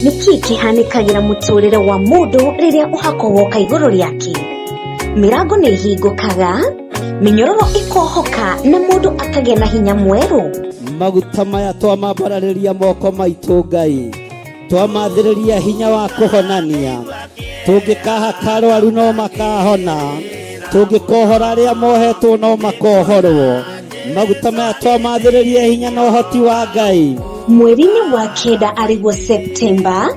Nĩ kĩĩ kĩhanĩkagĩra mũtũrĩre wa mũndũ rĩrĩa ũhako woka igũrũ rĩake? Mĩrango nĩ ĩhingũkaga, mĩnyororo ĩkohoka na mũndũ akagĩa na hinya mwerũ. Maguta maya twamambararĩria moko maitũ Ngai, twamathĩrĩria hinya wa kũhonania. Tũngĩkahaka arwaru no makahona, tũngĩkohora arĩa mohetwo no makohorwo. Maguta maya twamathĩrĩria hinya na ũhoti wa Ngai. Mweri-inĩ wa kenda arĩguo Septemba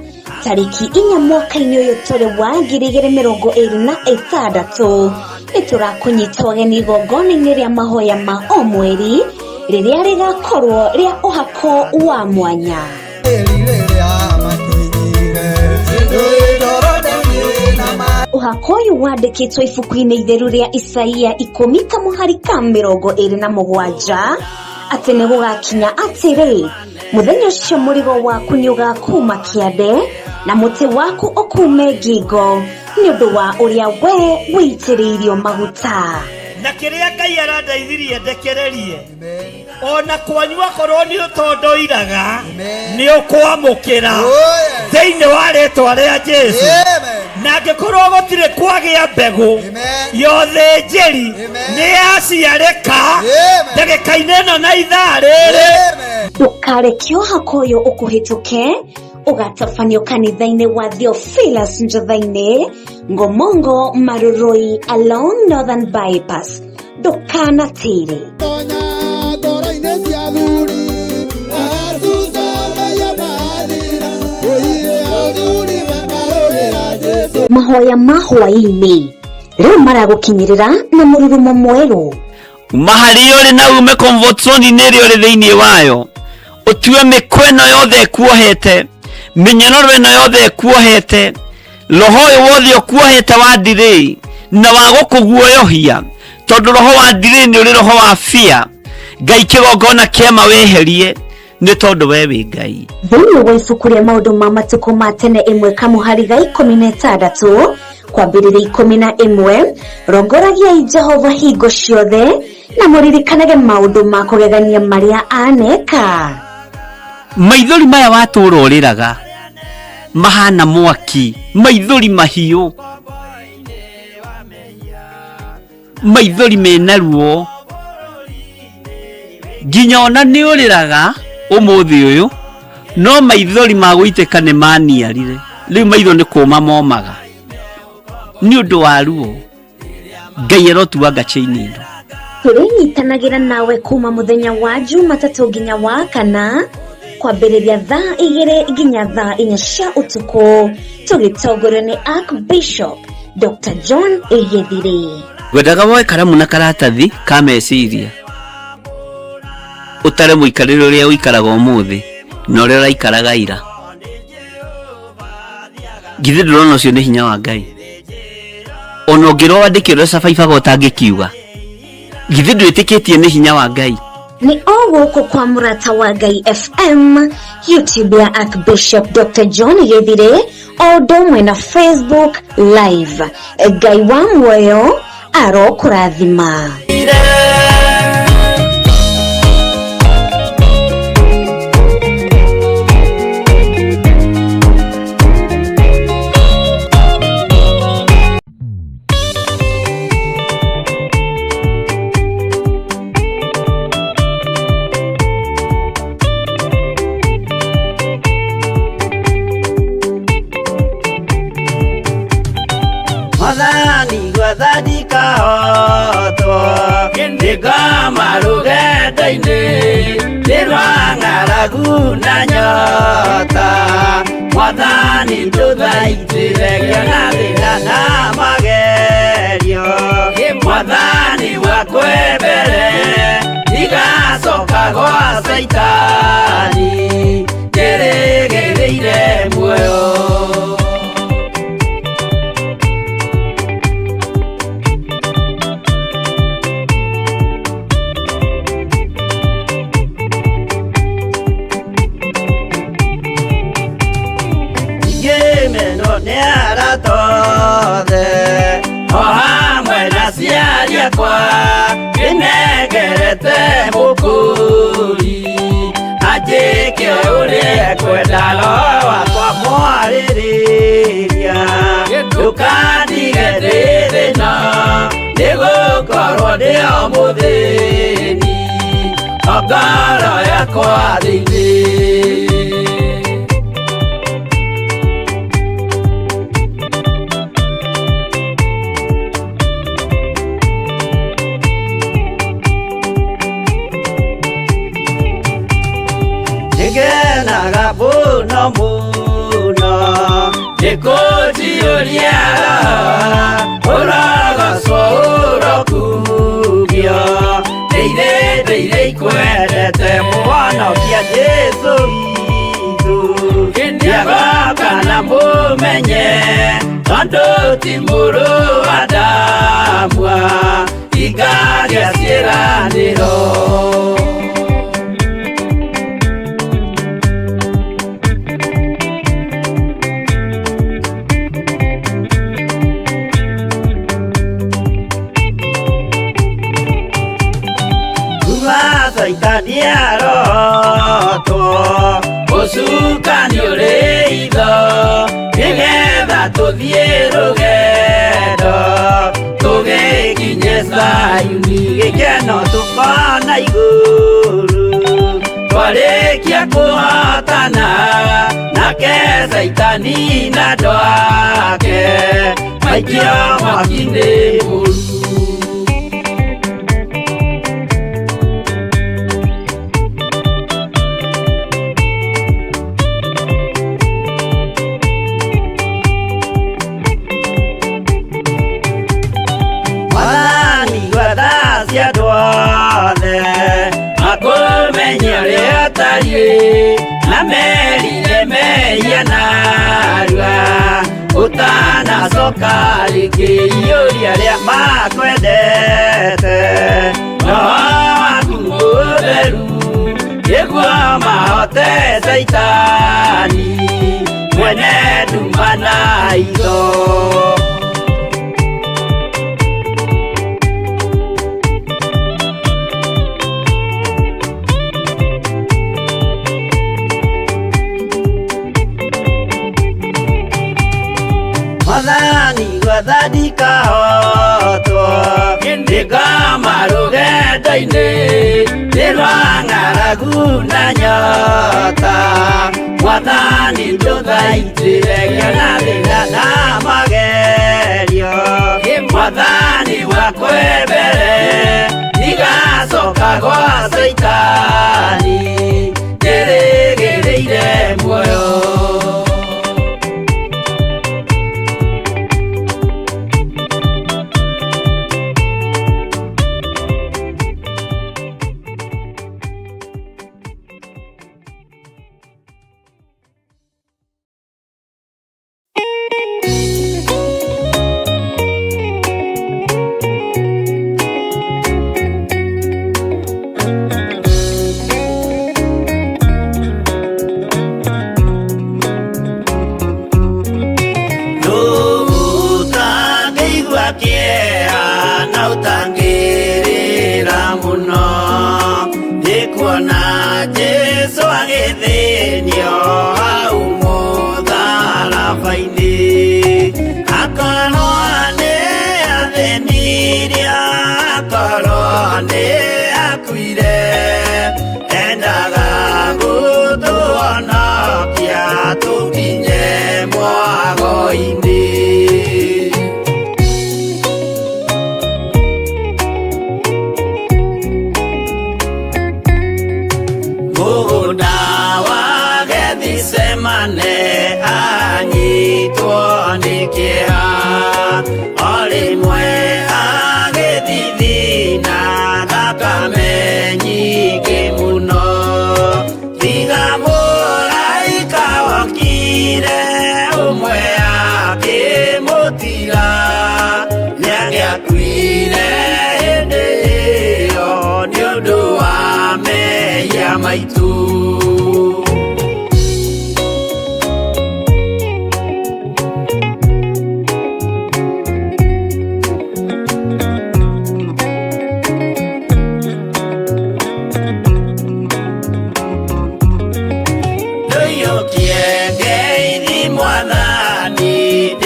tarĩki 4 mwaka-inĩ ũyũ tũrĩ wa 2026, nĩ tũrakũnyita ũgeni igongona-inĩ rĩa mahoya ma o mweri rĩrĩa rĩgakorwo rĩa ũhako wa mwanya. Ũhako ũyũ wandĩkĩtwo ibuku-inĩ itheru rĩa Isaia 10 kamũhari ka 27 atĩ nĩ gũgakinya atĩrĩ, mũthenya ũcio mũrigo waku nĩ ũgakuma kĩande na mũtĩ waku ũkume ngingo nĩ ũndũ wa ũrĩa we wĩitĩrĩirio maguta. Na kĩrĩa Ngai arandeithirie ndekererie, ona kwanyu akorwo nĩ ũtondoiraga, nĩ ũkwamũkĩra thĩinĩ wa rĩtwa rĩa Jesu. Na angĩkorwo gũtirĩ kwagĩa mbegũ ya ũthĩnjĩri nĩ yaciarĩka ndagĩka-inĩ ĩno na ithaa rĩrĩ. Ndũkareke ũhako ũyũ ũkũhĩtũke, ũgatabanio kanitha-inĩ wa Theophilus Njotha-inĩ, Ngomongo Marurui along Northern Bypass. Ndũkanatĩre. Mahoya ma hwaĩ-inĩ rĩu maragũkinyĩrĩra na mũrurumo mwerũ. Uma harĩa ũrĩ na ume comfort zone-inĩ ĩrĩa ũrĩ thĩinĩ wayo, ũtue mĩkwa ĩno yothe ĩkuohete, mĩnyororo ĩno yothe ĩkuohete, roho ũyũ wothe ũkuohete wa delay na wa gũkũguoyohia, tondũ roho wa delay nĩ ũrĩ roho wa fear. Ngai kĩgongona kĩama weherie, nĩ tondũ we wĩ Ngai. Thĩinĩ wa ibuku rĩa maũndũ ma matukũ ma tene ĩmwe kamũhari ga 16 kwambĩrĩria 11, rongoragiai Jehova hingo ciothe na mũririkanage maũndũ ma kũgegania marĩa aneka. Maithori maya watũra ũrĩraga mahana mwaki, maithori mahiũ, maithori mena ruo, nginya ona nĩ ũrĩraga ũmũthĩ ũyũ, no maithori ma gũitĩka nĩ maniarire. Rĩu maitho nĩ kũma momaga nĩ ũndũ wa ruo. Ngai arotuanga chain ĩno. Tũrĩnyitanagĩra nawe kuma mũthenya wa Jumatatũ nginya wa kana, kwambĩrĩria thaa 2 nginya thaa 4 cia ũtukũ, tũgĩtongorio nĩ Archbishop Dr. John Githiri. Ngwendaga woe karamu na karatathi ka meciria, ũtare mũikarĩre ũrĩa ũikaraga ũmũthĩ na ũrĩa ũraikaraga ira. Githĩ ndũrona ũcio nĩ hinya wa Ngai? Ona ũngĩrwo wandĩke ũrĩa cabaibaga ũtangĩkiuga, githĩ ndwĩtĩkĩtie nĩ hinya wa Ngai? Nĩ o gũkũ kwa Mũrata wa Ngai FM, YouTube ya Archbishop Dr. John Githiri, o ũndũ ũmwe na Facebook Live. Ngai wa muoyo arokũrathima. Mwathani gwathani kahotwo nĩngoma rũgendo-inĩ nĩ rwa ng'aragu na nyota. Mwathani ndũthaitĩre ngĩona thĩna na magerio. Mwathani wakwe mbere ndigacoka gwa Caitani njĩrĩgĩrĩire muoyo. Ngĩmenwo nĩ arata othe o hamwe na aciari akwa, ndĩnengerete mũkũri. Njĩke ũrĩa ekwenda roho wakwa mwarĩrĩria ndũkandige ndĩ thĩna nĩgũkorwo ndĩ o mũthĩni o ngoro yakwa thĩinĩ. Nĩngenaga mũno mũno nĩkũnjiyũria ũrogocwo ũrokumio ndeire ndeire ikwendete mũhonokia Jesũ witũ nĩagoka na mũmenye tondũ ti mũrũ wa Adamu ingagĩa ciĩranĩro. Kuma Caitani arotwo ũcukani ũrĩ itho nĩgetha tũthiĩ rũgendo tũgĩkinye Zayuni gĩkeno tũkona igũrũ twarĩkia kũhotana nake Caitani na andũ ake maikio mwaki-inĩ mũru. Mwathani gwetha cia andũ othe makũmenye ũrĩa ũtariĩ na merire mehia narua ũtanacoka rĩngĩ iyũria arĩa makwendete roho waku mũtheru nĩguo mahote Caitani mwene nduma na itho. Mwathani gwetha ndikahotwo ndĩkama rũgendo-inĩ nĩ rwa ng'aragu na nyota Mwathani ndũthaitĩre ngĩona thĩna na magerio Mwathani wakwe mbere ndigacoka gwa Caitani ndĩrĩgĩrĩire muoyo.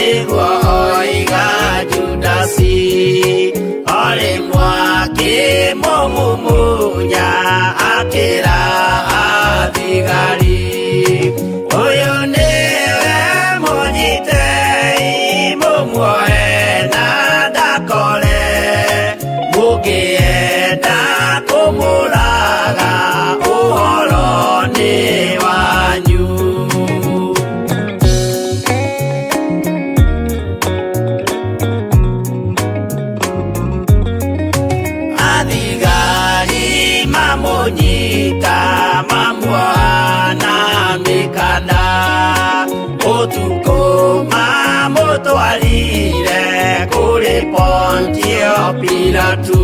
Nĩguo oiga Judasi, o rĩmwe akĩmũmumunya, akĩra athigari, ũyũ nĩwe mũnyitei, mũmuoe na ndakore, mũngĩenda kũmũraga ũhoro nĩ wanyu. Athigari mamunyita, mamuoha na mĩkanda, ũtukũ mamũtwarire kũrĩ Pontio Pilatu,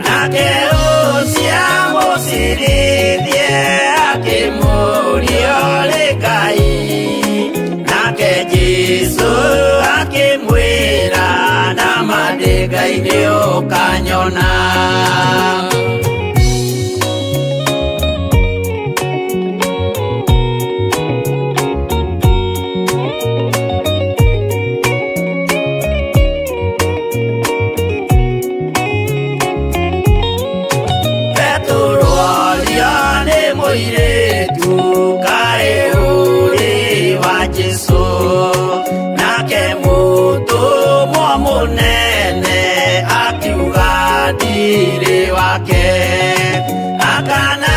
nake ũcio amũcirithie akĩmũũria ũrĩ Ngai, nake Jesũ akĩmwĩra nama ndĩ Ngai nĩ ũkanyona. Petero orio nĩ mũirĩtu kaĩ ũrĩ wa Jesũ, nake mũtũmwo mũnene akiuga ndirĩ wake, akana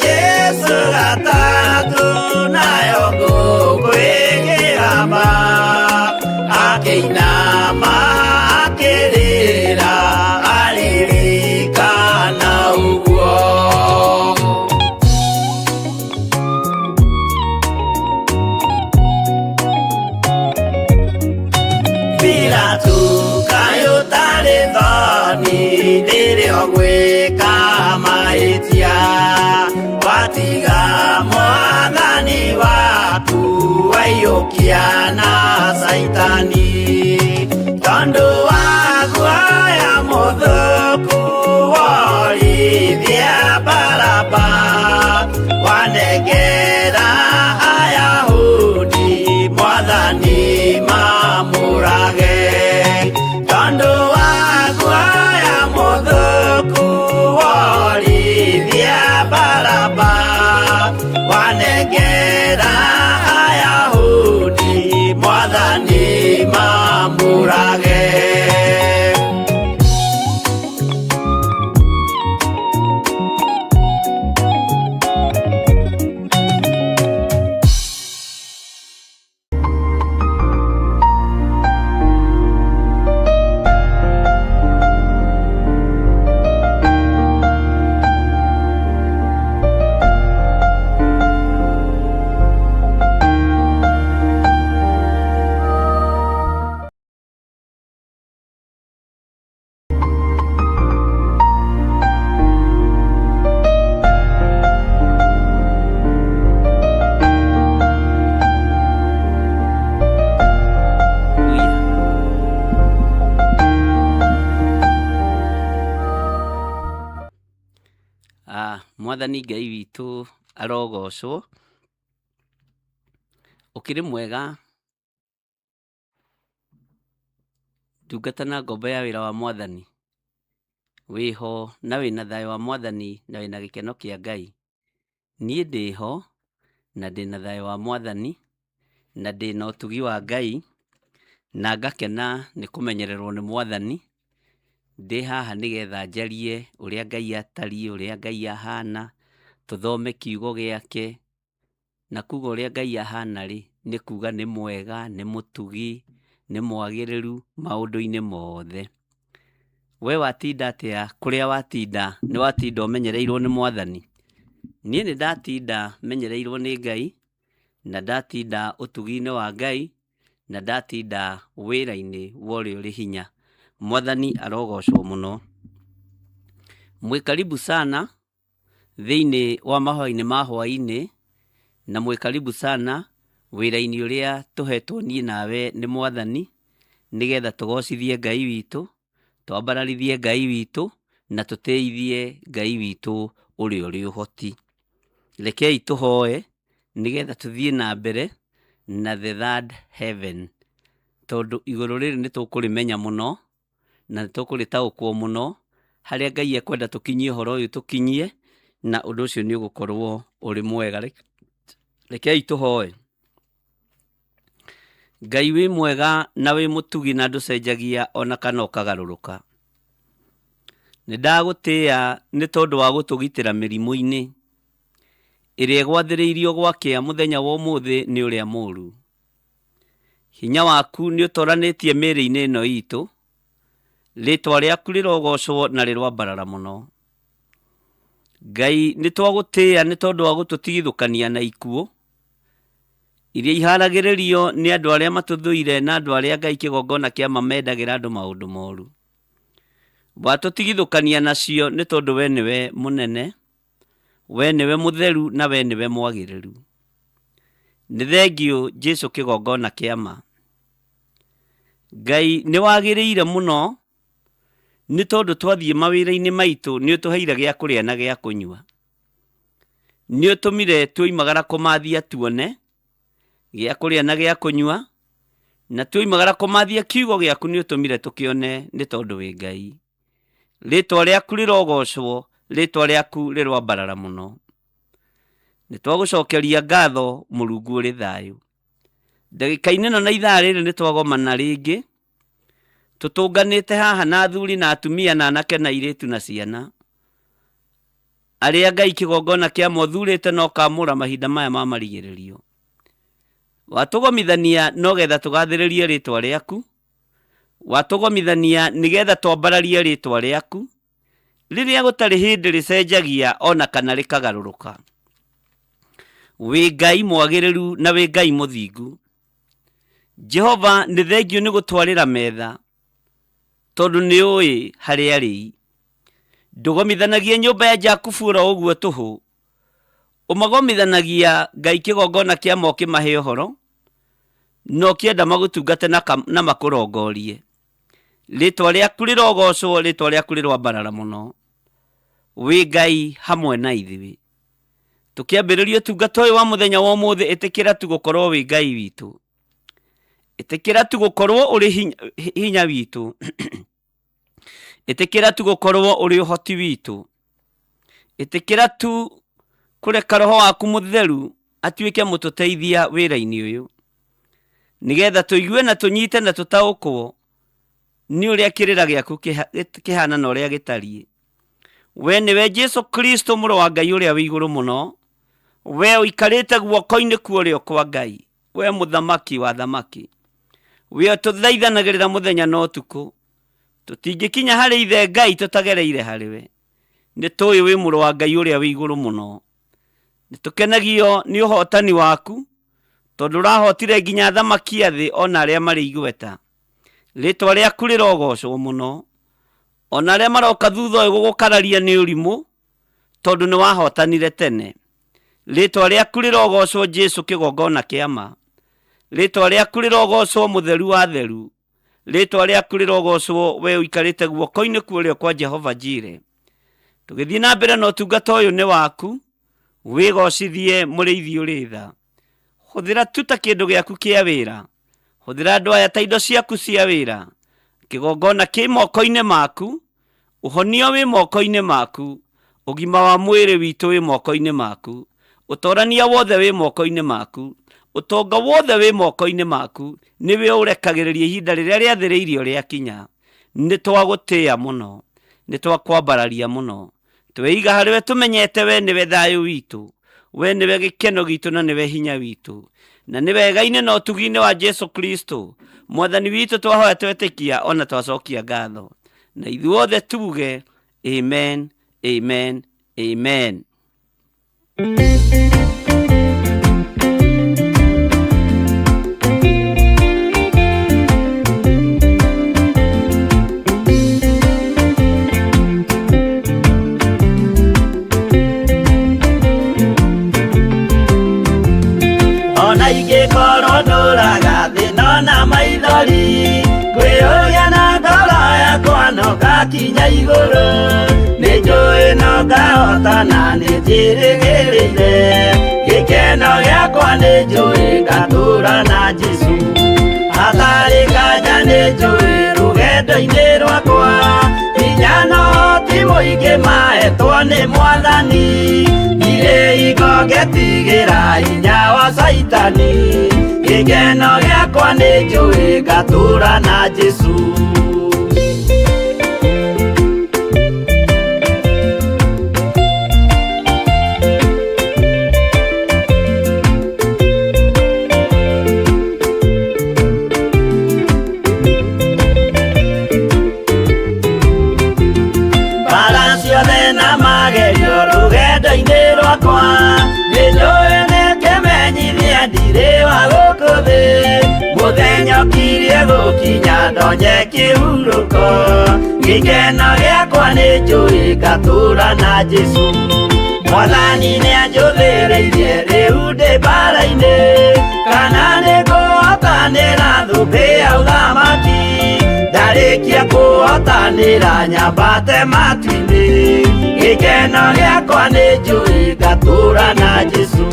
Jesũ gatatũ nayo ngũkũ ĩkĩgamba, akĩinama akĩrĩra aririkana ũguo. Pilatu kaĩ ũtarĩ thoni rĩrĩa ũgwĩka mahĩtia, watiga mwathani waku waiyũkia na Caitani, tondũ wa guoya mũthũku worithia Baraba, wanengera Ayahudi mwathani mamũrage, tondũ wa guoya mũthũku worithia Baraba, wanengera Ayahudi mwathani mamũrage. Mwathani Ngai witũ arogocwo, ũkĩrĩ mwega ndungata na ngombo ya wĩra wa Mwathani, wĩho na wĩna thayũ wa Mwathani na wĩna gĩkeno kĩa Ngai. Niĩ ndĩho na ndĩna thayũ wa Mwathani na ndĩna ũtugi wa Ngai na ngakena nĩ kũmenyererwo nĩ Mwathani. Ndĩ haha nĩgetha njarie ũrĩa Ngai atariĩ, ũrĩa Ngai ahana, tũthome kiugo gĩake, na kuga ũrĩa Ngai ahana rĩ, nĩ kuga nĩ mwega, nĩ mũtugi, nĩ mwagĩrĩru maũndũ-inĩ mothe. We watinda atĩa kũrĩa watinda? Nĩ watinda ũmenyereirwo nĩ Mwathani? Niĩ nĩ ndatinda menyereirwo nĩ Ngai, na ndatinda ũtugi-inĩ wa Ngai, na ndatinda wĩra-inĩ wa ũrĩa ũrĩ hinya. Mwathani arogocwo mũno. Mwĩ karibu sana thĩinĩ wa mahoya-inĩ ma hwaĩ-inĩ, na mwĩ karibu sana wĩra-inĩ ũrĩa tũhetwo niĩ nawe nĩ Mwathani, nĩgetha tũgocithie Ngai witũ, twambararithie Ngai witũ, na tũtĩithie Ngai witũ ũrĩa ũrĩ ũhoti. Rekei tũhoe nĩgetha tũthiĩ na mbere na the third heaven. Tondũ igũrũ rĩrĩ nĩ tũkũrĩmenya mũno na nĩ tũkũrĩtaũkwo mũno, harĩa Ngai ekwenda tũkinyie ũhoro ũyũ tũkinyie, na ũndũ ũcio nĩ ũgũkorwo ũrĩ mwega. Rekei tũhoe. Ngai wĩ mwega na wĩ mũtugi na ndũcenjagia ona kana ũkagarũrũka. Nĩ ndagũtĩĩa nĩ tondũ wa gũtũgitĩra mĩrimũ-inĩ ĩrĩa ĩgwathĩrĩirio gwakĩa mũthenya wa ũmũthĩ nĩ ũrĩa mũũru. Hinya waku nĩ ũtoranĩtie mĩĩrĩ-inĩ ĩno itũ, rĩtwa rĩaku rĩrogocwo na rĩroambarara mũno. Ngai nĩ twagũtĩĩa nĩ tondũ wa gũtũtigithũkania na ikuũ iria iharagĩrĩrio nĩ andũ arĩa matũthũire na andũ arĩa Ngai kĩgongona kĩa mamendagĩra andũ maũndũ moru. Watũtigithũkania nacio nĩ tondũ we nĩwe mũnene, we nĩwe mũtheru na we nĩwe mwagĩrĩru. Nĩ thengiũ Jesu kĩgongona kĩa ma. Ngai nĩ wagĩrĩire mũno nĩ tondũ twathiĩ mawĩra-inĩ maitũ nĩ ũtũheire gĩa kũrĩa na gĩa kũnyua. Nĩ ũtũmire tuoimagara kũmathia tuone gĩa kũrĩa na gĩa kũnyua, na tuoimagara kũmathia kiugo gĩaku nĩ ũtũmire tũkĩone nĩ tondũ wĩ Ngai. Rĩtwa rĩaku rĩrogocwo, rĩtwa rĩaku rĩroambarara mũno. Nĩ twagũcokeria ngatho Mũrungu ũrĩ thayũ. Ndagĩka-inĩ ĩno na ithaa rĩrĩ nĩ twagomana rĩngĩ, tũtũnganĩte haha na athuri na atumia na anake na airĩtu na ciana, arĩa Ngai kĩgongona kĩa mothurĩte na ũkamũra mahinda maya ma marigĩrĩrio. Watũgomithania no getha tũgathĩrĩrie rĩtwa rĩaku, watũgomithania nĩgetha twambararie rĩtwa rĩaku, rĩrĩa gũtarĩ hĩndĩ rĩcenjagia ona kana rĩkagarũrũka. Wĩ Ngai mwagĩrĩru na wĩ Ngai mũthingu. Jehova nĩ thengiũ nĩ gũtwarĩra metha, tondũ nĩ ũĩ harĩa arĩi. Ndũgomithanagia nyũmba ya Jakubu oro ũguo tũhũ, ũmagomithanagia Ngai kĩgongona kĩa ma ũkĩmahe ũhoro, na ũkĩenda magũtungate na makũrongorie. Rĩtwa rĩaku rĩrogocwo, rĩtwa rĩaku rĩroambarara mũno. Wĩ Ngai hamwe na ithuĩ. Tũkĩambĩrĩria ũtungata ũyũ wa mũthenya wa ũmũthĩ, ĩtĩkĩra tu gũkorwo wĩ Ngai witũ. Ĩtĩkĩra tu gũkorwo ũrĩ hinya witũ. Ĩtĩkĩra tu gũkorwo ũrĩ ũhoti witũ. Ĩtĩkĩra tu kũreka roho waku mũtheru atuĩke mũtũteithia wĩra-inĩ ũyũ, nĩgetha tũigue na tũnyite na tũtaũkwo nĩ ũrĩa kĩrĩra gĩaku kĩhana na ũrĩa gĩtariĩ. We nĩwe Jesu Kristo mũrũ wa Ngai ũrĩa wĩ igũrũ mũno, we ũikarĩte guoko-inĩ kwa ũrĩo kwa Ngai, we mũthamaki wa thamaki, we ũtũthaithanagĩrĩra mũthenya na ũtukũ. Tũtingĩkinya harĩ ithe Ngai tũtagereire harĩ we. Nĩ tũĩ wĩ mũrũ wa Ngai ũrĩa wĩ igũrũ mũno. Nĩ tũkenagio nĩ ũhotani waku, tondũ ũrahotire nginya athamaki a thĩ ona arĩa marĩ igweta. Rĩtwa rĩaku rĩrogocwo mũno. Ona arĩa maroka thutha ũyũ gũgũkararia nĩ ũrimũ, tondũ nĩ wahotanire tene. Rĩtwa rĩaku rĩrogocwo Jesu kĩgongona kĩa ma. Rĩtwa rĩaku rĩrogocwo mũtheru wa theru. Rĩtwa rĩaku rĩrogocwo we ũikarĩte guoko-inĩ kwa ũrĩo kwa Jehova Jire. Tũgĩthiĩ na mbere na ũtungata ũyũ nĩ waku, wĩgocithie mũrĩithi ũrĩ tha. Hũthĩra tu ta kĩndũ gĩaku kĩa wĩra. Hũthĩra andũ aya ta indo ciaku cia wĩra. Kĩgongona kĩ moko-inĩ maku, ũhonio wĩ moko-inĩ maku, ũgima wa mwĩrĩ witũ wĩ moko-inĩ maku, ũtorania wothe wĩ moko-inĩ maku, ũtonga wothe wĩ moko-inĩ maku, nĩwe ũrekagĩrĩria ihinda rĩrĩa rĩathĩrĩirio rĩakinya. Nĩ twagũtĩĩa mũno, nĩ twakwambararia mũno. Tweiga harĩ we tũmenyete we nĩwe thayũ witũ, we nĩwe gĩkeno gitũ na nĩwe hinya witũ. Na nĩ wega-inĩ na ũtugi-inĩ wa Jesu Kristo mwathani witũ twahoya twetĩkia ona twacokia ngatho. Na ithuothe tuge amen, amen, amen. Ona ingĩkorwo ndũraga thĩ nona maithori, ngwĩyũria na ngoro yakwa no ngakinya igũrũ. Nĩ njũĩ no ngahotana nĩ njĩrĩgĩrĩire, gĩkeno gĩakwa nĩ njũĩ ngatũra na Jesũ. Hatarĩ nganja. nĩ njũĩ rũgendo-inĩ rwakwa hinya no ti mũingĩ mahetwo nĩ mwathani ndirĩ hingo ngetigĩra hinya wa caitani gĩkeno gĩakwa nĩ njũĩ ngatũũra na Jesũ. Mbara ciothe na magerio rũgendo-inĩ rwakwa nĩ njũĩ nĩ kĩmenyithia ndirĩ wa gũkũ thĩ mũthenya ũkirie gũkinya ndonye kĩhurũko gĩkeno gĩakwa nĩ njũĩ ngatũũra na Jesũ mwathani nĩanjũthĩrĩirie rĩu ndĩ mbara-inĩ kana nĩ ngũhotanĩra thũmbĩ ya ũthamaki ndarĩkia kũhotanĩra nyambate matu-inĩ gĩkeno gĩakwa nĩ njũĩ ngatũũra na Jesũ.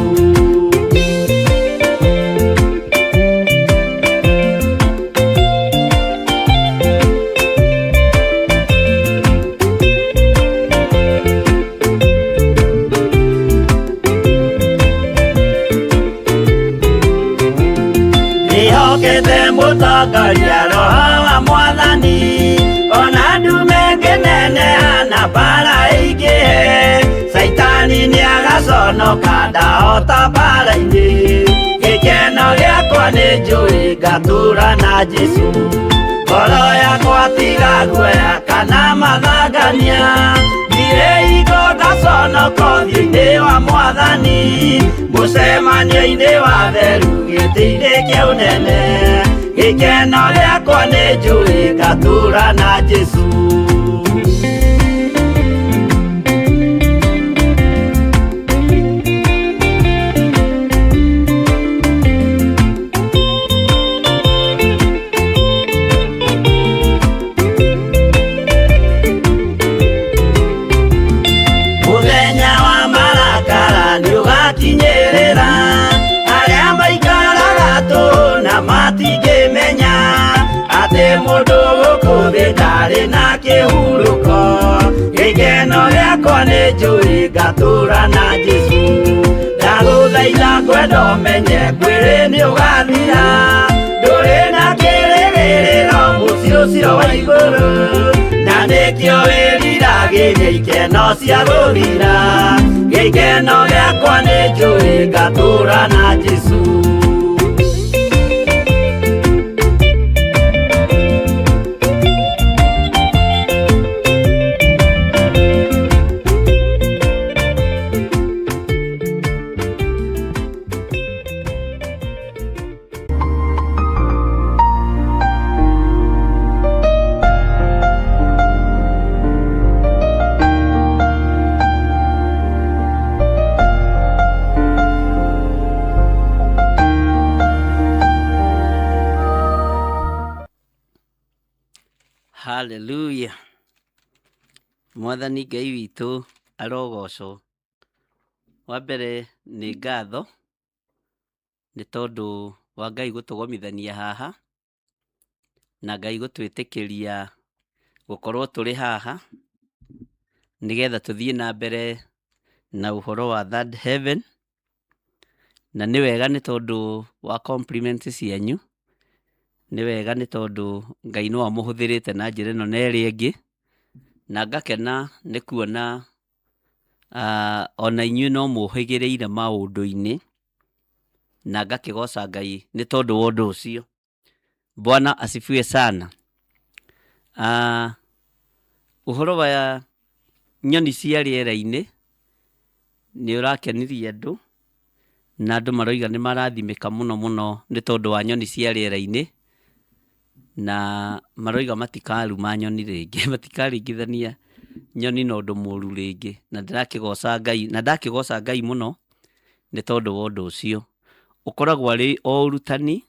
Ndĩhokete mũtongoria roho wa mwathani ona ndume ngĩneneha na mbara ĩingĩhe caitani nĩagaconoka ndahota mbara-inĩ gĩkeno gĩakwa nĩ njũĩ ngatũũra na Jesũ ngoro yakwa tiga guoya kana mathangania ndirĩ hingo ngaconoka ũthiũ-inĩ wa mwathani mũcemanio-inĩ wa theru gĩtĩ-inĩ kĩa ũnene gĩkeno gĩakwa nĩ njũĩ ngatũũra na Jesũ. Mũthenya wa marakara nĩũgakinyĩrĩra arĩa maikaraga tũhũ na matingĩmenya atĩ mũndũ gũkũ thĩ ndarĩ na kĩhurũko gĩkeno gĩakwa nĩ njũĩ ngatũũra na Jesũ ndagũthaitha ngwenda ũmenye mwĩrĩ nĩũgathira ndũrĩ na kĩrĩgĩrĩro mũciĩ ũcio wa igũrũ na nĩkĩo wĩriragĩria ikeno cia gũthira gĩkeno gĩakwa nĩ njũĩ ngatũũra na Jesũ. Hallelujah. Mwathani Ngai witũ arogocwo. Wa mbere nĩ ngatho nĩ tondũ wa Ngai gũtũgomithania haha na Ngai gũtwĩtĩkĩria gũkorwo tũrĩ haha nĩgetha tũthiĩ na mbere na ũhoro wa Third Heaven. Na nĩ wega nĩ tondũ wa compliment cianyu, nĩ wega nĩ tondũ Ngai no amũhũthĩrĩte na njĩra ĩno na ĩrĩa ĩngĩ, na ngakena nĩ kuona ona inyuĩ no mũhĩgĩrĩire maũndũ-inĩ, na ngakĩgoca Ngai nĩ tondũ wa ũndũ ũcio. Bwana asifiwe sana. Ũhoro wa nyoni cia rĩera-inĩ nĩ ũrakenirie andũ, na andũ maroiga nĩ marathimĩka mũno mũno nĩ tondũ wa nyoni cia rĩera-inĩ, na maroiga matikaruma nyoni rĩngĩ, matikaringithania nyoni na ũndũ mũru rĩngĩ, na ndĩrakĩgoca Ngai, na ndakĩgoca Ngai mũno nĩ tondũ wa ũndũ ũcio. Ũkoragwo arĩ o ũrutani,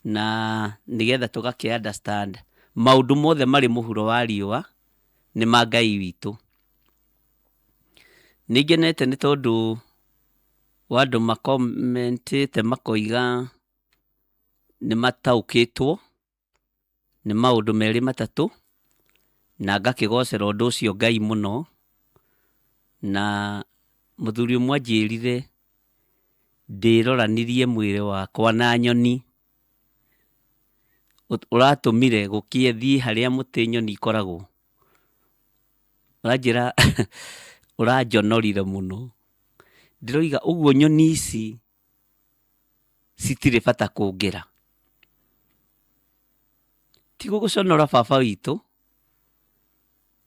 na nĩgetha tũgakĩ understand maũndũ mothe marĩ mũhuro wa riũa nĩ ma Ngai witũ. Nĩ ngenete nĩ tondũ wa andũ makomentĩte makoiga nĩ mataũkĩtwo Nĩ maũndũ merĩ matatũ, na ngakĩgocera ũndũ ũcio Ngai mũno. Na mũthuri ũmwe anjĩrire ndĩroranirie mwĩrĩ wakwa na nyoni, ũratũmire gũkĩe thiĩ harĩa mũtĩ nyoni ikoragwo. Ũranjĩra ũranjonorire mũno. Ndĩroiga ũguo nyoni ici citirĩ bata kũngĩra. Ti gũgũconora baba witũ,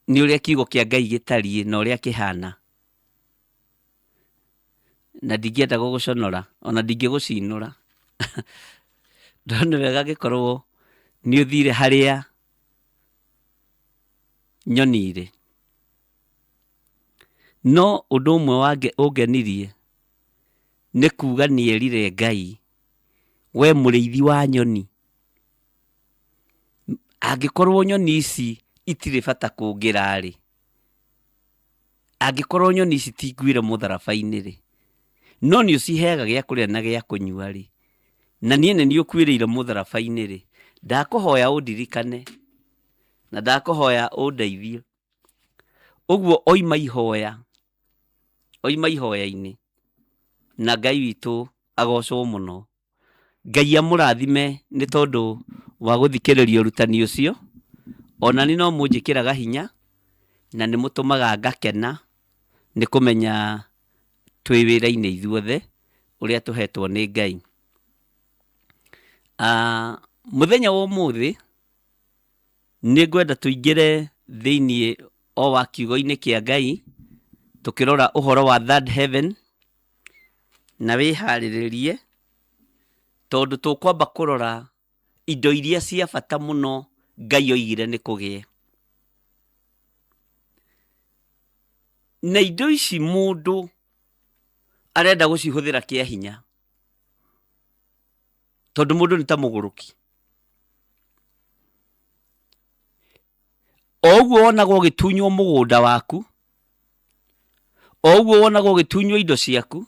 nĩ ũrĩa kiugo kĩa Ngai gĩtariĩ na ũrĩa kĩhana. Na ndingĩenda gũgũconora, ona ndingĩgũcinũra. No nĩ wega angĩkorwo nĩ ũthire harĩa nyoni irĩ. No ũndũ ũmwe ũngenirie nĩ kuga nĩerire Ngai, we mũrĩithi wa nyoni, angĩkorwo nyoni ici itirĩ bata kũngĩra-rĩ, angĩkorwo nyoni ici ti nguire mũtharaba-inĩ-rĩ, no nĩ ũciheaga gĩa kũrĩa na gĩa kũnyua-rĩ, na niĩ nĩ niĩ ũkuĩrĩire mũtharaba-inĩ-rĩ, ndakũhoya ũndirikane na ndakũhoya ũndeithie. Ũguo oima ihoya, oima ihoya-inĩ, na Ngai witũ agocwo mũno. Ngai amũrathime nĩ tondũ wa gũthikĩrĩria ũrutani ũcio, ona niĩ no mũnjĩkĩraga hinya na nĩ mũtũmaga ngakena nĩ kũmenya twĩ wĩra-inĩ ithuothe ũrĩa tũhetwo nĩ Ngai. Mũthenya wa ũmũthĩ nĩ ngwenda tũingĩre thĩiniĩ o wa kiugo-inĩ kĩa Ngai tũkĩrora ũhoro wa third heaven. Na wĩharĩrĩrie tondũ tũkwamba kũrora indo iria cia bata mũno Ngai oigire nĩ kũgĩe. Na indo ici mũndũ arenda gũcihũthĩra kĩa hinya tondũ mũndũ nĩ ta mũgũrũki. O ũguo wonaga ũgĩtunywo mũgũnda waku, o ũguo wonaga ũgĩtunywo indo ciaku,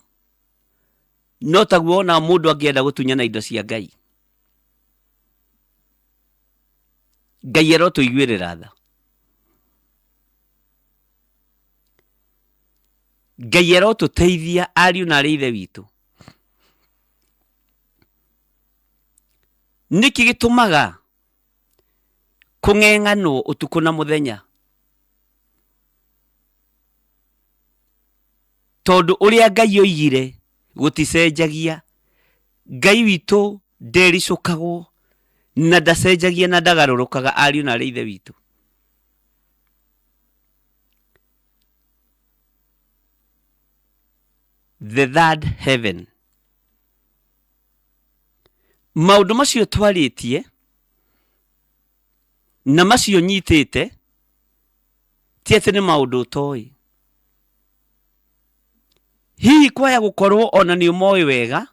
no taguo wonaga mũndũ angĩenda gũtunyana indo cia Ngai. Ngai arotũiguĩrĩra tha. Ngai arotũteithia ariũ na arĩ ithe witũ. Nĩkĩ gĩtũmaga kũng'eng'anwo ũtukũ na mũthenya? Tondũ ũrĩa Ngai oigire gũticenjagia. Ngai witũ ndericũkagwo na ndacenjagia na ndagarũrũkaga ariũ na arĩ ithe witũ. The third heaven. Maũndũ macio twarĩtie na macio nyitĩte ti atĩ nĩ maũndũ ũtoĩ. Hihi kwaya gũkorwo ona nĩ ũmoĩ wega,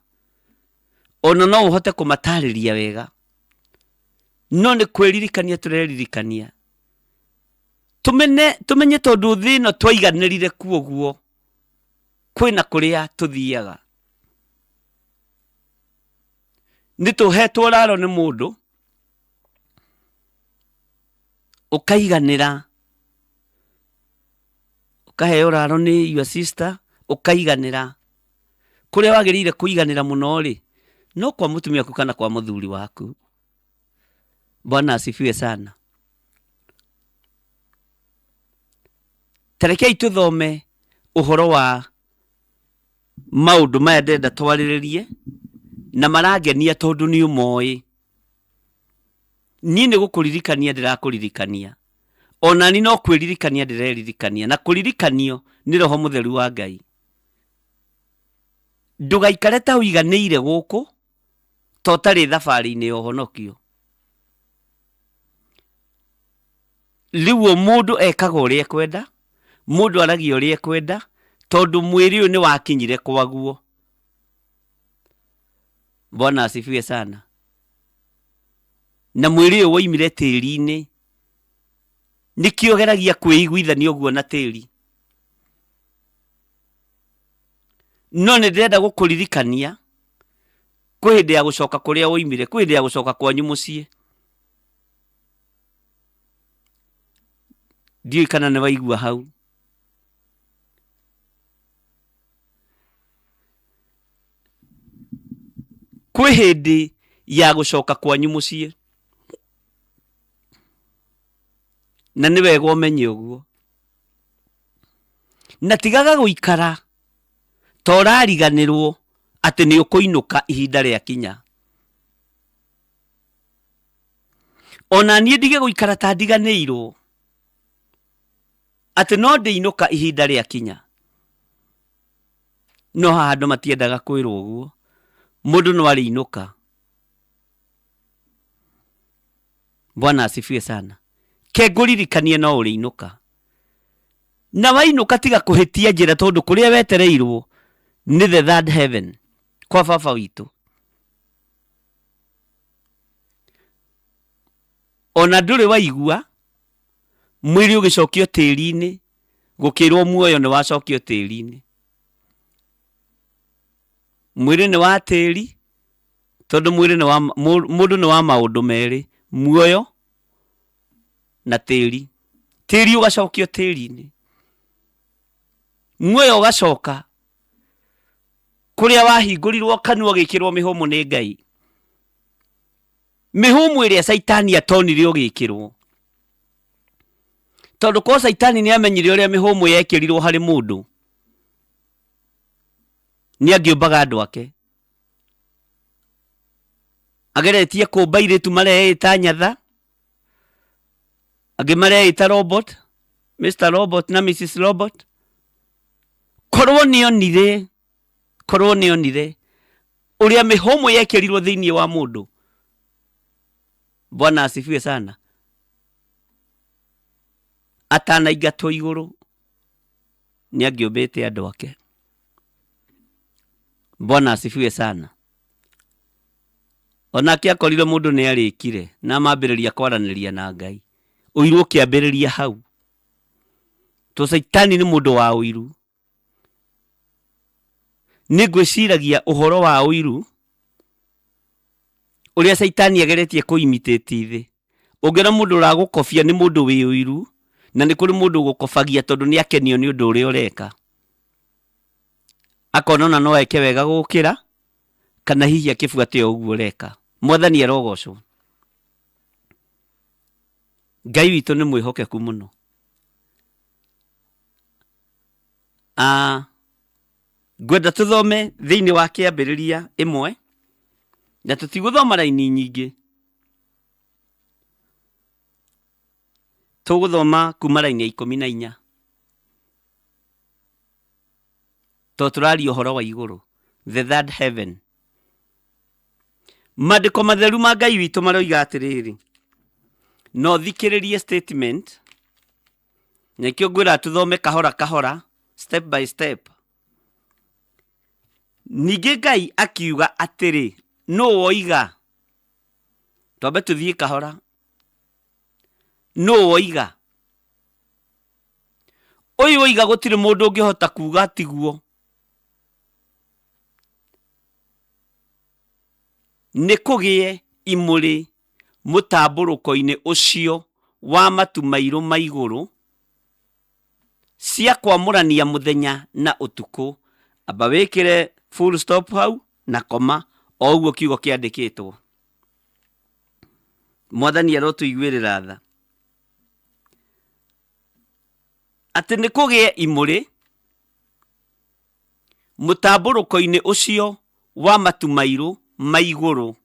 ona no ũhote kũmatarĩria wega, no nĩ kwĩririkania tũreririkania tũmene tũmenye tondũ thĩ ĩno twaiganĩrire kuo ũguo kwĩna kũrĩa tũthiaga. Nĩ tũhetwo raro nĩ mũndũ ũkaiganĩra, ũkaheo raro nĩ your sister ũkaiganĩra. Kũrĩa wagĩrĩire kũiganĩra mũno rĩ, no kwa mũtumia waku kana kwa mũthuri waku. Bwana asifiwe sana. Ta rekei tũthome ũhoro wa maũndũ maya ndĩrenda twarĩrĩrie na marangenia tondũ nĩ ũmoĩ. Niĩ nĩ gũkũririkania ndĩrakũririkania, ona niĩ no kwĩririkania ndĩreririkania, na kũririkanio nĩ Roho Mũtheru wa Ngai. Ndũgaikare ta ũiganĩire gũkũ ta ũtarĩ thabarĩ-inĩ ya ũhonokio. Rĩu o mũndũ ekaga ũrĩa ekwenda, mũndũ aragia ũrĩa ekwenda, tondũ mwĩrĩ ũyũ nĩ wakinyire kwaguo. Bwana asifiwe sana. Na mwĩrĩ ũyũ woimire tĩri-inĩ, nĩkĩo ũgeragia kwĩiguithania ũguo na tĩri. No nĩ ndĩrenda gũkũririkania kwĩ hĩndĩ ya gũcoka kũrĩa woimire, kwĩ hĩndĩ ya gũcoka kwanyu mũciĩ. Ndiũĩ kana nĩ waigua hau. Kwĩ hĩndĩ ya gũcoka kwanyu mũciĩ, na nĩ wega ũmenye ũguo. Na tigaga gũikara ta ũrariganĩrwo atĩ nĩ ũkũinũka ihinda rĩakinya. Ona niĩ ndige gũikara ta ndiganĩirwo atĩ no ndĩinũka ihinda rĩakinya. No haha andũ matiendaga kwĩrwo ũguo, mũndũ no arĩinũka. Bwana asifiwe sana. Ke ngũririkanie no ũrĩinũka. Na wainũka tiga kũhĩtia njĩra tondũ kũrĩa wetereirwo nĩ the third heaven kwa baba witũ. Ona ndũrĩ waigua mwĩrĩ ũgĩcokio tĩri-inĩ gũkĩrwo muoyo nĩ wacokio tĩri-inĩ. Mwĩrĩ nĩ wa tĩri tondũ mwĩrĩ nĩ wa mũndũ nĩ wa maũndũ merĩ, muoyo na tĩri. Tĩri ũgacokio tĩri-inĩ, muoyo ũgacoka kũrĩa wahingũrirwo kanua ũgĩkĩrwo mĩhũmũ nĩ Ngai. Mĩhũmũ ĩrĩa Caitani atonire ũgĩkĩrwo. Tondũ korwo Caitani nĩ amenyire ũrĩa mĩhũmũ yekĩrirwo harĩ mũndũ, nĩ angĩũmbaga andũ ake. Ageretie kũmba airĩtu mareĩta nyatha, angĩ mareĩta robot, Mr Robot na Mrs Robot. Korwo nĩ onire, korwo nĩ onire ũrĩa mĩhũmũ yekĩrirwo thĩinĩ wa mũndũ. Bwana asifiwe sana. Atanaingatwo igũrũ nĩ angĩũmbĩte andũ ake. Bwana asifiwe sana. Onake akorire mũndũ nĩ arĩkire na mambĩrĩria kwaranĩria na Ngai. Ũiru ũkĩambĩrĩria hau. To Caitani nĩ mũndũ wa ũiru. Nĩ ngwĩciragia ũhoro wa ũiru ũrĩa Caitani ageretie kũ imitate thĩ. Ũngĩona mũndũ ũragũkobia nĩ mũndũ wĩ ũiru, na nĩ kũrĩ mũndũ ũgũkobagia tondũ nĩ akenio nĩ ũndũ ũrĩa ũreka. Akona ona no eke wega gũgũkĩra, kana hihi akĩbuate o ũguo ũreka. Mwathani arogocwo. Ngai witũ nĩ mwĩhokeku mũno. Ah, ngwenda tũthome thĩinĩ wa kĩambĩrĩria ĩmwe na tũtigũthoma raini nyingĩ tũgũthoma kuma raini ya 14 tondũ tũraria ũhoro wa igũrũ the third heaven Maandĩko matheru ma Ngai witũ maroiga atĩrĩrĩ, no thikĩrĩrie statement, nĩkĩo ngwĩra tũthome kahora kahora, step by step. Ningĩ Ngai akiuga atĩrĩ, nũ woiga? Twambe tũthiĩ kahora. Nũ woiga? Ũyũ woiga gũtirĩ mũndũ ũngĩhota kuga tiguo. Nĩ kũgĩe imũrĩ mũtambũrũko-inĩ ũcio wa matu mairũ ma igũrũ, cia kwamũrania mũthenya na ũtukũ. Amba wĩkĩre full stop hau na koma o ũguo kiugo kĩandĩkĩtwo. Mwathani arotũiguĩrĩra tha. Atĩ nĩ kũgĩe imũrĩ mũtambũrũko-inĩ ũcio wa matu mairũ ma igũrũ.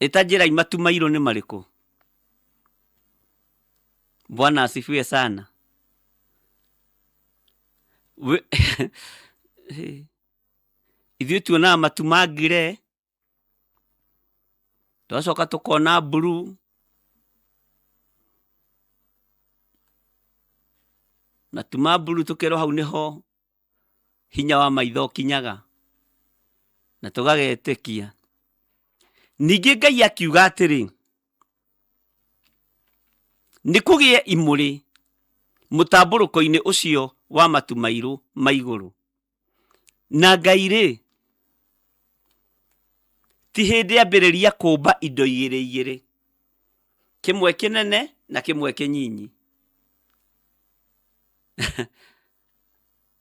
Ĩta njĩrai matu mairũ nĩ marĩkũ? Bwana asifiwe sana. Ithuĩ tuonaga matu ma ngire, tũgacoka tũkona blue, matu ma blue tũkerwo hau nĩho hinya wa maitho ũkinyaga, na tũgagetĩkia. Ningĩ Ngai akiuga atĩrĩ, nĩ kũgĩe imũrĩ mũtambũrũko-inĩ ũcio wa matu mairũ ma igũrũ. Na Ngai-rĩ, ti hĩndĩ ambĩrĩria kũmba indo igĩrĩ igĩrĩ. Kĩmwe kĩnene na kĩmwe kĩnyinyi.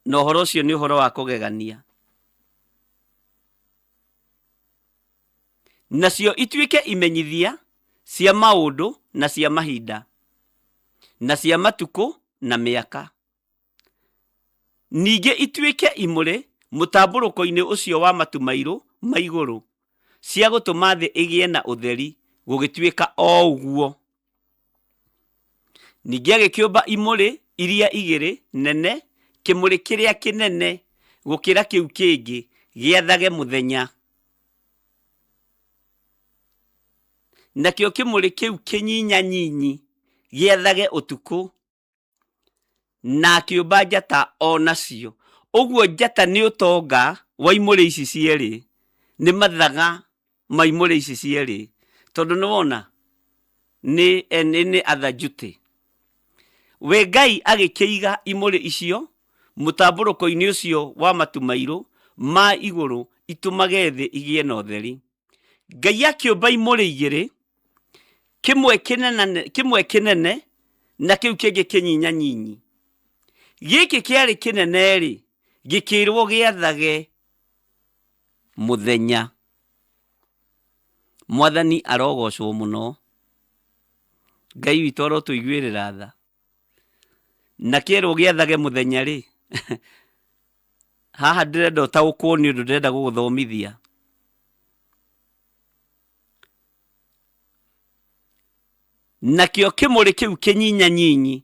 Na ũhoro ũcio nĩ ũhoro wa kũgegania. Nacio ituĩke imenyithia cia maũndũ na cia mahinda, na cia matukũ na mĩaka. Ningĩ ituĩke imũrĩ mũtambũrũko-inĩ ũcio wa matu mairũ ma igũrũ, cia gũtũma thĩ ĩgĩe na ũtheri, gũgĩtuĩka o ũguo. Ningĩ agĩkĩũmba imũrĩ iria igĩrĩ nene, kĩmũrĩ kĩrĩa kĩnene gũkĩra kĩu kĩngĩ, gĩathage mũthenya, nakĩo kĩmũrĩ kĩu kĩnyinyanyinyi gĩathage ũtukũ. Na akĩũmba njata o nacio. Ũguo njata nĩ ũtonga wa imũrĩ ici cierĩ, nĩ mathaga ma imũrĩ ici cierĩ, tondũ nĩ wona nĩ nĩ other duty. We Ngai agĩkĩiga imũrĩ icio mũtambũrũko-inĩ ũcio wa matu mairũ ma igũrũ itũmage thĩ igĩe na ũtheri. Ngai akĩũmba imũrĩ igĩrĩ, kĩmwe kĩnene, kĩmwe kĩnene na kĩu kĩngĩ kĩnyinyanyinyi. Gĩkĩ kĩarĩ kĩnene-rĩ, gĩkĩrwo gĩathage mũthenya. Mwathani arogocwo mũno. Ngai witũ arotũiguĩrĩra tha. Na kĩerwo gĩathage mũthenya-rĩ, haha ndĩrenda ũtaũkwo nĩ ũndũ ndĩrenda gũgũthomithia. Nakĩo kĩmũrĩ kĩu kĩnyinyanyinyi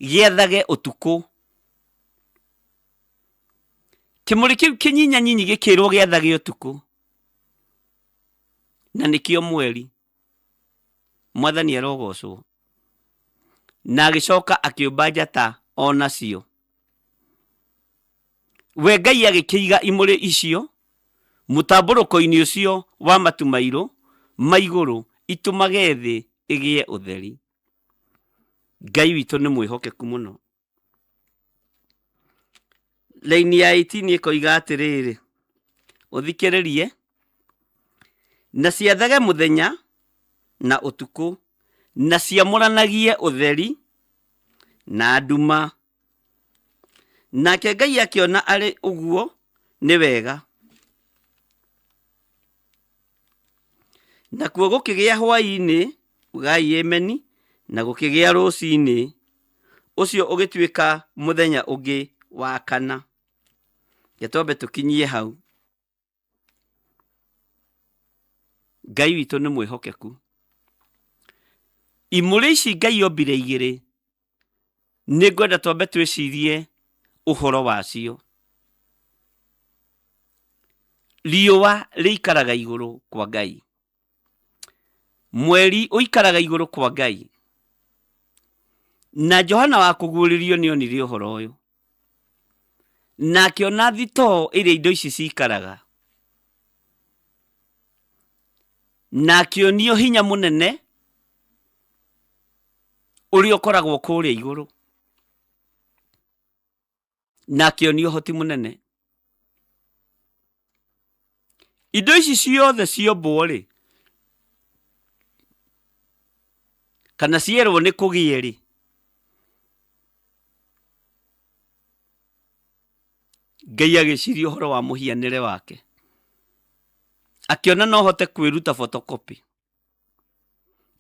gĩathage ũtukũ. Kĩmũrĩ kĩu kĩnyinyanyinyi gĩkĩrwo gĩathage ũtukũ, na nĩkĩo mweri. Mwathani arogocwo. Na agĩcoka akĩũmba njata o nacio. We Ngai agĩkĩiga imũrĩ icio mũtambũrũko-inĩ ũcio wa matu mairũ ma igũrũ itũmage thĩ ĩgĩe ũtheri. Ngai witũ nĩ mwĩhokeku mũno. Raini ya 18 ĩkoiga atĩrĩrĩ, ũthikĩrĩrie, na ciathage mũthenya na ũtukũ, na ciamũranagie ũtheri na nduma. Nake Ngai akĩona arĩ ũguo nĩ wega. Nakuo gũkĩgĩa hwaĩ-inĩ, ugai ameni, na gũkĩgĩa rũcinĩ, ũcio ũgĩtuĩka mũthenya ũngĩ wa kana. Reke twambe tũkinyie hau. Ngai witũ nĩ mwĩhokeku. Imũrĩ ici Ngai ombire igĩrĩ, nĩ ngwenda twambe twĩcirie ũhoro wacio. Riũa rĩikaraga igũrũ kwa Ngai. Mweri ũikaraga igũrũ kwa Ngai. Na Johana wa kũguũrĩrio nĩ onire ũhoro ũyũ. Na akĩona thitoo ĩrĩa indo ici cikaraga. Na akĩonio hinya mũnene ũrĩa ũkoragwo kũrĩa igũrũ. Na akĩonio ũhoti mũnene. Indo ici ciothe ciombwo rĩ, kana cierwo nĩ kũgĩe rĩ, Ngai agĩciria ũhoro wa mũhianĩre wake, akĩona no hote kwĩruta photocopy,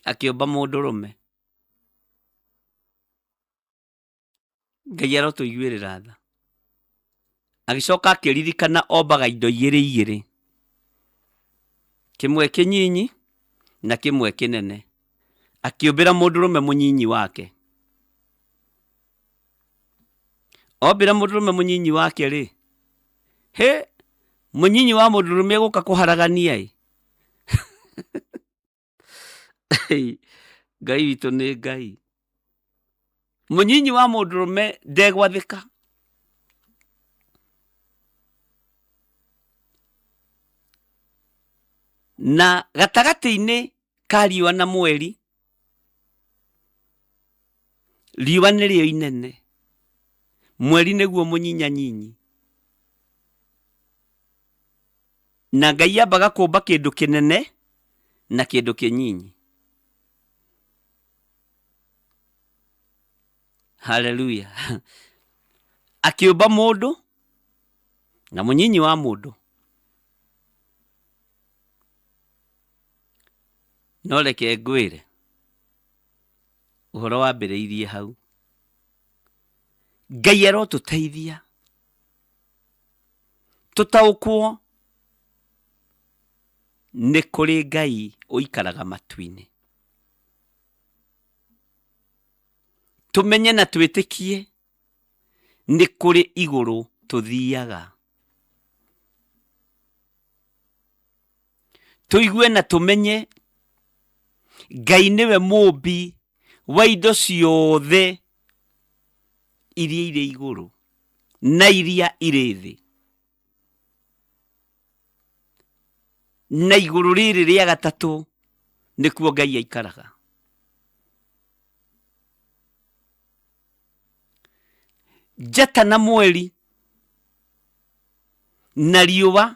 akĩũmba mũndũrũme. Ngai arotũiguĩrĩra tha. Agĩcoka akĩririkana ombaga indo igĩrĩ igĩrĩ, kĩmwe kĩnyinyi na kĩmwe kĩnene. Akĩũmbĩra mũndũrũme mũnyinyi wake. Ombĩra mũndũrũme mũnyinyi wake rĩ, hĩ, mũnyinyi wa mũndũrũme egũka kũharagania ĩ. Ngai witũ nĩ Ngai. Mũnyinyi wa mũndũrũme ndegwathĩka. Na gatagatĩ-inĩ ka riũa na mweri, riũa nĩrĩo inene, mweri nĩguo mũnyinyanyinyi. Na Ngai ambaga kũmba kĩndũ kĩnene na kĩndũ kĩnyinyi. Haleluya. Akĩũmba mũndũ na mũnyinyi wa mũndũ. No reke ngwĩre, ũhoro wambĩrĩirie hau. Ngai arotũteithia tũtaũkwo nĩ kũrĩ Ngai ũikaraga matu-inĩ. Tũmenye na twĩtĩkie nĩ kũrĩ igũrũ tũthiaga. Tũigue na tũmenye Ngai nĩwe mũmbi wa indo ciothe iria irĩ igũrũ na iria irĩ thĩ. Na igũrũ rĩrĩ rĩa gatatũ nĩkuo Ngai aikaraga. Njata na mweri na riũa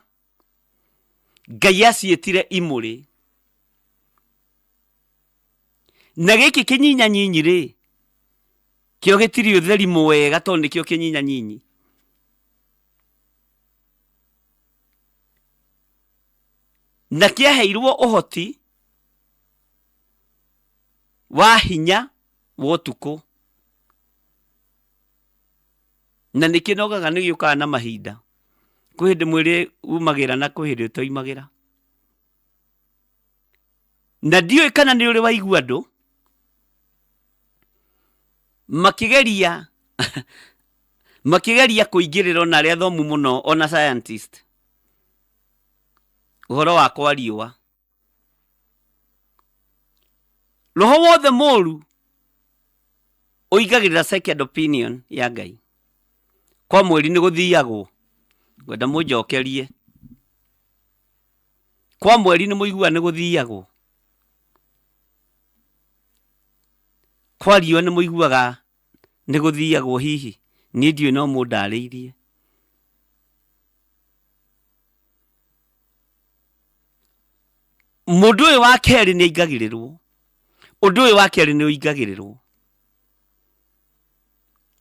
Ngai aciĩtire imũrĩ. Na gĩkĩ kĩnyinyanyinyi rĩ, kĩo gĩtirĩ ũtheri mwega tondũ nĩkĩo kĩnyinyanyinyi. Na kĩaheirwo ũhoti wa hinya wa ũtukũ. Na nĩ kĩnogaga nĩ gĩũkaga na mahinda. Kwĩ hĩndĩ mwĩrĩ umagĩra na kwĩ hĩndĩ ũtoimagĩra. Na ndiũĩ kana nĩ ũrĩ waigua andũ makĩgeria makĩgeria kũingĩrĩra ona arĩa athomu mũno ona scientist ũhoro wa kwa riũa. Roho wothe mũru ũingagĩrĩra second opinion ya Ngai. Kwa mweri nĩ gũthiagwo, ngwenda mũnjokerie. Kwa mweri nĩ mũiguaga nĩ gũthiagwo? Kwa riũa nĩ mũiguaga nĩ gũthiagwo hihi? Niĩ ndiũĩ no mũndarĩirie. Mũndũ ũyũ wa kerĩ nĩ aingagĩrĩrwo, ũndũ ũyũ wa kerĩ nĩ ũingagĩrĩrwo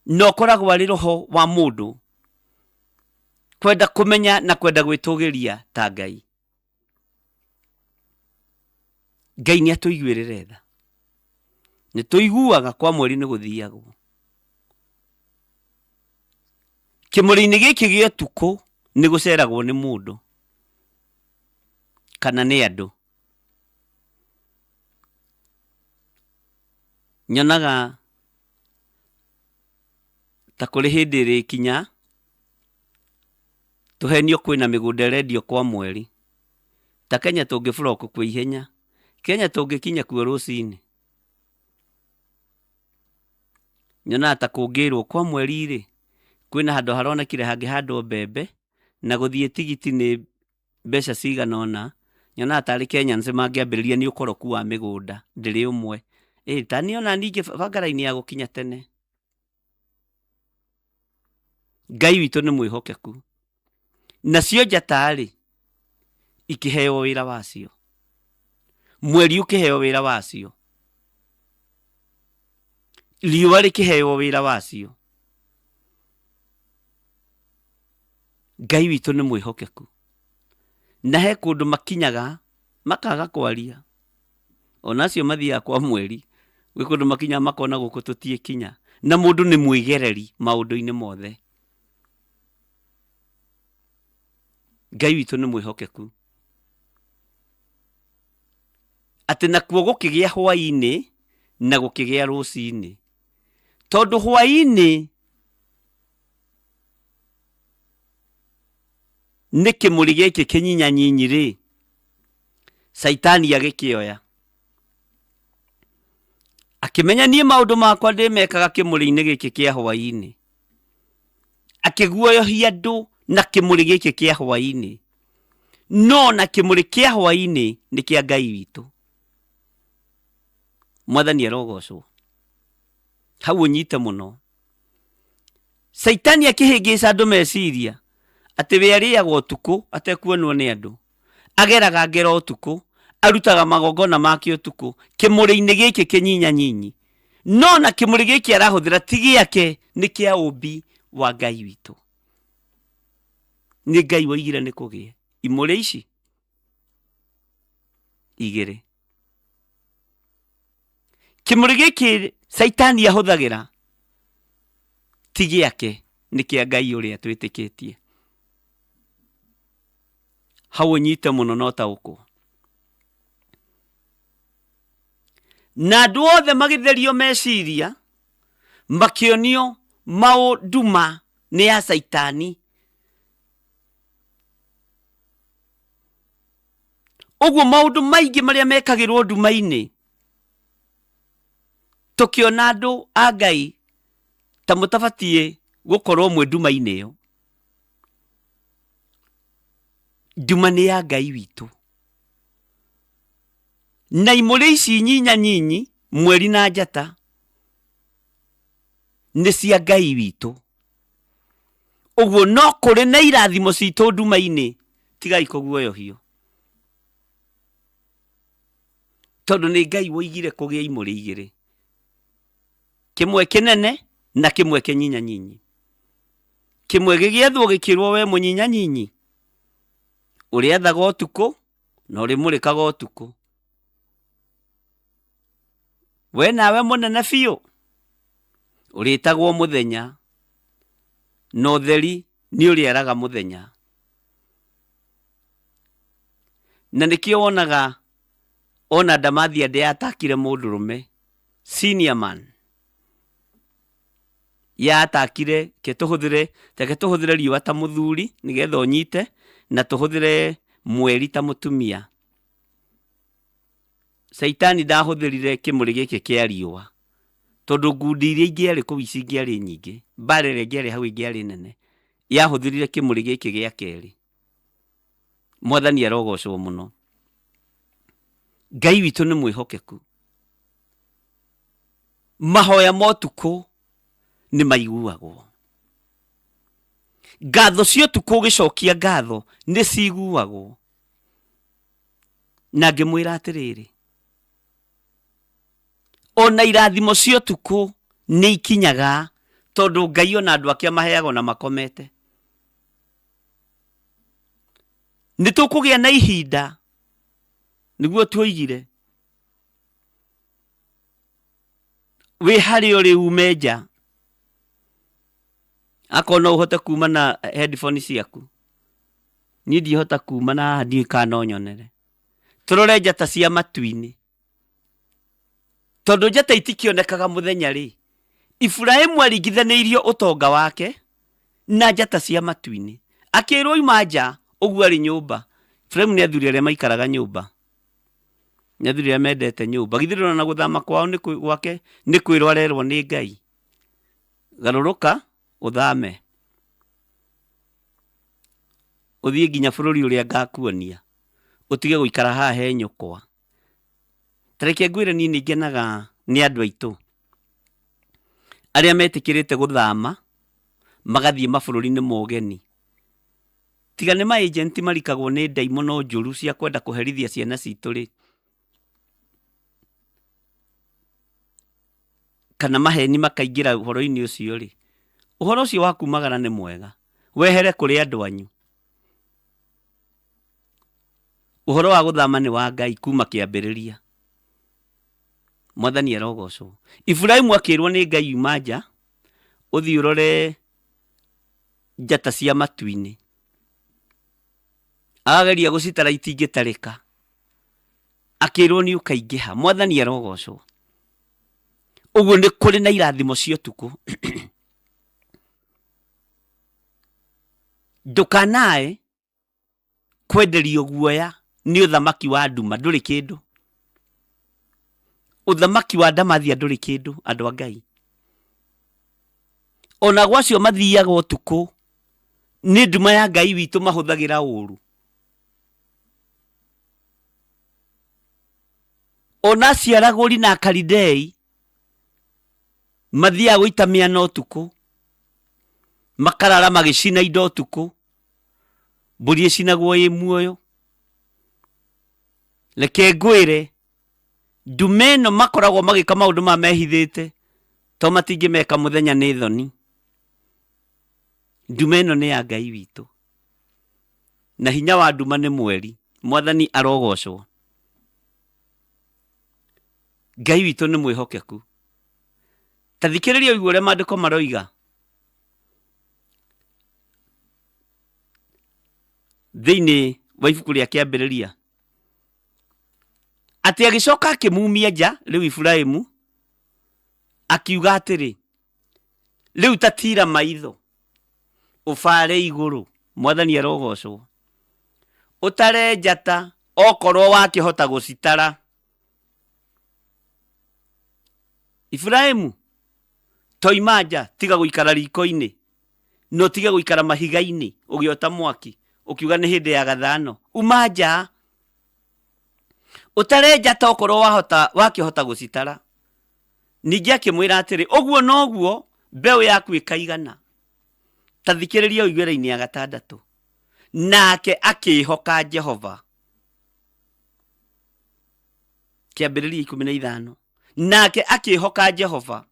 na ũkoragwo arĩ roho wa mũndũ kwenda kũmenya na kwenda gwĩtũgĩria ta Ngai. Ngai nĩ atũiguĩrĩre tha. Nĩ tũiguaga kwa mweri nĩ gũthiagwo. Kĩmũrĩ-inĩ gĩkĩ gĩa ũtukũ nĩ gũceragwo nĩ mũndũ kana nĩ andũ. Nyonaga ta kũrĩ hĩndĩ ĩrĩkinya tũhenio kwĩna mĩgũnda ĩrendio kwa mweri. Ta Kenya tũngĩ block kuo ihenya. Kenya tũngĩkinya kuo rũcinĩ. Nyonaga ta kũngĩrwo kwa mweri rĩ, kwĩna handũ haronekire hangĩhandwo mbembe na gũthiĩ tigiti nĩ mbeca cigana ũna, nyonaga tarĩ Kenyans mangĩambĩrĩria nĩ ũkoroku wa mĩgũnda ndĩrĩ ũmwe. Ĩ ta niĩ ona niĩ ingĩbanga raini ya gũkinya tene. Ngai witũ nĩ mwĩhokeku. Nacio njata-rĩ, ikĩheo wĩra wacio, mweri ũkĩheo wĩra wacio, riũa rĩkĩheo wĩra wacio. Ngai witũ nĩ mwĩhokeku. Na he kũndũ makinyaga makaga kwaria. Ona acio mathiaga kwa mweri, gwĩ kũndũ makinyaga makona gũkũ tũtiĩkinya. Na mũndũ nĩ mwĩgereri maũndũ-inĩ mothe. Ngai witũ nĩ mwĩhokeku. Atĩ nakuo gũkĩgĩa hwaĩ-inĩ na gũkĩgĩa rũcinĩ. Tondũ hwaĩ-inĩ nĩ kĩmũrĩ gĩkĩ kĩnyinyanyinyi-rĩ, Caitani agĩkĩoya. Akĩmenya niĩ maũndũ makwa ndĩmekaga kĩmũrĩ-inĩ gĩkĩ kĩa hwaĩ-inĩ. Akĩguoyohia andũ na kĩmũrĩ gĩkĩ kĩa hwaĩ-inĩ. No na kĩmũrĩ kĩa hwaĩ-inĩ nĩ kĩa Ngai witũ. Mwathani arogocwo. Hau ũnyite mũno. Caitani akĩhĩngĩca andũ meciria atĩ we arĩaga ũtukũ atekuonwo nĩ andũ. Ageraga ngero ũtukũ, arutaga magongona make ũtukũ, kĩmũrĩ-inĩ gĩkĩ kĩnyinyanyinyi. No na kĩmũrĩ gĩkĩ arahũthĩra ti gĩake, nĩ kĩa ũmbi wa Ngai witũ. Nĩ Ngai woigire nĩ kũgĩe imũrĩ ici igĩrĩ. Kĩmũrĩ gĩkĩ Caitani ahũthagĩra ti gĩake, nĩ kĩa Ngai ũrĩa twĩtĩkĩtie. Hau ũnyite mũno na ũtaũkwo. Na andũ othe magĩtherio meciria, makĩonio maũndũ ma nĩ ya Caitani. Ũguo maũndũ maingĩ marĩa mekagĩrwo nduma-inĩ, tũkĩona andũ a Ngai ta mũtabatiĩ gũkorwo mwĩ nduma-inĩ ĩyo. Nduma nĩ ya Ngai witũ. Na imũrĩ ici nyinya nyinyi, mweri na njata, nĩ cia Ngai witũ. Ũguo no kũrĩ na irathimo citũ nduma-inĩ, tigai kũguoyohio. Tondũ nĩ Ngai woigire kũgĩe imũrĩ igĩrĩ, kĩmwe kĩnene na kĩmwe kĩnyinyanyinyi. Kĩmwe gĩgĩethwo gĩkĩrwo we mũnyinyanyinyi, ũrĩethaga ũtukũ na ũrĩmũrĩkaga ũtukũ. We nawe mũnene biũ, ũrĩtagwo mũthenya, na ũtheri nĩ ũrĩaraga mũthenya. Na nĩkĩo wonaga ona Ndamathia ndĩatakire mũndũrũme, senior man, yatakire, reke tũhũthĩre, reke tũhũthĩre riũa ta mũthuri nĩgetha ũnyite, na tũhũthĩre mweri ta mũtumia. Caitani ndahũthĩrire kĩmũrĩ gĩkĩ kĩa riũa, tondũ ngundi iria ingĩarĩ kũu ici ingĩarĩ nyingĩ, mbara ĩrĩa ĩngĩarĩ hau ĩngĩarĩ nene, yahũthĩrire kĩmũrĩ gĩkĩ gĩa kerĩ. Mwathani arogocwo mũno. Ngai witũ nĩ mwĩhokeku. Mahoya ma ũtukũ nĩ maiguagwo. Ngatho cia ũtukũ ũgĩcokia ngatho nĩ ciguagwo. Na ngĩmwĩra atĩrĩrĩ, ona irathimo cia ũtukũ nĩ ikinyaga, tondũ Ngai ona andũ ake amaheaga ona makomete. Nĩ tũkũgĩa na ihinda, nĩguo tuoigire, wĩ harĩa ũrĩ ume nja, akorwo no ũhote kuma na headphone ciaku. Niĩ ndihota kuma na haha ndiũĩ kana no nyonere. Tũrore njata cia matu-inĩ. Tondũ njata itikĩonekaga mũthenya rĩ, Iburahimu aringithanĩirio ũtonga wake na njata cia matu-inĩ. Akĩrwo ima nja ũguo arĩ nyũmba. Iburahimu nĩ athuri arĩa maikaraga nyũmba. Nĩ athuri arĩa mendete nyũmba. Githĩ ndũrona gũthama kwao nĩ gwake nĩ kwĩrwo arerwo nĩ Ngai. Garũrũka ũthame. Ũthiĩ nginya bũrũri ũrĩa ngakuonia. Ũtige gũikara haha he nyũkwa. Ta reke ngwĩre niĩ nĩ ngenaga nĩ andũ aitũ arĩa metĩkĩrĩte gũthama magathiĩ mabũrũri-inĩ ma ũgeni. Tiga nĩ ma agent marikagwo nĩ ndaimono njũru cia kwenda kũherithia ciana citũ rĩ, kana maheni makaingĩra ũhoro-inĩ ũcio rĩ, ũhoro ũcio wa kumagara nĩ mwega, wehere kũrĩ andũ anyu. Ũhoro wa gũthama nĩ wa Ngai kuma kĩambĩrĩria. Mwathani arogocwo. Iburahimu akĩrwo nĩ Ngai yuma nja, ũthiĩ ũrore njata cia matu-inĩ. Ageria gũcitara itingĩtarĩka. Akĩrwo nĩ ũkaingĩha. Mwathani arogocwo. Ũguo nĩ kũrĩ na irathimo cia ũtukũ. Ndũkanae kwenderio guoya nĩ ũthamaki wa nduma, ndũrĩ kĩndũ. Ũthamaki wa ndamathia ndũrĩ kĩndũ, andũ a Ngai. Ona gwacio mathiaga ũtukũ, nĩ nduma ya Ngai witũ mahũthagĩra ũru. Ona acio aragũri na Akalidei mathiaga gũita mĩana ũtukũ, makarara magĩcina indo ũtukũ, mbũri ĩcinagwo ĩ muoyo. Reke ngwĩre, ndume ĩno makoragwo magĩka maũndũ maya mehithĩte. To matingĩmeka mũthenya nĩ thoni. Nduma ĩno nĩ ya Ngai witũ, na hinya wa nduma nĩ mweri. Mwathani arogocwo. Ngai witũ nĩ mwĩhokeku. Ta thikĩrĩria ũigue ũrĩa maandĩko maroiga. Thĩinĩ wa ibuku rĩa Kĩambĩrĩria, atĩ agĩcoka akĩmumia nja rĩu Iburahimu, akiuga atĩrĩ, rĩu ta tira maitho ũbare igũrũ, Mwathani arogocwo, ũtare njata okorwo wakĩhota gũcitara. Iburahimu, toima nja, tiga gũikara riko-inĩ, na ũtige gũikara mahiga-inĩ ũgĩota mwaki ũkiuga nĩ hĩndĩ ya gathano. Uma nja ũtare njata okorwo wahota wakĩhota gũcitara. Ningĩ akĩmwĩra atĩrĩ, ũguo noguo mbeũ yaku ĩkaigana. Ta thikĩrĩria ũigue raini ya gatandatũ. Nake akĩĩhoka Jehova. Kĩambĩrĩria 15. Nake akĩĩhoka Jehova.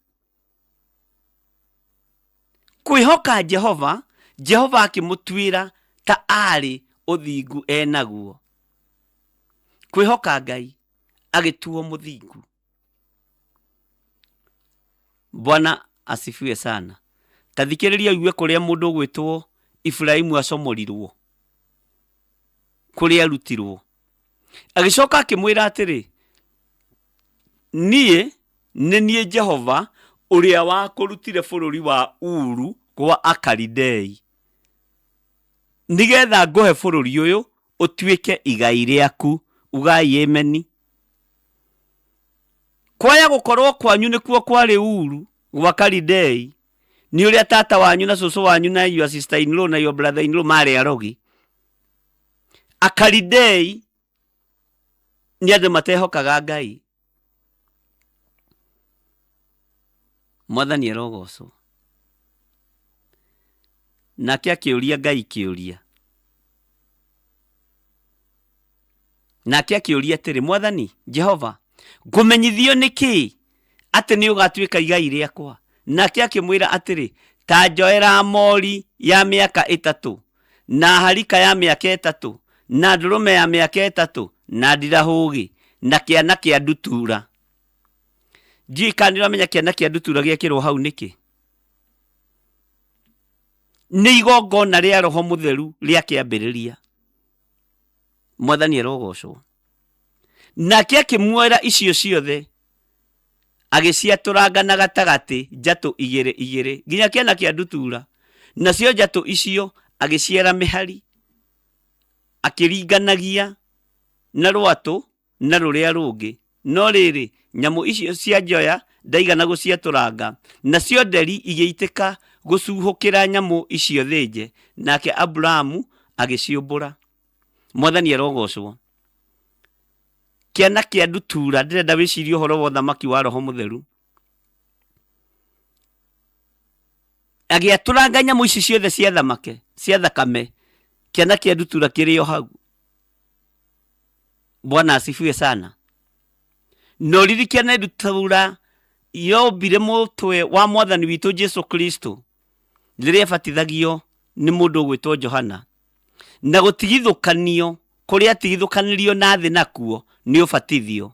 Kwĩhoka Jehova, Jehova akĩmũtuĩra ta arĩ ũthingu enaguo. Kwĩhoka Ngai agĩtuo mũthingu. Bwana asifiwe sana. Ta thikĩrĩria ũigue kũrĩa mũndũ ũgwĩtwo Iburahimu acomorirwo, kũrĩa arutirwo. Agĩcoka akĩmwĩra atĩrĩ, niĩ nĩ niĩ Jehova ũrĩa wakũrutire bũrũri wa Uru gwa Akalidei, nĩgetha ngũhe bũrũri ũyũ ũtuĩke igai rĩaku. Ugai ameni. Kwaya gũkorwo kwanyu nĩkuo kwarĩ Uru gwa Kalidei, nĩ ũrĩa tata wanyu na cũcũ wanyu na your sister in law na your brother in law marĩ arogi. Akalidei nĩ andũ matehokaga Ngai. Mwathani arogocwo. Nake akĩũria Ngai kĩũria. Nake akĩũria atĩrĩ, Mwathani Jehova, ngũmenyithio nĩ kĩĩ atĩ nĩ ũgatuĩka igai rĩakwa? Nake akĩmwĩra atĩrĩ, ta njoera mori ya mĩaka 3, na harika ya mĩaka 3, na ndũrũme ya mĩaka 3, na ndirahũgĩ, na kĩana kĩa ndutura. Ndiũĩ kana nĩ ũramenya kĩana kĩa ndutura gĩekĩrwo hau nĩkĩ? Nĩ igongona rĩa Roho Mũtheru rĩa kĩambĩrĩria. Mwathani arogocwo. Nake akĩmuoera icio ciothe, agĩciatũranga na gatagatĩ njatũ igĩrĩ igĩrĩ, nginya kĩana kĩa ndutura. Nacio njatũ icio agĩciara mĩhari, akĩringanagia na rwatũ na rũrĩa rũngĩ. No rĩrĩ, nyamũ icio cia njoya ndaigana gũciatũranga, nacio nderi igĩitĩka gũcuhũkĩra nyamũ icio thĩnje, nake Aburamu agĩciũmbũra. Mwathani arogocwo. Kĩana kĩa ndutura, ndĩrenda wĩcirie ũhoro wa ũthamaki wa Roho Mũtheru. Agĩatũranga nyamũ ici ciothe cia thamake, cia thakame, kĩana kĩa ndutura kĩrĩ o hau. Bwana asifiwe sana. Na ũririkane ndutura yombire mũtwe wa mwathani witũ Jesu Kristo rĩrĩa abatithagio nĩ mũndũ ũgwĩtwo Johana. Na gũtigithũkanio kũrĩa atigithũkanirio na thĩ nakuo nĩ ũbatithio.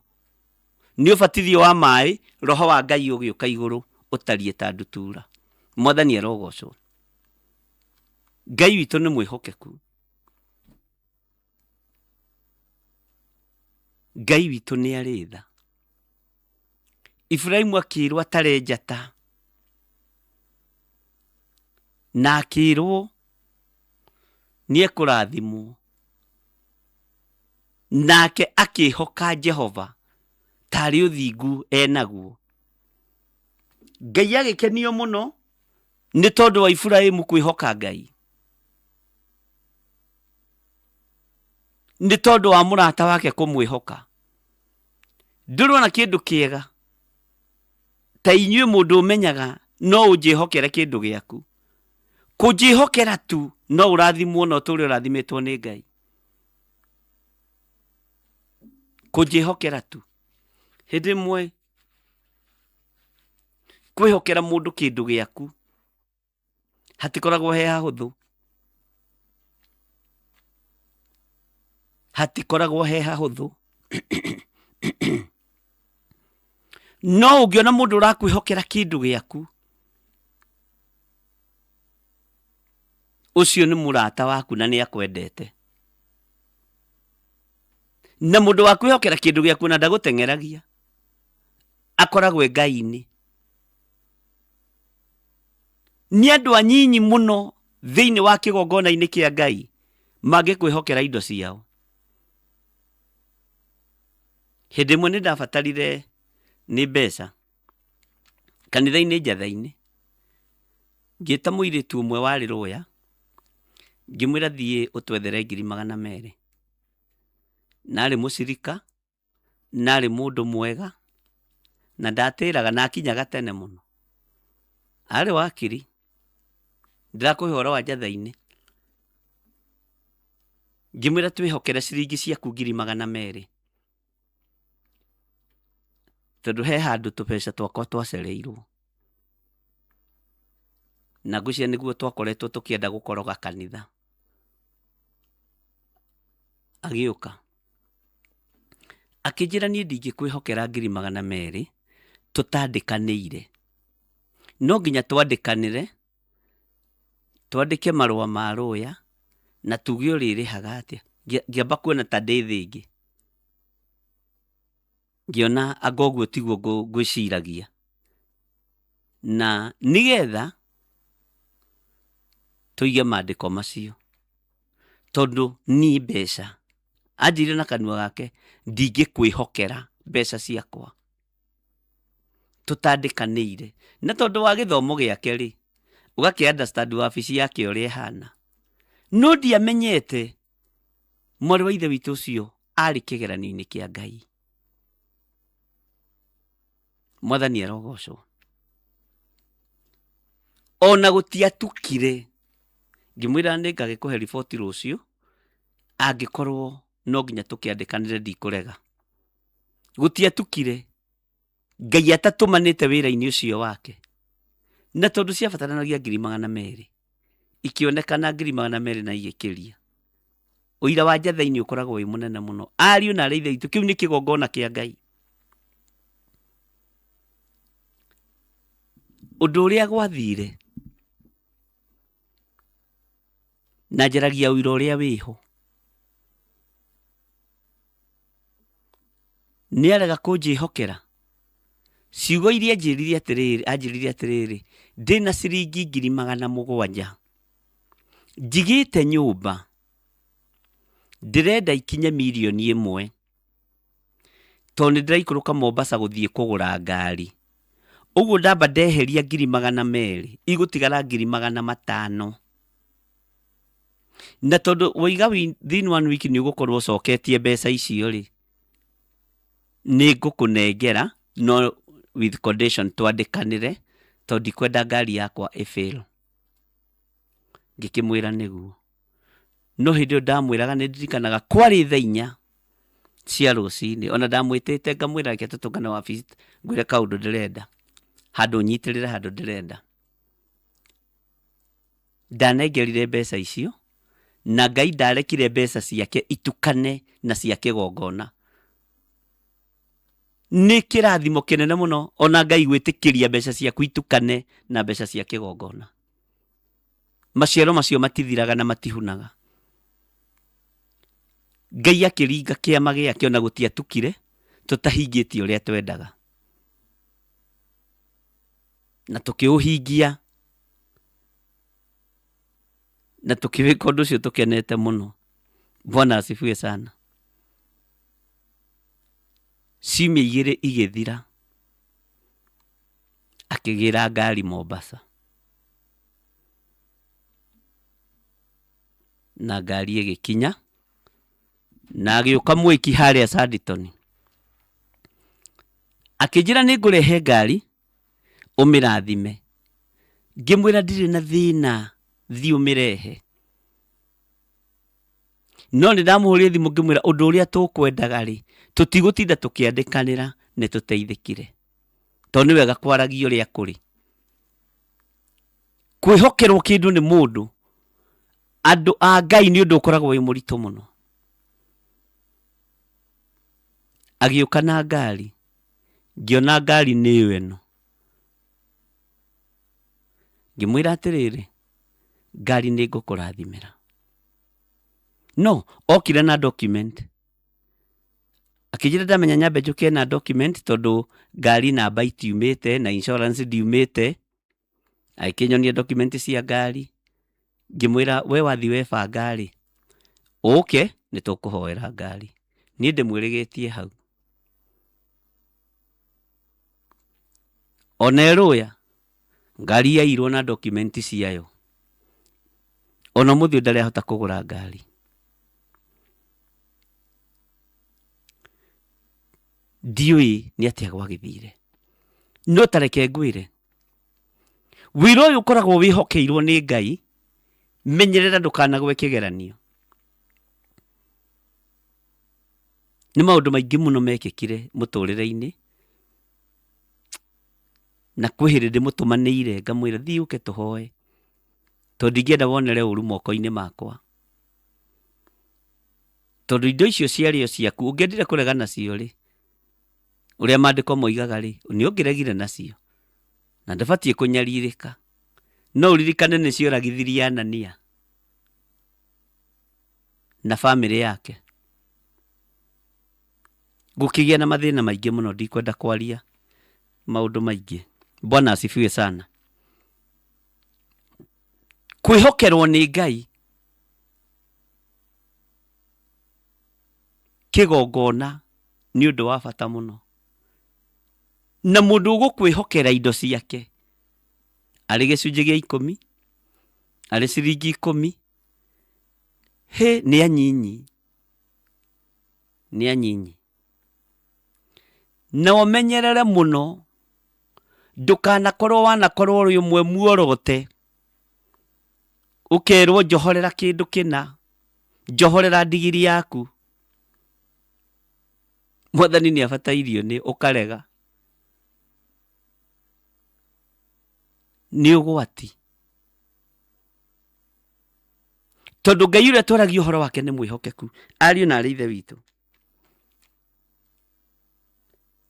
Nĩ ũbatithio wa maĩ, Roho wa Ngai ũgĩũka igũrũ ũtariĩ ta ndutura. Mwathani arogocwo. Ngai witũ nĩ mwĩhokeku. Ngai witũ nĩ arĩ tha. Iburahimu akĩrwo atare njata na akĩrwo nĩ ekũrathimwo, nake akĩhoka Jehova tarĩ ũthingu enaguo. Ngai agĩkenio mũno nĩ tondũ wa Iburahimu kwĩhoka Ngai, nĩ tondũ wa mũrata wake kũmwĩhoka. Ndũrona kĩndũ kĩega ta inyuĩ mũndũ ũmenyaga no ũnjĩhokere kĩndũ gĩaku. Kũnjĩhokera tu no ũrathimwo na ũtũre ũrathimĩtwo nĩ Ngai. Kũnjĩhokera tu. Hĩndĩ ĩmwe Kwĩhokera mũndũ kĩndũ gĩaku hatikoragwo he hahũthũ, hatikoragwo he hahũthũ. No ũngĩona mũndũ ũrakwĩhokera kĩndũ gĩaku, ũcio nĩ mũrata waku na nĩ akwendete. Na mũndũ wa kwĩhokera kĩndũ gĩaku na ndagũteng'eragia, akoragwo e Ngai-inĩ. Nĩ andũ anyinyi mũno thĩinĩ wa kĩgongona-inĩ kĩa Ngai mangĩkwĩhokera indo ciao. Hĩndĩ ĩmwe nĩ ndabatarire nĩ mbeca kanitha-inĩ njatha-inĩ, ngĩta mũirĩtu ũmwe warĩ rũya, ngĩmwĩra thiĩ ũtwethere 200,000. Na arĩ mũcirika, na arĩ mũndũ mwega, na ndatĩraga na akinyaga tene mũno. Arĩ wakiri, ndĩrakũhe ũhoro wa njatha-inĩ. Ngĩmwĩra twĩhokere ciringi ciaku 200,000. Tondũ he handũ tũbeca twakwa twacereirwo. Na ngwĩciria nĩguo twakoretwo tũkĩenda gũkoroga kanitha. Agĩũka. Akĩnjĩra niĩ ndingĩkwĩhokera 200,000 tũtandĩkanĩire. No nginya twandĩkanĩre, twandĩke marũa ma rũya, na tuge ũrĩrĩhaga atĩa. Ngĩamba kuona ta ndĩ thĩ ĩngĩ. Ngĩona anga ũguo tiguo ngwĩciragia. Na nĩgetha tũige mandĩko macio, tondũ niĩ mbeca, anjĩrire na kanua gake, ndingĩkwĩhokera mbeca ciakwa tũtandĩkanĩire. Na tondũ wa gĩthomo gĩake rĩ, ũgakĩ understand wabici yake ũrĩa ĩhana. No ndiamenyete mwarĩ wa ithe witũ ũcio arĩ kĩgeranio-inĩ kĩa Ngai. Mwathani arogocwo. Ona gũtiatukire, ngĩmwĩra nĩ ngagĩkũhe riboti rũciũ, angĩkorwo no nginya tũkĩandĩkanĩre ndikũrega. Gũtiatukire, Ngai atatũmanĩte wĩra-inĩ ũcio wake. Na tondũ ciabataranagia 200,000, ikĩonekana 200,000 na igĩkĩria. Ũira wa njatha-inĩ ũkoragwo wĩ mũnene mũno. Ariũ na aarĩ a Ithe witũ, kĩu nĩ kĩgongona kĩa Ngai. Ũndũ ũrĩa gwathire, na njaragia ũira ũrĩa wĩho, nĩ arega kũnjĩhokera. Ciugo iria anjĩrire atĩrĩrĩ, anjĩrire atĩrĩrĩ, ndĩna ciringi 700,000, njigĩte nyũmba, ndĩrenda ikinye 1,000,000, tondũ nĩ ndĩraikũrũka Mombasa gũthiĩ kũgũra ngari. Ũguo ndamba ndeheria 200,000, igũtigara 500,000. Na tondũ waiga within one week nĩ ũgũkorwo ũcoketie mbeca icio rĩ, nĩ ngũkũnengera no with condition twandĩkanĩre tondũ ndikwenda ngari yakwa ĩ fail. Ngĩkĩmwĩra nĩguo. No hĩndĩ ĩyo ndamwĩraga nĩ ndirikanaga kwarĩ thaa inya cia rũcinĩ, ona ndamwĩtĩte ngamwĩra reke tũtũngane wabici ngwĩre kaũndũ ndĩrenda, handũ ũnyitĩrĩre handũ ndĩrenda. Ndanengerire mbeca icio na Ngai ndarekire mbeca ciake itukane na cia kĩgongona. Nĩ kĩrathimo kĩnene mũno ona Ngai gwĩtĩkĩria mbeca ciaku itukane na mbeca cia kĩgongona. Maciaro macio matithiraga na matihunaga. Ngai akĩringa kĩama gĩake ona gũtiatukire tũtahingĩtie ũrĩa twendaga. Na tũkĩũhingia na tũkĩwĩka ũndũ ũcio tũkenete mũno. Bwana asifiwe sana. Ciumia igĩrĩ igĩthira, akĩgĩra ngari Mombasa. Na ngari ĩgĩkinya, na agĩũka mwĩki harĩa Sanditon. Akĩnjĩra nĩ ngũrehe ngari, ũmĩrathime. Ngĩmwĩra ndirĩ na thĩna, thiĩ ũmĩrehe. No nĩ ndamũhũrĩire thimũ ngĩmwĩra ũndũ ũrĩa tũkwendaga rĩ, tũtigũtinda tũkĩandĩkanĩra nĩ tũteithĩkire. Tondũ nĩ wega kwaragia ũrĩa kũrĩ. Kwĩhokerwo kĩndũ nĩ mũndũ, andũ a Ngai nĩ ũndũ ũkoragwo wĩ mũritũ mũno. Agĩũka na ngari, ngĩona ngari nĩyo ĩno. Ngĩmwĩra atĩrĩrĩ, ngari nĩ ngũkũrathimĩra. No, okire na document. Akĩnjĩra ndamenya nyambe njũke na document tondũ ngari namba itiumĩte na insurance ndiumĩte. Agĩkĩnyonia document cia ngari. Ngĩmwĩra we wathiĩ webanga rĩ, ũke nĩ tũkũhoera ngari. Niĩ ndĩmwĩrĩgĩtie hau. Ona ĩrũya, ngari yairwo na document ciayo. Ona ũmũthĩ ũyũ ndarĩ ahota kũgũra ngari. Ndiũĩ nĩ atĩa gwagĩthire. No ta reke ngwĩre, wĩra ũyũ ũkoragwo wĩhokeirwo nĩ Ngai, menyerera ndũkanagwe kĩgeranio. Nĩ maũndũ maingĩ mũno mekĩkire mũtũrĩre-inĩ, na kwĩ hĩndĩ ndĩmũtũmanĩire ngamwĩra thiĩ ũke tũhoe, tondũ ndingĩenda wonere ũru moko-inĩ makwa. Tondũ indo icio ciarĩ o ciaku, ũngĩendire kũrega nacio rĩ, ũrĩa maandĩko moigaga rĩ, nĩ ũngĩregire nacio, na ndũbatiĩ kũnyarirĩka. No ũririkane nĩ cioragithirie Anania na bamĩrĩ yake. Gũkĩgĩa na mathĩna maingĩ mũno, ndikwenda kwaria maũndũ maingĩ. Bwana asifiwe sana. Kwĩhokerwo nĩ Ngai kĩgongona nĩ ũndũ wa bata mũno. Na mũndũ ũgũkwĩhokera indo ciake, arĩ gĩcunjĩ gĩa ikũmi, arĩ ciringi ikũmi, hĩ nĩ anyinyi, nĩ anyinyi. Na ũmenyerere mũno, ndũkanakorwo wanakorwo ũrĩ ũmwe muorote, ũkerwo njohorera kĩndũ kĩna, njohorera ndigiri yaku. Mwathani nĩ abatairio nĩ ũkarega. Nĩ ũgwati. Tondũ Ngai ũrĩa twaragia ũhoro wake nĩ mwĩhokeku. Ariũ na arĩ ithe witũ.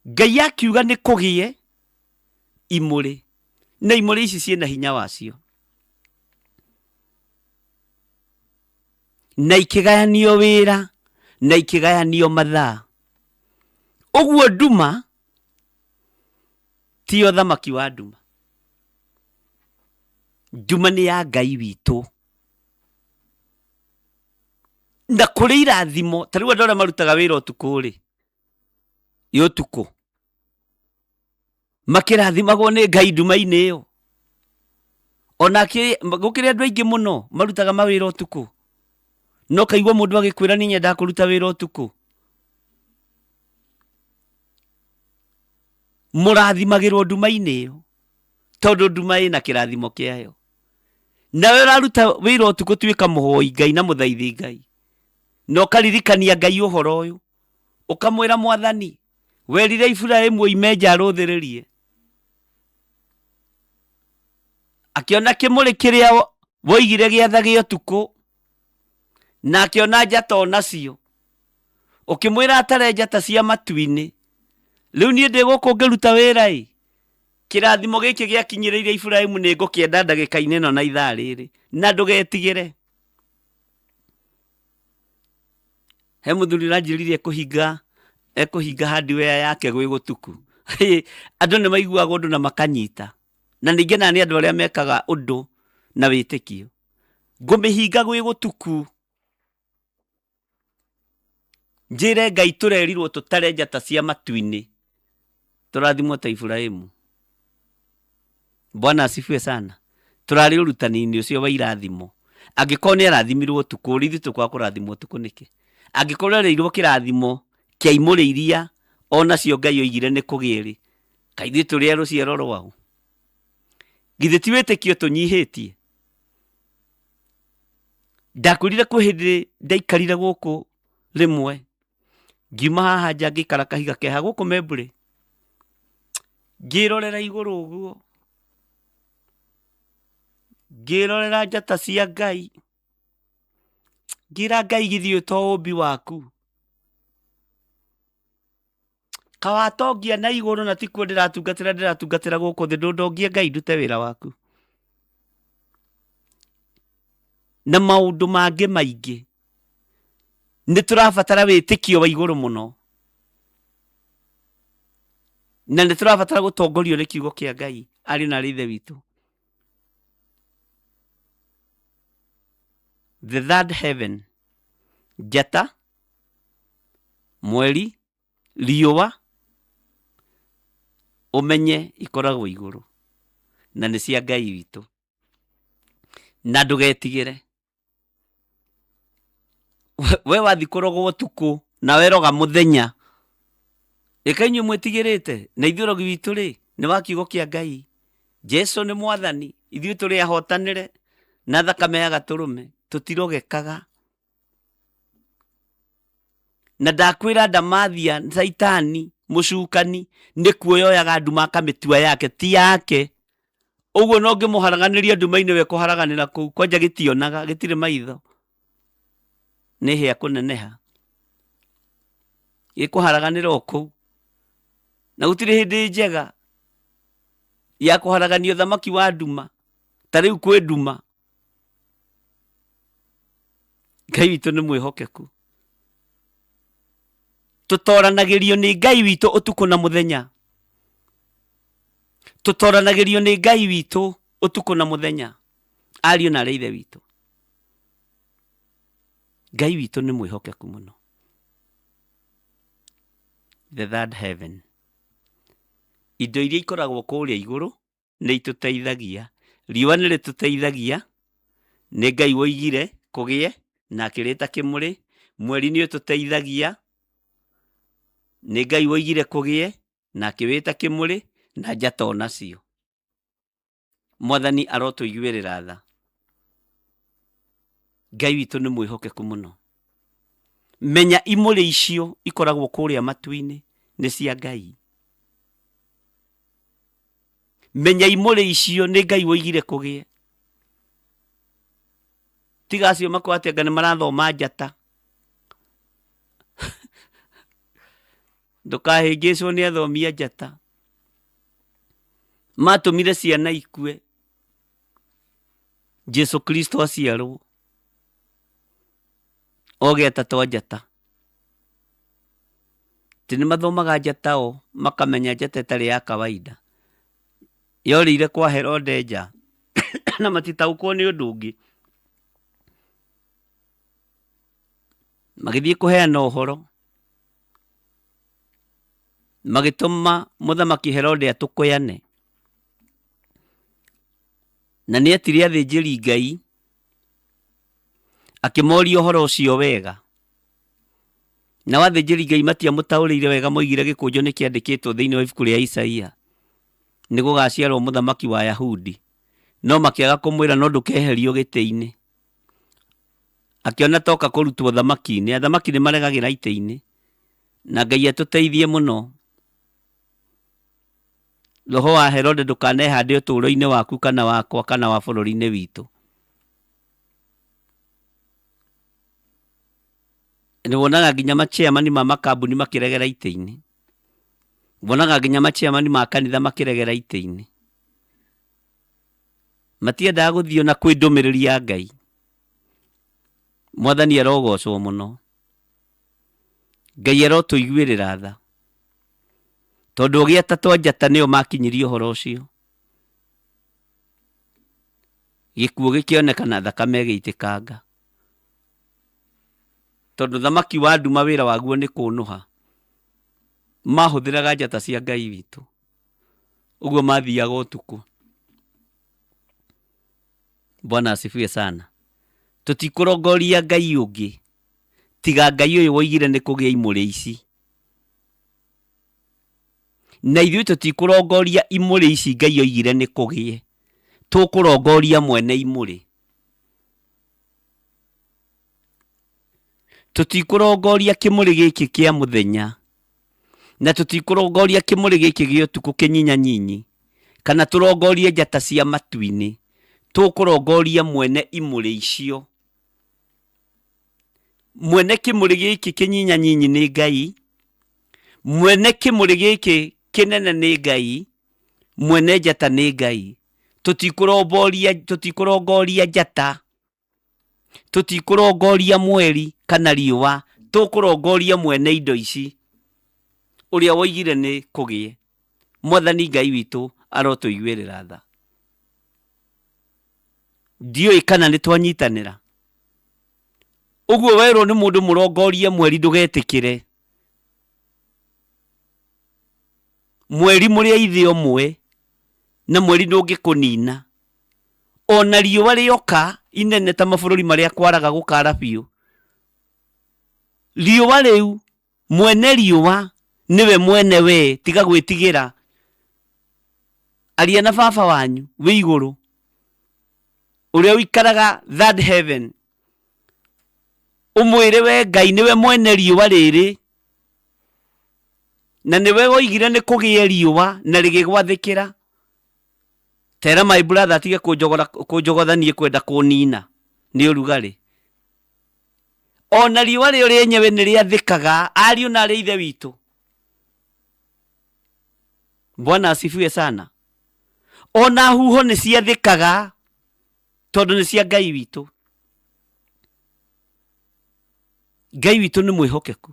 Ngai akiuga nĩ kũgĩe imũrĩ, na imũrĩ ici ciĩna hinya wacio. Na ikĩgayanio wĩra, na ikĩgayanio mathaa. Ũguo nduma tiyo thamaki wa nduma. Nduma nĩ ya Ngai witũ. Na kũrĩ irathimo, ta rĩu andũ arĩa marutaga wĩra ũtukũ-rĩ, ĩ ũtukũ, makĩrathimagwo nĩ Ngai nduma-inĩ ĩyo. Onake gũkĩrĩ andũ aingĩ mũno marutaga mawĩra ũtukũ, no kaigua mũndũ agĩkwĩra niĩ nyendaga kũruta wĩra ũtukũ. Mũrathimagĩrwo nduma-inĩ ĩyo, tondũ nduma ĩna kĩrathimo kĩayo. Nawe ũraruta wĩra ũtukũ tuĩka mũhoi Ngai na mũthaithi Ngai, na ũkaririkania Ngai ũhoro ũyũ, ũkamwĩra Mwathani, werire Iburahimu oime nja arũthĩrĩrie, akĩona kĩmũrĩ kĩrĩa woigire gĩathage ũtukũ, na akĩona njata o nacio, ũkĩmwĩra atare njata cia matu-inĩ. Rĩu niĩ ndĩ gũkũ ngĩruta wĩra ĩ, kĩrathimo gĩkĩ gĩakinyĩrĩire Iburahimu nĩ ngũkĩenda ndagĩka-inĩ ĩno na ithaa rĩrĩ, na ndũgetigĩre. He mũthuri ũranjĩrire ekũhinga ekũhinga hardware yake gwĩ gũtuku. Andũ nĩ maiguaga ũndũ na makanyita. Na ningĩ na nĩ andũ arĩa mekaga ũndũ na wĩtĩkio. Ngũmĩhinga gwĩ gũtuku. Njĩre Ngai tũrerirwo tũtare njata cia matu-inĩ. Tũrathimwo ta Iburahimu. Bwana asifiwe sana. Tũrarĩ ũrutani-inĩ ũcio wa irathimo. Angĩkorwo nĩ arathimirwo ũtukũ, ithuĩ tũkwaga kũrathimwo ũtukũ nĩkĩ? Angĩkorwo erĩirwo kĩrathimo kĩa imũrĩ iria onacio Ngai oigire nĩ kũgĩe rĩ, kaĩ ithuĩ tũrĩ a rũciaro rwaũ? Githĩ ti wĩtĩkio tũnyihĩtie? Ndakwĩrire kwĩ hĩndĩ ndaikarire gũkũ rĩmwe, ngiuma haha nja ngĩikara kahiga keha gũkũ Membũrĩ. Ngĩrorera igũrũ ũguo, ngĩrorera njata cia Ngai, ngĩra Ngai githĩ ũyũ to ũmbi waku. Kawatongia na igũrũ na tikuo ndĩratungatĩra, ndĩratungatĩra gũkũ thĩ, ndũndongie Ngai ndute wĩra waku. Na maũndũ mangĩ maingĩ. Nĩ tũrabatara wĩtĩkio wa igũrũ mũno, na nĩ tũrabatara gũtongorio nĩ kiugo kĩa Ngai, ariũ na aarĩ a Ithe witũ. The third heaven, njata, mweri, riũa, ũmenye ikoragwo igũrũ na nĩ cia Ngai witũ, na ndũgetigĩre. We wathiĩ kũrogwo ũtukũ na weroga mũthenya, ĩka inyuĩ mwĩtigĩrĩte, na ithuĩ ũrogi witũ rĩ nĩ wa kiugo kĩa Ngai. Jesu nĩ mwathani, ithuĩ tũrĩ ahotanĩre na thakame ya gatũrũme, tũtirogekaga. Na ndakwĩra ndamathia caitani mũcukani nĩ kuoyoyaga nduma akamĩtua yake, ti yake. Ũguo no ngĩmũharaganĩria nduma-inĩ we kũharaganĩra kũu, kwanja gĩtionaga, gĩtirĩ maitho, nĩ hĩa kũneneha, gĩkũharaganĩra o kũu, na gũtirĩ hĩndĩ njega ya kũharagania ũthamaki wa nduma, ta rĩu kwĩ nduma. Ngai witũ nĩ mwĩhokeku. Tũtoranagĩrio nĩ Ngai witũ ũtukũ na mũthenya. Tũtoranagĩrio nĩ Ngai witũ ũtukũ na mũthenya. Ariũ na aarĩ a Ithe witũ. Ngai witũ nĩ mwĩhokeku mũno. The third heaven. Indo iria ikoragwo kũrĩa igũrũ nĩ itũteithagia. Riũa nĩ rĩtũteithagia, nĩ Ngai woigire kũgĩe na akĩrĩta kĩmũrĩ. Mweri nĩ ũtũteithagia, nĩ Ngai woigire kũgĩe na akĩwĩta kĩmũrĩ, na njata onacio. Mwathani arotũiguĩrĩra tha. Ngai witũ nĩ mwĩhokeku mũno. Menya imũrĩ icio ikoragwo kũrĩa matu-inĩ nĩ cia Ngai. Menya imũrĩ icio nĩ Ngai woigire kũgĩe. Tiga acio makuga atĩ anga nĩ marathoma njata. Ndũkahĩngĩcwo nĩ athomi a njata. Matũmire ciana ikue Jesu Kristo aciarwo oge atatũ a njata. Atĩ nĩ mathomaga njata o makamenya njata ĩtarĩ ya kawaida. Yorĩire kwa Herode nja na matitaũkwo nĩ ũndũ ũngĩ. Magĩthiĩ kũheana ũhoro, magĩtũma mũthamaki Herode atũkũyane. Na nĩ etire athĩnjĩri Ngai akĩmoria ũhoro ũcio wega. Nao athĩnjĩri Ngai matiamũtaũrĩire wega, moigire gĩkũnjo nĩ kĩandĩkĩtwo thĩinĩ wa ibuku rĩa Isaia, nĩ gũgaciarwo mũthamaki wa Ayahudi. No makĩaga kũmwĩra no ndũkeherio gĩtĩ-inĩ. Akĩona toka kũrutwo thamaki-inĩ, athamaki nĩ maregagĩra itĩ-inĩ. Na Ngai atũteithie mũno. Roho wa Herode ndũkanehande ũtũũro-inĩ waku kana wakwa kana wa bũrũri-inĩ witũ. Nĩ wonaga nginya machairman ma makambuni makĩregera itĩ-inĩ. Wonaga nginya machairman ma kanitha makĩregera itĩ-inĩ. Matiendaga gũthiĩ ona kwĩ ndũmĩrĩri ya Ngai. Mwathani arogocwo mũno. Ngai arotũiguĩrĩra tha. Tondũ ogĩ atatũ a njata nĩo makinyirie ũhoro ũcio. Gĩkuũ gĩkĩoneka na thakame ĩgĩitĩkanga. Tondũ thamaki wa nduma wĩra waguo nĩ kũnũha. Mahũthĩraga njata cia Ngai witũ. Ũguo mathiaga ũtukũ. Bwana asifiwe sana. Tũtikũrongoria Ngai ũngĩ tiga Ngai ũyũ woigire nĩ kũgĩa imũrĩ ici. Na ithuĩ tũtikũrongoria imũrĩ ici Ngai oigire nĩ kũgĩe. Tũkũrongoria mwene imũrĩ. Tũtikũrongoria kĩmũrĩ gĩkĩ kĩa mũthenya. Na tũtikũrongoria kĩmũrĩ gĩkĩ gĩa ũtukũ kĩnyinyanyinyi, kana tũrongorie njata cia matu-inĩ, tũkũrongoria mwene imũrĩ icio. Mwene kĩmũrĩ gĩkĩ kĩnyinyanyinyi nĩ Ngai, mwene kĩmũrĩ gĩkĩ kĩnene nĩ Ngai, mwene njata nĩ Ngai. Tũtikũrongoria, tũtikũrongoria njata, tũtikũrongoria mweri kana riũa, tũkũrongoria mwene indo ici, ũrĩa woigire nĩ kũgĩe. Mwathani Ngai witũ arotũiguĩrĩra tha. Ndiũĩ kana nĩ twanyitanĩra. Ũguo werwo nĩ mũndũ mũrongorie mweri ndũgetĩkĩre. Mweri mũrĩ a ithe ũmwe na mweri ndũngĩkũnina. Ona riũa rĩoka inene ta mabũrũri marĩa kwaraga gũkara biũ, riũa rĩu mwene riũa nĩwe mwene we, tiga gwĩtigĩra. Aria na baba wanyu wĩ igũrũ ũrĩa ũikaraga third heaven, ũmwĩre we Ngai nĩwe mwene riũa rĩrĩ na nĩwe woigire nĩ kũgĩe riũa na rĩgĩgwathĩkĩra. Tera my brother atige kũnjogora kũnjogotha niĩ kwenda kũnina nĩ ũrugarĩ. Ona riũa rĩo rĩenyewe nĩ rĩathĩkaga ariũ na arĩ ithe witũ. Bwana asifiwe sana. Ona huho nĩ ciathĩkaga tondũ nĩ cia Ngai witũ. Ngai witũ nĩ mwĩhokeku.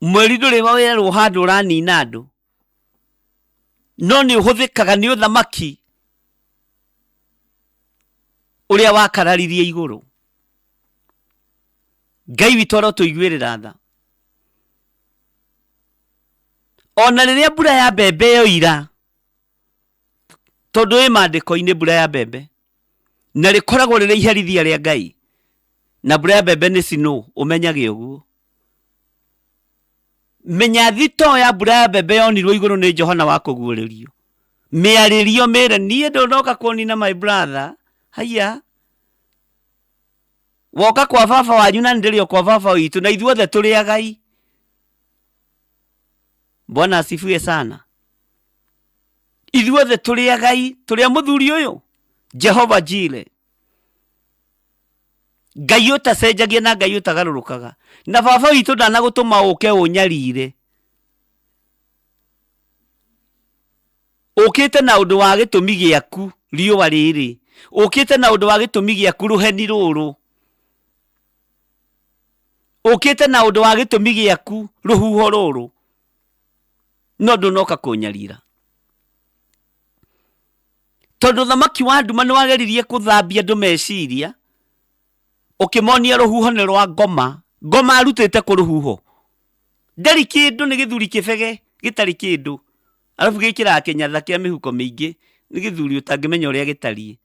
Mweri ndũrĩ werwo handũ ũranina andũ, no nĩ ũhũthĩkaga nĩ ũthamaki ũrĩa wakararirie igũrũ. Ngai witũ arotũiguĩrĩra tha. Ona rĩrĩa mbura ya mbembe yoira, tondũ ĩ maandĩko-inĩ mbura ya mbembe na rĩkoragwo rĩrĩ iherithia rĩa Ngai, na mbura ya mbembe nĩ snow, ũmenyage ũguo. Menya thitoo ya mbura ya mbembe yonirwo igũrũ nĩ Johana wa kũguũrĩrio. Mĩarĩrio mĩre niĩ ndũnoka kũnina my brother, haiya woka kwa baba wanyu na nĩndĩrĩ o kwa baba witũ na ithuothe tũrĩ agai. Bwana asifiwe sana. Ithuothe tũrĩ agai, tũrĩ a mũthuri ũyũ Jehova Jire, Ngai ũtacenjagia na Ngai ũtagarũrũkaga. Na baba witũ ndanagũtũma ũke ũnyarire, ũkĩte na ũndũ wa gĩtũmi gĩaku riũa rĩrĩ, ũkĩte na ũndũ wa gĩtũmi gĩaku rũheni rũrũ, ũkĩte na ũndũ wa gĩtũmi gĩaku rũhuho rũrũ, no ndũnoka kũnyarira. Tondũ thamaki wa nduma nĩ wageririe kũthambia andũ meciria, ũkĩmonia rũhuho nĩ rwa ngoma. Ngoma arutĩte kũ rũhuho? Ndarĩ kĩndũ, nĩ gĩthuri kĩbege gĩtarĩ kĩndũ. Arabu gĩkĩraga kĩnyatha kĩa mĩhuko mĩingĩ, nĩ gĩthuri ũtangĩmenya ũrĩa gĩtariĩ.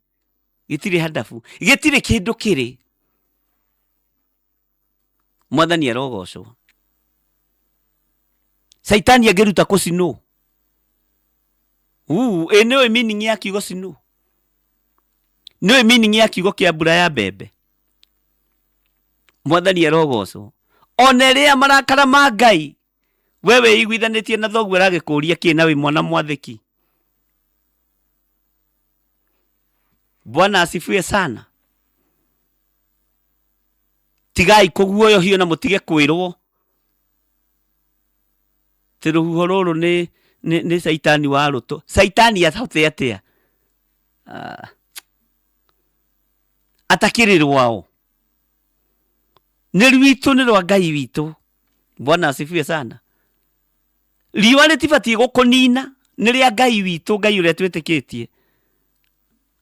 Gĩtirĩ handabu, gĩtirĩ kĩndũ kĩrĩ. Mwathani arogocwo. Caitani angĩruta kũ snow? Uu, ĩ nĩũĩ meaning ya kiugo snow? Nĩũĩ meaning ya kiugo kĩa mbura ya mbembe? Mwathani arogocwo. Ona ĩrĩa marakara ma Ngai, we wĩiguithanĩtie na thoguo aragĩkũria kĩ na wĩ mwana mwathĩki. Bwana asifiwe sana. Tigai kũguoyohio na mũtige kwĩrwo atĩ rũhuho rũrũ nĩ, nĩ, nĩ caitani wa rũtũ. Caitani ahote atĩa? Ah. Atakĩrĩ rwao. Nĩ rwitũ, nĩ rwa Ngai witũ. Bwana asifiwe sana. Riũa rĩtibatiĩ gũkũnina, nĩ rĩa Ngai witũ, Ngai ũrĩa twĩtĩkĩtie.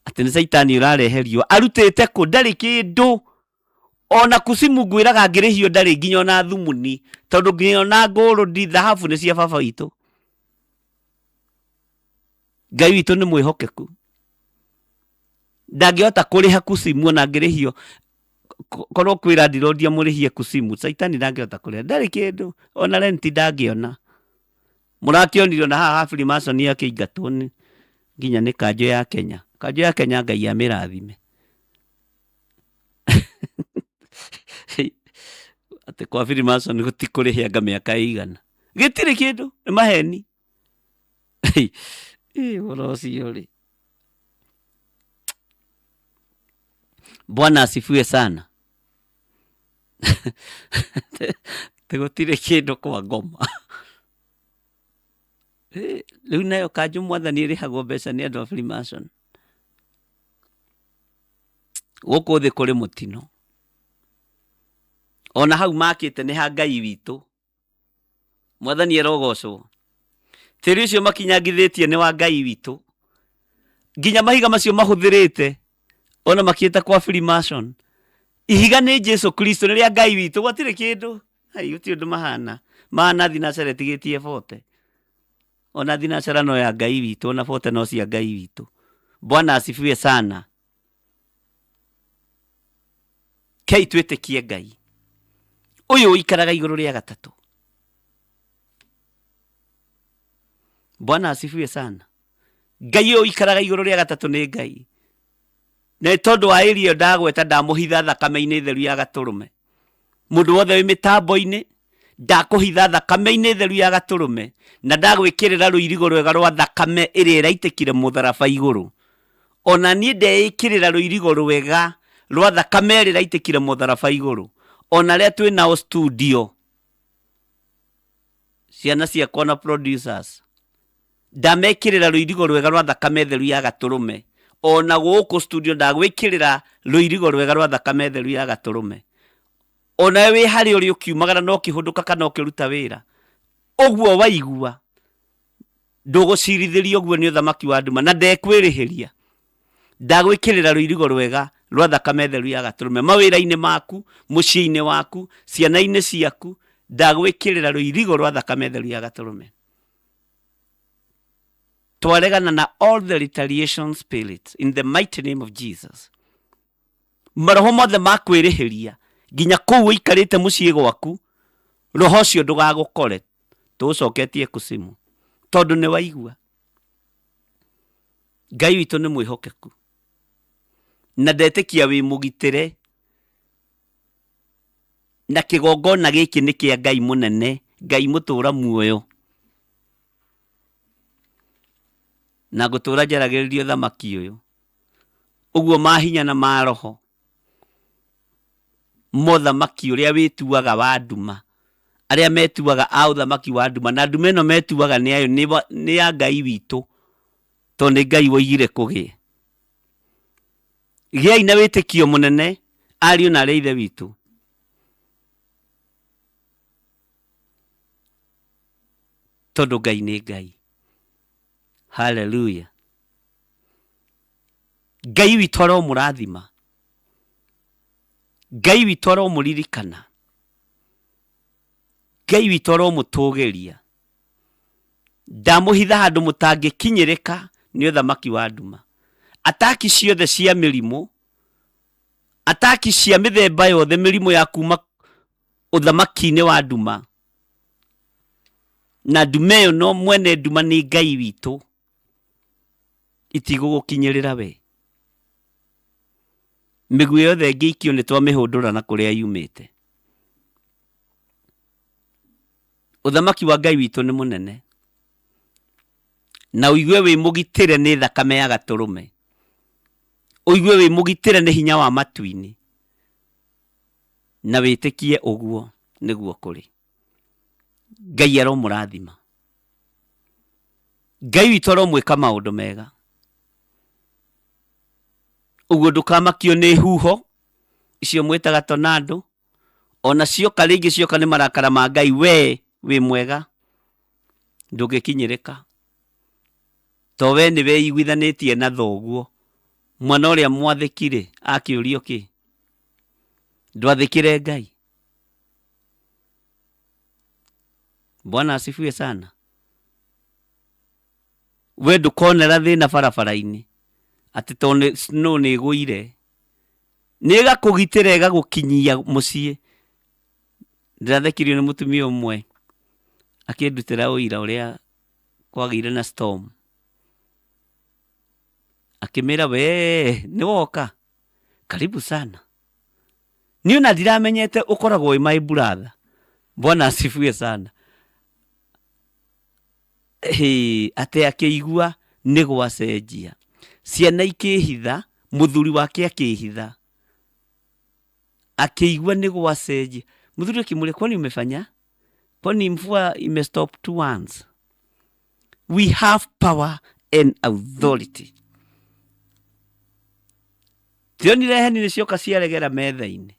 Atĩ nĩ caitani ũrarehe riũa. Arutĩte kũ? Ndarĩ kĩndũ. Ona kucimu ngwĩraga ngĩrĩhio ndarĩ nginya ona thumuni, tondũ nginya ona ngũrũndi thahabu nĩ cia baba witũ. Ngai witũ nĩ mwĩhokeku, ndangĩhota kũrĩha kucimu ona ngĩrĩhio. Korwo kwĩra ndirondia mũrĩhie kucimu, caitani ndangĩhota kũrĩha, ndarĩ kĩndũ, ona renti ndangĩona. Mũrakĩonire ona haha Freemason akĩingatwo nĩ nginya nĩ kanjũ ya Kenya. Kanjũ ya Kenya Ngai amĩrathime. Atĩ kwa Freemason gũtikũrĩhĩanga mĩaka ĩigana. Gĩtirĩ kĩndũ, nĩ maheni. Ĩ ũhoro ũcio rĩ. Bwana asifiwe sana. Atĩ gũtirĩ kĩndũ kwa ngoma. Rĩu nayo kanjũ mwathani ĩrĩhagwo mbeca nĩ andũ a Freemason. Gũkũ thĩ kũrĩ mũtino. Ona hau makĩte nĩ ha Ngai witũ. Mwathani arogocwo. Tĩri ũcio makinyangithĩtie nĩ wa Ngai witũ. Nginya mahiga macio mahũthĩrĩte ona makĩte kwa Freemason. Ihiga nĩ Jesu Kristo nĩ rĩa Ngai witũ gwatirĩ kĩndũ. Ai gũtirĩ ũndũ mahana. Mahana thinacara ĩtigĩtie bote. Ona thinacara no ya Ngai witũ ona bote no cia Ngai witũ. Bwana asifiwe sana. Kei twĩtĩkie Ngai ũyũ ũikaraga igũrũ rĩa gatatũ. Bwana asifiwe sana. Ngai ũyũ ũikaraga igũrũ rĩa gatatũ nĩ Ngai. Na nĩ tondũ wa ĩria ĩyo ndagweta ndamũhitha thakame-inĩ theru ya gatũrũme. Mũndũ wothe wĩ mĩtambo-inĩ ndakũhitha thakame-inĩ theru ya gatũrũme na ndagwĩkĩrĩra rũirigo rwega rwa thakame ĩrĩa ĩraitĩkire mũtharaba igũrũ. Ona niĩ ndeĩkĩrĩra rũirigo rwega rwa thakame ĩrĩa ĩraitĩkire mũtharaba igũrũ. Ona arĩa twĩ nao studio, ciana ciakwa na producers, ndamekĩrĩra rũirigo rwega rwa thakame theru ya gatũrũme. Ona gũkũ studio ndagwĩkĩrĩra rũirigo rwega rwa thakame theru ya gatũrũme. Onawe wĩ harĩa ũrĩ ũkiumagara na ũkĩhũndũka kana ũkĩruta wĩra, ũguo waigua ndũgũcirithĩrio ũguo nĩ ũthamaki wa nduma na ndekwĩrĩhĩria. Ndagwĩkĩrĩra rũirigo rwega rwa thakame theru ya gatũrũme mawĩra-inĩ maku, mũciĩ-inĩ waku, ciana-inĩ ciaku, ndagwĩkĩrĩra rũirigo rwa thakame theru ya gatũrũme. Twaregana na all the retaliation spirits in the mighty name of Jesus. Maroho mothe ma kwĩrĩhĩria nginya kũu ũikarĩte mũciĩ gwaku, roho ũcio ndũgagũkore, tũũcoketie kusimu, tondũ nĩ waigua. Ngai witũ nĩ mwĩhokeku na ndetĩkia wĩ mũgitĩre, na kĩgongona gĩkĩ nĩ kĩa Ngai mũnene, Ngai mũtũra muoyo, na ngũtũra njaragĩrĩria ũthamaki ũyũ. Ũguo mahinya na maroho mothamaki ũrĩa wĩtuaga wa nduma, arĩa metuaga a ũthamaki wa nduma, na nduma ĩno metuaga nĩ ayo nĩ ya Ngai witũ, tondũ nĩ Ngai woigire kũgĩe. Gĩai na wĩtĩkio mũnene ariũ na arĩ a ithe witũ. Tondũ Ngai nĩ Ngai. Hallelujah. Ngai witũ aromũrathima. Ngai witũ aromũririkana. Ngai witũ aromũtũgĩria. Ndamũhitha handũ mũtangĩkinyĩrĩka nĩ ũthamaki wa nduma. Ataki ciothe cia mĩrimũ, ataki cia mĩthemba yothe, mĩrimũ ya kuma ũthamaki-inĩ wa nduma. Na nduma ĩyo no mwene nduma nĩ Ngai witũ. Itigũgũkinyĩrĩra we. Mĩguĩ yothe ĩngĩikio nĩ twamĩhũndũra na kũrĩa yumĩte. Ũthamaki wa Ngai witũ nĩ mũnene. Na ũigue wĩ mũgitĩre nĩ thakame ya gatũrũme. Ũigue wĩ mũgitĩre nĩ hinya wa matu-inĩ. Na wĩtĩkie ũguo nĩguo kũrĩ. Ngai aromũrathima. Ngai witũ aromwĩka maũndũ mega. Ũguo ndũkamakio nĩ huho icio mwĩtaga tornado, ona cioka rĩngĩ cioka nĩ marakara ma Ngai, we wĩ mwega ndũngĩkinyĩrĩka, to we nĩ wĩiguithanĩtie na thoguo. Mwana ũrĩa mwathĩki rĩ, akĩũrio kĩ? Ndwathĩkĩre Ngai? Bwana asifiwe sana. We ndũkonera thĩna barabara-inĩ atĩ tondũ snow nĩ ĩgũire, nĩ ĩgakũgitĩra ĩgagũkinyia mũciĩ. Ndĩrathekirio nĩ mũtumia ũmwe akĩndutĩra ũira ũrĩa kwagĩire na storm, akĩmĩra we nĩ woka, karibu sana. Niĩ ona ndiramenyete ũkoragwo wĩ my brother. Bwana asifiwe sana. Hĩ, atĩ akĩigua nĩ gwacenjia, ciana ikĩhitha, mũthuri wake akĩhitha, akĩigua nĩ gwacenjia. Mũthuri akĩmũria, kwani umefanya? Kwani mvua imestop two once? We have power and authority. Tionire heni nĩ cioka ciaregera metha-inĩ.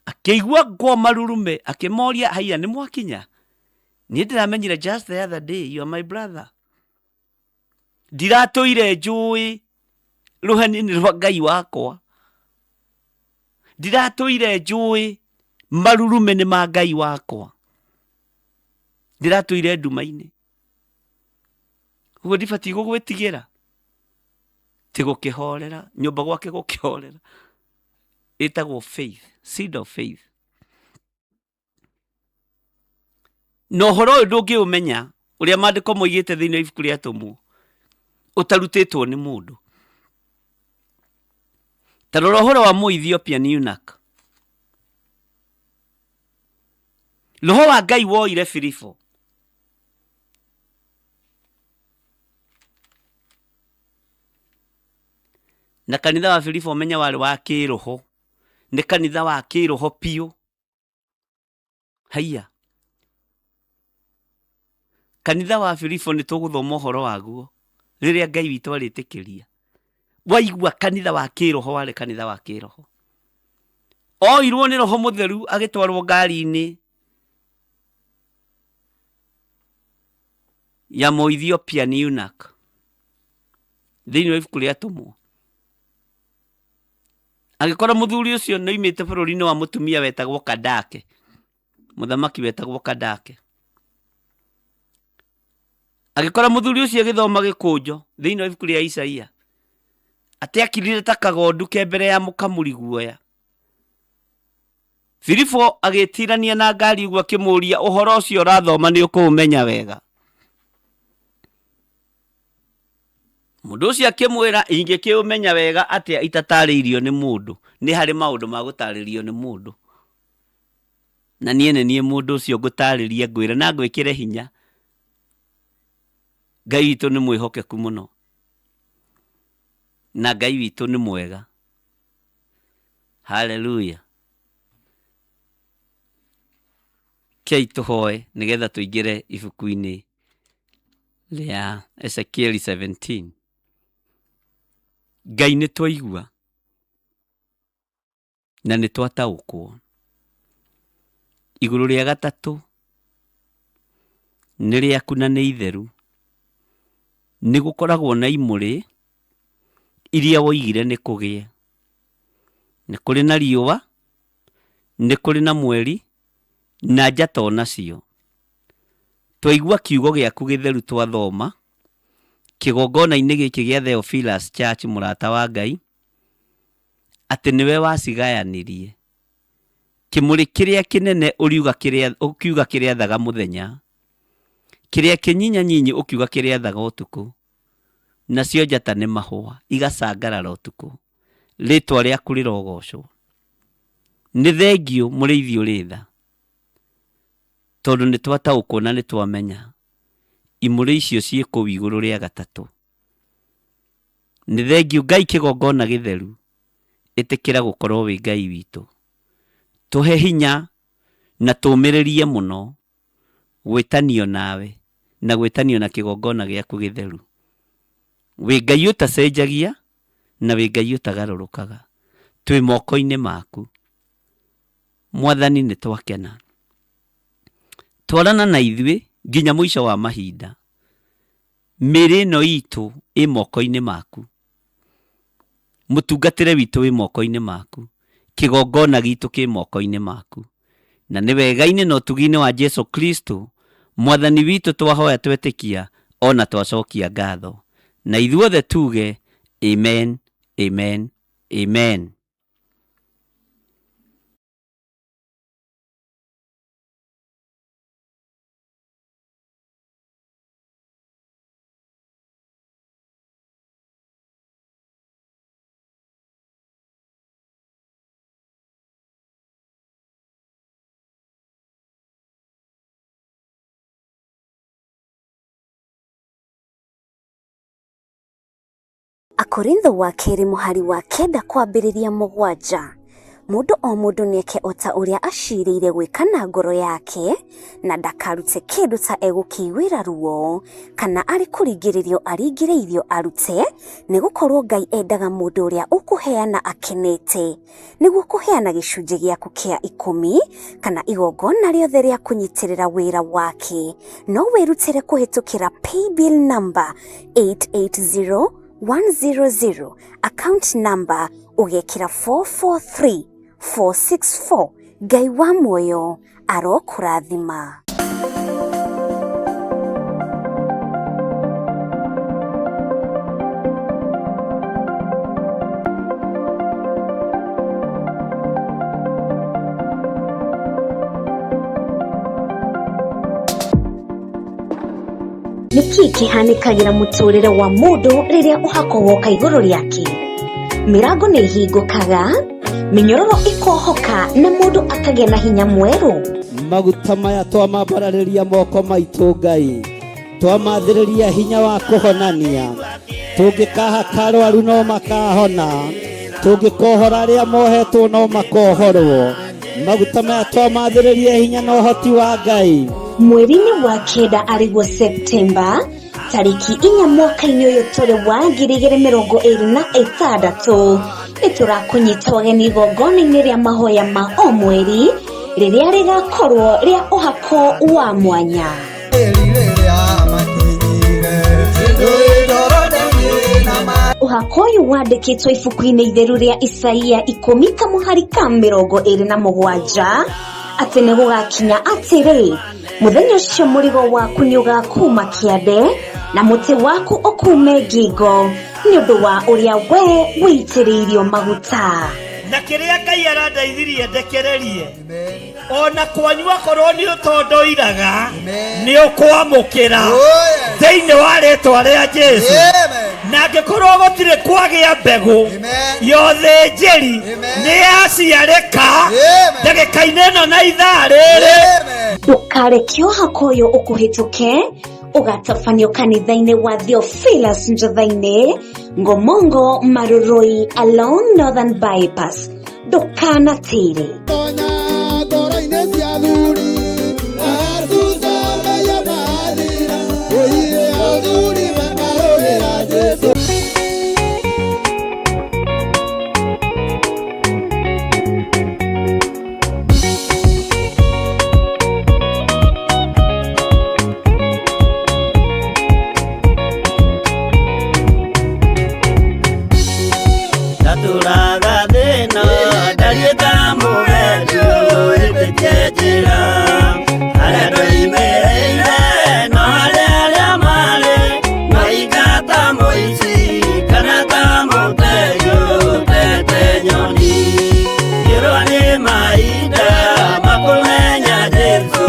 Akĩigua ngwa marurume, akĩmoria, haiya nĩ mwakinya? Niĩ ndĩramenyire just the other day, you are my brother. Ndiratũire njũĩ rũheni-inĩ rwa Ngai wakwa. Ndiratũire njũĩ marurume nĩ ma Ngai wakwa. Ndiratũire nduma-inĩ. Ũguo ndibatiĩ gũgwĩtigĩra. Ti gũkĩhorera, nyũmba gwake gũkĩhorera. Ĩtagwo faith, seed of faith. Na ũhoro ũyũ ndũngĩũmenya ũrĩa maandĩko moigĩte thĩinĩ wa ibuku rĩa Atũmwo ũtarutĩtwo nĩ mũndũ. Ta rora ũhoro wa Mũethiopian eunuch. Roho wa Ngai woire Filipo na kanitha wa Filipo ũmenye warĩ wa kĩroho, nĩ kanitha wa kĩroho biũ. Haiya, kanitha wa Filipo nĩ tũgũthoma ũhoro waguo rĩrĩa Ngai witũ arĩtĩkĩria. Waigua kanitha wa kĩroho warĩ kanitha wa kĩroho. Oirwo nĩ Roho Mũtheru agĩtwarwo ngari-inĩ ya Mũethiopian eunuch thĩinĩ wa ibuku rĩa Atũmwo. Agĩkora mũthuri ũcio nĩ oimĩte bũrũri-inĩ wa mũtumia wetagwo Kandake, mũthamaki wetagwo Kandake. Agĩkora mũthuri ũcio agĩthoma gĩkũnjo thĩinĩ wa ibuku rĩa Isaia, atĩ akirire ta kagondu ke mbere ya mũkamuri guoya. Filipo agĩtirania na ngari ũguo akĩmũria, ũhoro ũcio ũrathoma nĩ ũkũũmenya wega? Mũndũ ũcio akĩmwĩra, ingĩkĩũmenya wega atĩa itatarĩirio nĩ mũndũ? Nĩ harĩ maũndũ ma gũtarĩrio nĩ mũndũ. Na niĩ nĩ niĩ mũndũ ũcio ngũtarĩrie, ngwĩre na ngwĩkĩre hinya. Ngai witũ nĩ mwĩhokeku mũno. Na Ngai witũ nĩ mwega. Haleluya. Kei tũhoe nĩgetha tũingĩre ibuku-inĩ rĩa Ezekieli 17. Ngai nĩ twaigua na nĩ twataũkwo. Igũrũ rĩa gatatũ nĩ rĩaku na nĩ itheru. Nĩ gũkoragwo na imũrĩ iria woigire nĩ kũgĩe. Nĩ kũrĩ na riũa, nĩ kũrĩ na mweri, na njata o nacio. Twaigua kiugo gĩaku gĩtheru twathoma kĩgongona-inĩ gĩkĩ gĩa Theophilus Church mũrata wa Ngai, atĩ nĩwe wacigayanirie. Kĩmũrĩ kĩrĩa kĩnene ũriuga kĩrĩa, ũkiuga kĩrĩathaga mũthenya, kĩrĩa kĩnyinyanyinyi ũkiuga kĩrĩathaga ũtukũ, nacio njata nĩ mahũa igacangarara ũtukũ. Rĩtwa rĩaku rĩrogocwo. Nĩ thengiũ mũrĩithi ũrĩ tha, tondũ nĩ twataũkwo na nĩ twamenya imũrĩ icio ciĩ kũu igũrũ rĩa gatatũ. Nĩ thengiũ Ngai kĩgongona gĩtheru, ĩtĩkĩra gũkorwo wĩ Ngai witũ. Tũhe hinya na tũmĩrĩrie mũno gwĩtanio nawe na gwĩtanio na kĩgongona gĩaku gĩtheru. Wĩ Ngai ũtacenjagia na wĩ Ngai ũtagarũrũkaga. Twĩ moko-inĩ maku. Mwathani nĩ twakena. Twarana na ithuĩ nginya mũico wa mahinda. Mĩĩrĩ ĩno itũ ĩ moko-inĩ maku. Mũtungatĩre witũ wĩ moko-inĩ maku. Kĩgongona gitũ kĩ moko-inĩ maku. Na nĩ wega-inĩ na ũtugi-inĩ wa Jesu Kristo, Mwathani witũ twahoya twetĩkia ona twacokia ngatho. Na ithuothe tuge, Amen, Amen, Amen. Akorintho wa kerĩ mũhari wa kenda kwambĩrĩria mũgwanja. Mũndũ o mũndũ nĩeke o ta ũrĩa acirĩire gwĩka na ngoro yake, na ndakarute kĩndũ ta egũkĩiguĩra ruo, kana arĩ kũringĩrĩrio aringĩrĩirio arute, nĩgũkorwo Ngai endaga mũndũ ũrĩa ũkũheana akenete. Nĩguo kũheana gĩcunjĩ gĩaku kĩa ikũmi, kana igongona rĩothe rĩa kũnyitĩrĩra wĩra wake, no wĩrutĩre kũhĩtũkĩra paybill number 880100, account number ũgekĩra 443464. Ngai wa muoyo arokũrathima. Nĩkĩ kĩhanĩkagĩra mũtũrĩre wa mũndũ rĩrĩa ũhako woka igũrũ rĩake? Mĩrango nĩ ĩhingũkaga, mĩnyororo ĩkohoka na mũndũ akagĩa na hinya mwerũ. Maguta maya twamambararĩria moko maitũ Ngai, twamathĩrĩria hinya wa kũhonania, tũngĩkahaka arwaru no makahona, tũngĩkohora arĩa mohetwo no makohorwo. Maguta maya twamathĩrĩria hinya na ũhoti wa Ngai. Mweri-inĩ wa kenda arĩguo Septemba tarĩki inya mwaka-inĩ ũyũ tũrĩ wa 2026, nĩ tũrakũnyita ũgeni igongona-inĩ rĩa mahoya ma o mweri rĩrĩa rĩgakorwo rĩa ũhako wa mwanya. Ũhako ũyũ wandĩkĩtwo ibuku-inĩ itheru rĩa Isaia ikũmi kamũhari ka 27, atĩ nĩ gũgakinya atĩrĩ, mũthenya ũcio mũrigo waku nĩ ũgakuma kĩande na mũtĩ waku ũkume ngingo, nĩ ũndũ wa ũrĩa we wĩitĩrĩirio maguta. Na kĩrĩa Ngai arandeithirie ndekererie, ona kwanyu akorwo nĩ ũtondoiraga, nĩ ũkwamũkĩra thĩinĩ wa rĩtwa rĩa Jesu. Na angĩkorwo gũtirĩ kwagĩa mbegũ ya ũthĩnjĩri nĩ yaciarĩka ndagĩka-inĩ ĩno na ithaa rĩrĩ. Ndũkareke ũhako ũyũ ũkũhĩtũke, ũgatabanio kanitha-inĩ wa Theophilus Njotha-inĩ, Ngomongo Marurui along Northern Bypass. Ndũkanatĩre. Ndatũraga thĩna ndariĩ ta mũgendi ũhĩtĩtie njĩra, harĩa ndoimĩrĩire no harĩa arĩa marĩ, no ingata mũici kana ta mũtegi ũtete nyoni. Ngĩrwo nĩ mahinda makũmenya Jesũ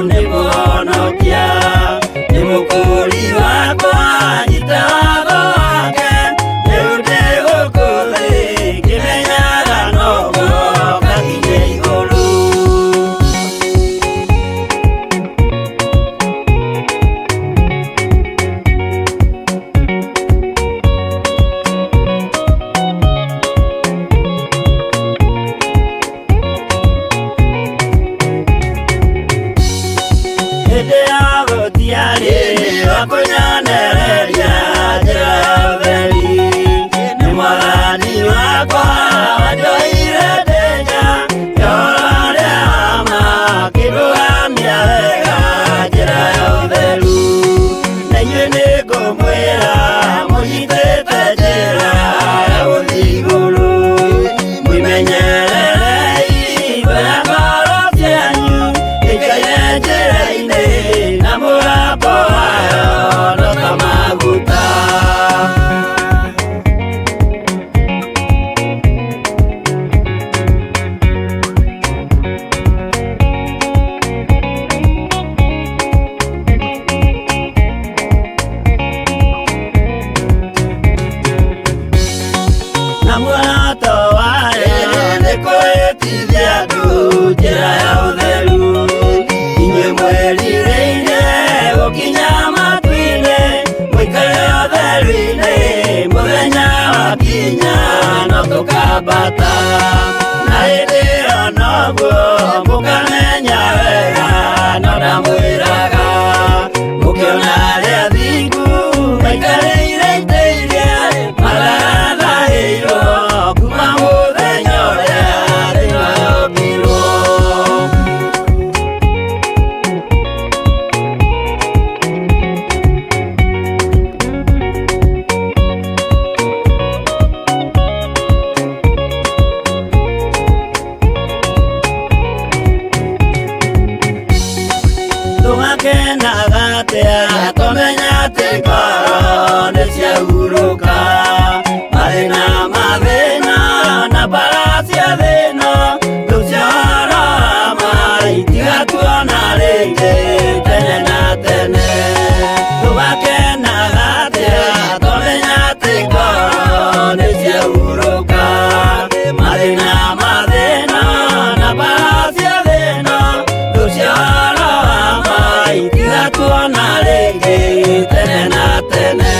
nĩ mũhonokia, nĩ mũkũũri wakwa, nyita watho wake, rĩu ndĩ gũkũ thĩ ngĩmenyaga noguo ngakinye igũrũ. Hĩndĩ ya gũtiarĩ wa kũnyonereria njĩra ya ũtheri, nĩ mwathani wakwa wanjoire ndĩnya ũhoro ũrĩa wa ma, akĩndũgamia wega njĩra ya ũtheru. Na inyuĩ nĩngũmwĩra mũnyitĩte njĩra ya gũthiĩ igũrũ, mwĩmenyererei ngoro ngoro cianyu ikaire njĩra-inĩ, na mũgambo wayo no ta maguta. Tũgakenaga atĩa tũmenya atĩ ngoro nĩ ciahurũka. Mathĩna mathĩna na mbara cia thĩna rĩu ciorama itigatuona rĩngĩ tene na tene. Tũgakenaga atĩa tũmenya atĩ ngoro nĩ ciahurũka. Mathĩna mathĩna na mbara cia thĩna rĩu ciorama itigatuona rĩngĩ tene na tene.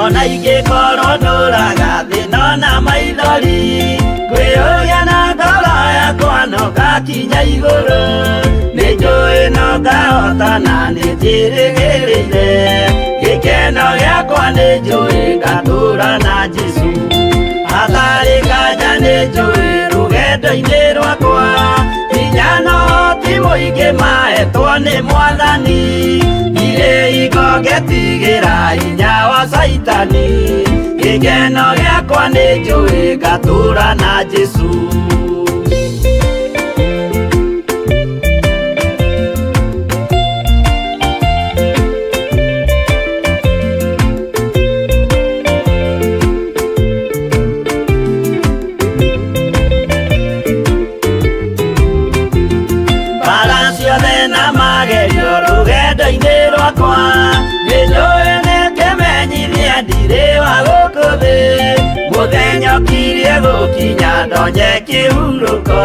Ona ingĩkorwo ndũraga thĩna na maithori, ngwĩyũria na ngoro yakwa no ngakinya igũrũ. Nĩ njũĩ no ngahotana, nĩ njĩrĩgĩrĩire gĩkeno gĩakwa, nĩ njũĩ ngatũra na Jesũ. Hatarĩ nganja nĩ njũĩ rũgendo-inĩ rwakwa, hinya no ti mũingĩ mahetwo nĩ Mwathani. Ndirĩ hingo ngetigĩra hinya wa Caitani, gĩkeno gĩakwa nĩ njũĩ ngatũra na Jesũ. Mbara ciothe na magerio rũgendo-inĩ rwakwa, nĩ njũĩ nĩ kĩmenyithia ndirĩ wa gũkũ thĩ. Mũthenya ũkirie gũkinya ndonye kĩhurũko,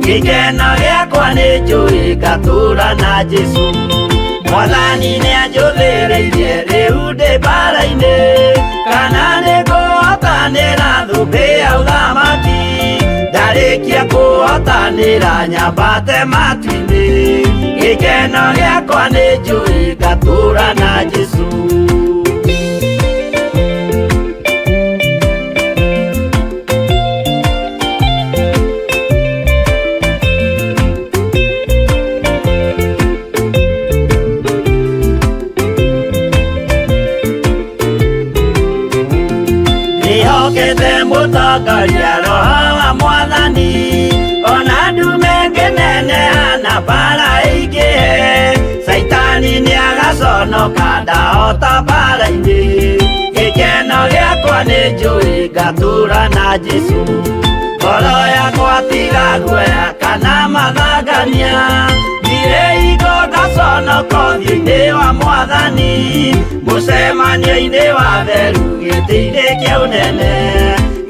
gĩkeno gĩakwa nĩ njũĩ ngatũra na Jesũ. Mwathani nĩ anjũthĩrĩirie rĩu ndĩ mbara-inĩ, kana nĩ ngũhotanĩra thũmbĩ ya ũthamaki. Ndarĩkia kũhotanĩra nyambate matu-inĩ, gĩkeno gĩakwa nĩ njũĩ ngatũra na Jesũ. Ndĩhokete mũtongoria roho wa Mwathani, ona ndume ngĩneneha na mbara ĩingĩhe. Caitani nĩagaconoka ndahota mbara-inĩ, gĩkeno gĩakwa nĩ njũĩ ngatũra na Jesũ. Ngoro yakwa tiga guoya kana mathangania, ndirĩ hingo ngaconoka ũthiũ-inĩ wa Mwathani. Mũcemanio-inĩ wa theru gĩtĩ-inĩ kĩa ũnene,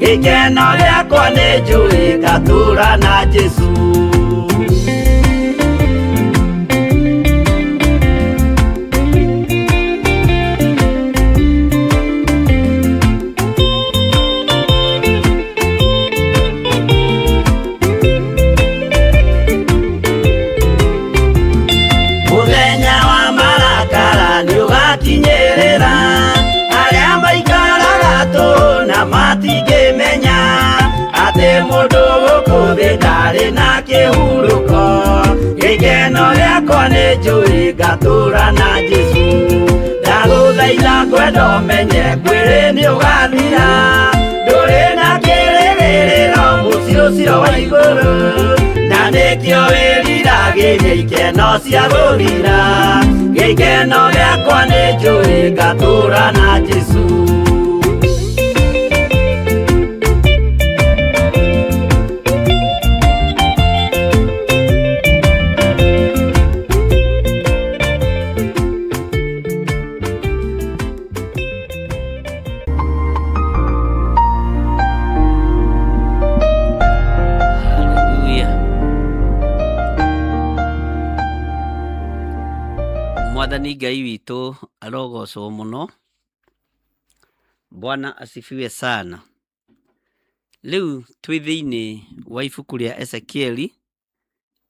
gĩkeno gĩakwa nĩ njũĩ ngatũra na Jesũ. Mũthenya wa marakara nĩ ũgakinyĩrĩra, arĩa maikaraga tũhũ na matingĩmenya atĩ mũndũ gũkũ thĩ ndarĩ na kĩhurũko. Gĩkeno gĩakwa nĩ njũĩ ngatũra na Jesũ. Ndagũthaitha ngwenda ũmenye mwĩrĩ nĩ ũgathira, ndũrĩ na kĩrĩgĩrĩro mũciĩ ũcio wa igũrũ, na nĩkĩo wĩriragĩria ikeno cia gũthira. Gĩkeno gĩakwa nĩ njũĩ ngatũra na Jesũ. Hallelujah. Mwathani Ngai witũ arogocwo mũno. Bwana asifiwe sana. Rĩu twĩ thĩinĩ wa ibuku rĩa Ezekieli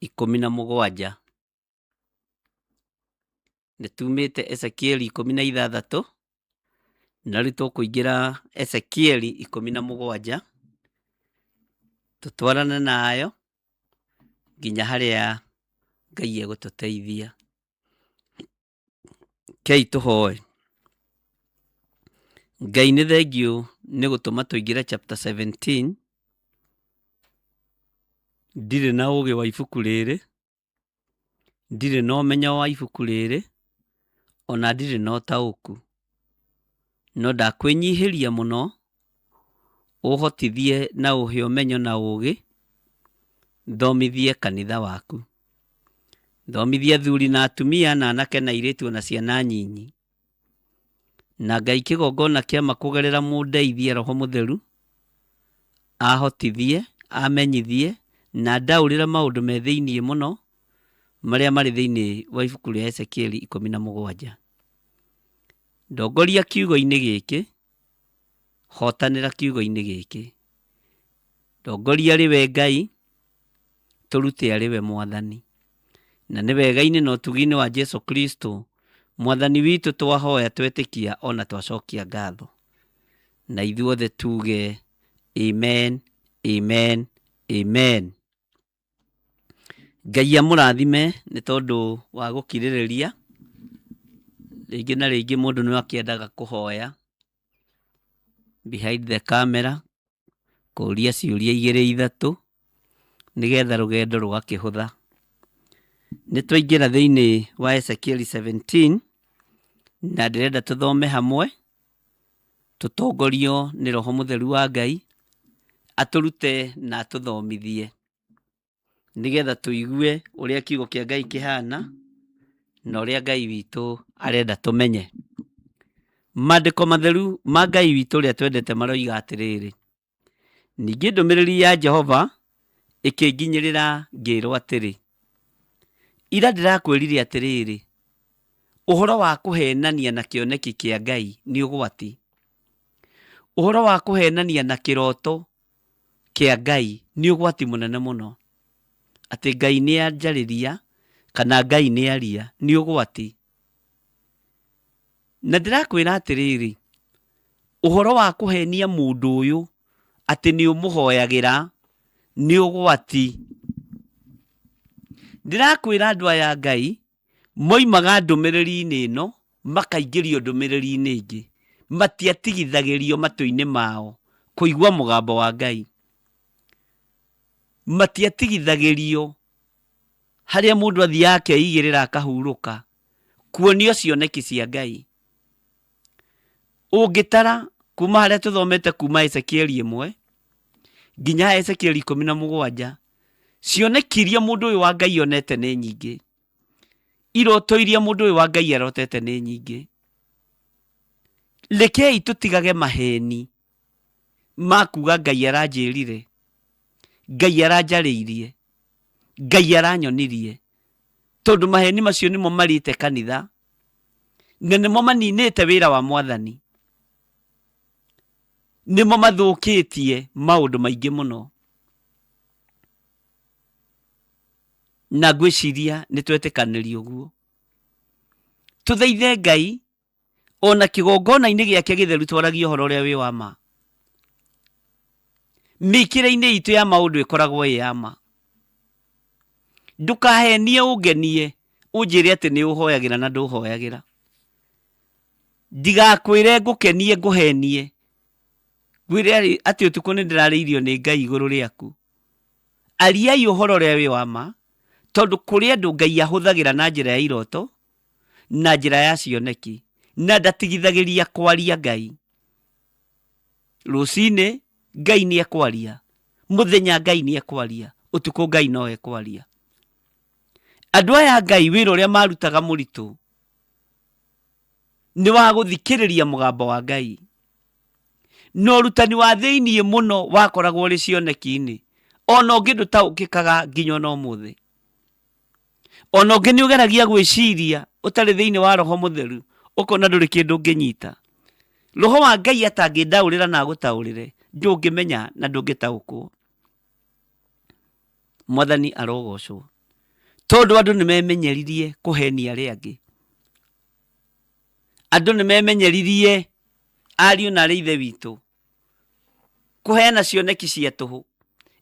17. Nĩ tumĩte Ezekieli 16 na rĩu tũkũingĩra Ezekieli 17, tũtwarane nayo nginya harĩa Ngai egũtũteithia. Kei tũhoe. Ngai nĩ thengiũ nĩ gũtũma tũingĩre chapter 17. Ndirĩ na ũgĩ wa ibuku rĩrĩ, ndirĩ na ũmenyo wa ibuku rĩrĩ, ona ndirĩ na ũtaũku. No ndakwĩnyihĩria mũno, ũhotithie na ũhe ũmenyo na ũgĩ, thomithie kanitha waku. Thomithie athuri na atumia na anake na airĩtu ona ciana nyinyi. Na Ngai kĩgongona kĩama kũgerera mũndeithie Roho Mũtheru, ahotithie, amenyithie na ndaũrĩre maũndũ me thĩiniĩ mũno marĩa marĩ thĩiniĩ wa ibuku rĩa Ezekieli 17. Ndongoria kiugo-inĩ gĩkĩ, hotanĩra kiugo-inĩ gĩkĩ. Ndongoria arĩ we Ngai, tũrute arĩ we Mwathani. Na nĩ wega-inĩ na ũtugi-inĩ wa Jesu Kristo, Mwathani witũ twahoya twetĩkia ona twacokia ngatho. Na ithuothe tuge amen, amen, amen. Ngai amũrathime nĩ tondũ wa gũkirĩrĩria. Rĩngĩ na rĩngĩ mũndũ no akĩendaga kũhoya behind the camera, kũria ciũria igĩrĩ ithatũ, nĩgetha rũgendo rũgakĩhũtha. Nĩ twaingĩra thĩinĩ wa Ezekiel 17 na ndĩrenda tũthome hamwe, tũtongorio nĩ Roho Mũtheru wa Ngai, atũrute na atũthomithie, nĩgetha tũigue ũrĩa kiugo kĩa Ngai kĩhana na ũrĩa Ngai witũ arenda tũmenye. Maandĩko matheru ma Ngai witũ ũrĩa twendete maroiga atĩrĩrĩ, ningĩ ndũmĩrĩri ya Jehova ĩkĩnginyĩrĩra ngĩĩrwo atĩrĩ, ira ndĩrakwĩrire atĩrĩrĩ, ũhoro wa kũhenania na kĩoneki kĩa Ngai nĩ ũgwati. Ũhoro wa kũhenania na kĩroto kĩa Ngai nĩ ũgwati mũnene mũno. Atĩ Ngai nĩ anjarĩria kana Ngai nĩ aria nĩ ũgwati. Na ndĩrakwĩra atĩrĩrĩ, ũhoro wa kũhenia mũndũ ũyũ atĩ nĩ ũmũhoyagĩra nĩ ũgwati. Ndĩrakwĩra andũ aya a Ngai moimaga ndũmĩrĩri-inĩ ĩno makaingĩrio ndũmĩrĩri-inĩ ĩngĩ, matiatigithagĩrio matũ-inĩ mao kũigua mũgambo wa Ngai. Matiatigithagĩrio harĩa mũndũ athiaga akeigĩrĩra akahurũka kuonio cioneki cia Ngai. Ũngĩtara kuma harĩa tũthomete kuma Ezekieli 1 nginya Ezekieli 17, cioneki iria mũndũ ũyũ wa Ngai onete nĩ nyingĩ. Iroto iria mũndũ ũyũ wa Ngai arotete nĩ nyingĩ. Rekei tũtigage maheni ma kuga Ngai aranjĩrire, Ngai aranjarĩirie, Ngai aranyonirie, tondũ maheni macio nĩmo marĩte kanitha na nĩmo maninĩte wĩra wa Mwathani, nĩmo mathũkĩtie maũndũ maingĩ mũno. Na ngwĩciria nĩ twetĩkanĩria ũguo. Tũthaithe Ngai ona kĩgongona-inĩ gĩake gĩtheru twaragie ũhoro ũrĩa wĩ wa ma. Mĩkĩre-inĩ itũ ya maũndũ ĩkoragwo ĩ ya ma. Ndũkahenie ũngenie ũnjĩre atĩ nĩ ũhoyagĩra na ndũhoyagĩra. Ndigakwĩre ngũkenie ngũhenie ngwĩre atĩ ũtukũ nĩ ndĩrarĩirio nĩ Ngai igũrũ rĩaku. Ariai ũhoro ũrĩa wĩ wa ma, tondũ kũrĩ andũ Ngai ahũthagĩra na njĩra ya iroto na njĩra ya cioneki, na ndatigithagĩria kwaria Ngai. Rũcinĩ Ngai nĩ ekwaria, mũthenya Ngai nĩ ekwaria, ũtukũ Ngai no ekwaria. Andũ aya a Ngai wĩra ũrĩa marutaga mũritũ nĩ wa gũthikĩrĩria mũgambo wa Ngai. Na ũrutani wa thĩiniĩ mũno wakoragwo ũrĩ cioneki-inĩ, ona ũngĩ ndũtaũkĩkaga nginya ona ũmũthĩ. Ona ũngĩ nĩ ũgeragia gwĩciria ũtarĩ thĩinĩ wa Roho Mũtheru, ũkona ndũrĩ kĩndũ ũngĩnyita. Roho wa Ngai atangĩndaũrĩra na agũtaũrĩre, ndũngĩmenya na ndũngĩtaũkwo. Mwathani arogocwo. Tondũ andũ nĩ memenyeririe kũhenia arĩa angĩ. Andũ nĩ memenyeririe ariũ na arĩ ithe witũ kũheana cioneki cia tũhũ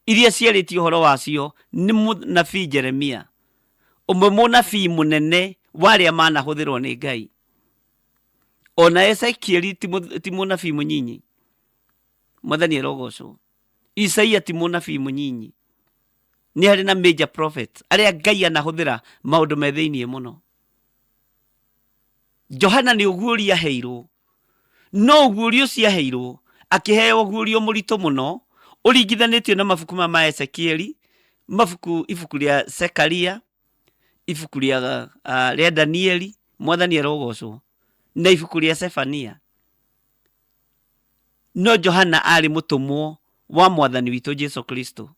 iria ciarĩtie ũhoro wacio nĩ mũnabii Jeremia, ũmwe mũnabii mũnene wa arĩa manahũthĩrwo nĩ Ngai. Ona Ezekieli ti mũnabii mũnyinyi, Mwathani arogocwo. Isaia ti mũnabii mũnyinyi, nĩ harĩ na major prophets arĩa Ngai anahũthĩra maũndũ me thĩiniĩ mũno. Johana nĩ ũguũrio aheirwo, no ũguũrio ũcio aheirwo akĩheo ũguũrio mũritũ mũno ũringithanĩtio na mabuku ma ma Ezekieli, mabuku ibuku rĩa Zekaria, ibuku rĩa rĩa Danieli, Mwathani arogocwo, na ibuku rĩa Zefania. No Johana arĩ mũtũmwo wa Mwathani witũ Jesu Kristo.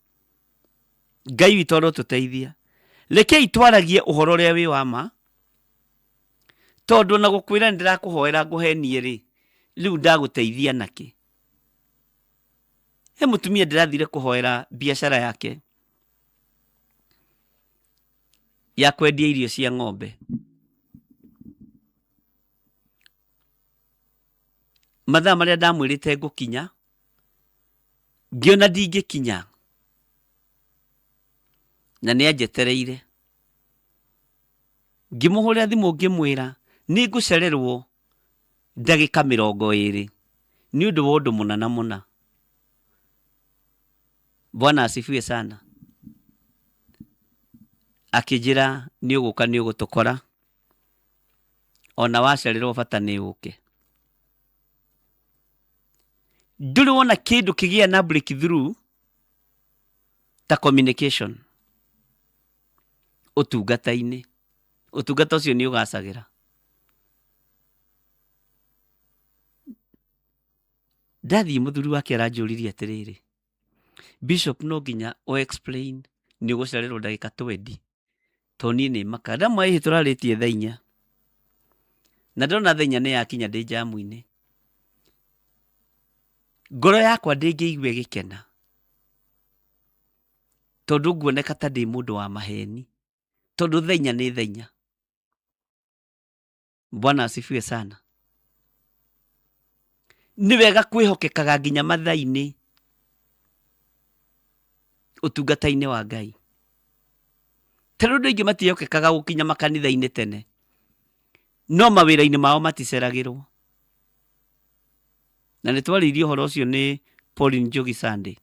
Ngai witũ arotũteithia. Rekei twaragie ũhoro ũrĩa wĩ wa ma, tondũ ona gũkwĩra nĩ ndĩrakũhoera ngũhenie rĩ, rĩu ndagũteithia nakĩ? He mũtumia ndĩrathire kũhoera biacara yake ya kwendia irio cia ng'ombe. Mathaa marĩa ndamwĩrĩte ngũkinya, ngĩona ndingĩkinya, na nĩ anjetereire. Ngĩmũhũrĩra thimũ ngĩmwĩra nĩ ngũcererwo ndagĩka 20 nĩ ũndũ wa ũndũ mũna na mũna. Bwana asifiwe sana. Akĩnjĩra nĩ ũgũka nĩ ũgũtũkora, ona wacererwo bata nĩ ũke. Ndũrĩ wona kĩndũ kĩgĩa na breakthrough ta communication ũtungata-inĩ. Ũtungata ũcio nĩ ũgacagĩra. Ndathiĩ mũthuri wake aranjũririe atĩrĩrĩ, Bishop no nginya o explain nĩ ũgũcererwo ndagĩka 20 tondũ niĩ nĩ maka. Ndamwĩra ĩhĩ tũrarĩtie thaa inya na ndona thaa inya nĩ yakinya ndĩ njamu-inĩ. Ngoro yakwa ndĩngĩigua ĩgĩkena tondũ nguoneka ta ndĩ mũndũ wa maheni tondũ thaa inya nĩ thaa inya. Bwana asifiwe sana. Nĩ wega kwĩhokekaga nginya mathaa-inĩ ũtungata-inĩ wa Ngai. Ta rĩu andũ aingĩ matiĩhokekaga gũkinya makanitha-inĩ tene, no mawĩra-inĩ mao maticeragĩrwo. Na nĩ twarĩirie ũhoro ũcio nĩ Pauline Njogi Sunday,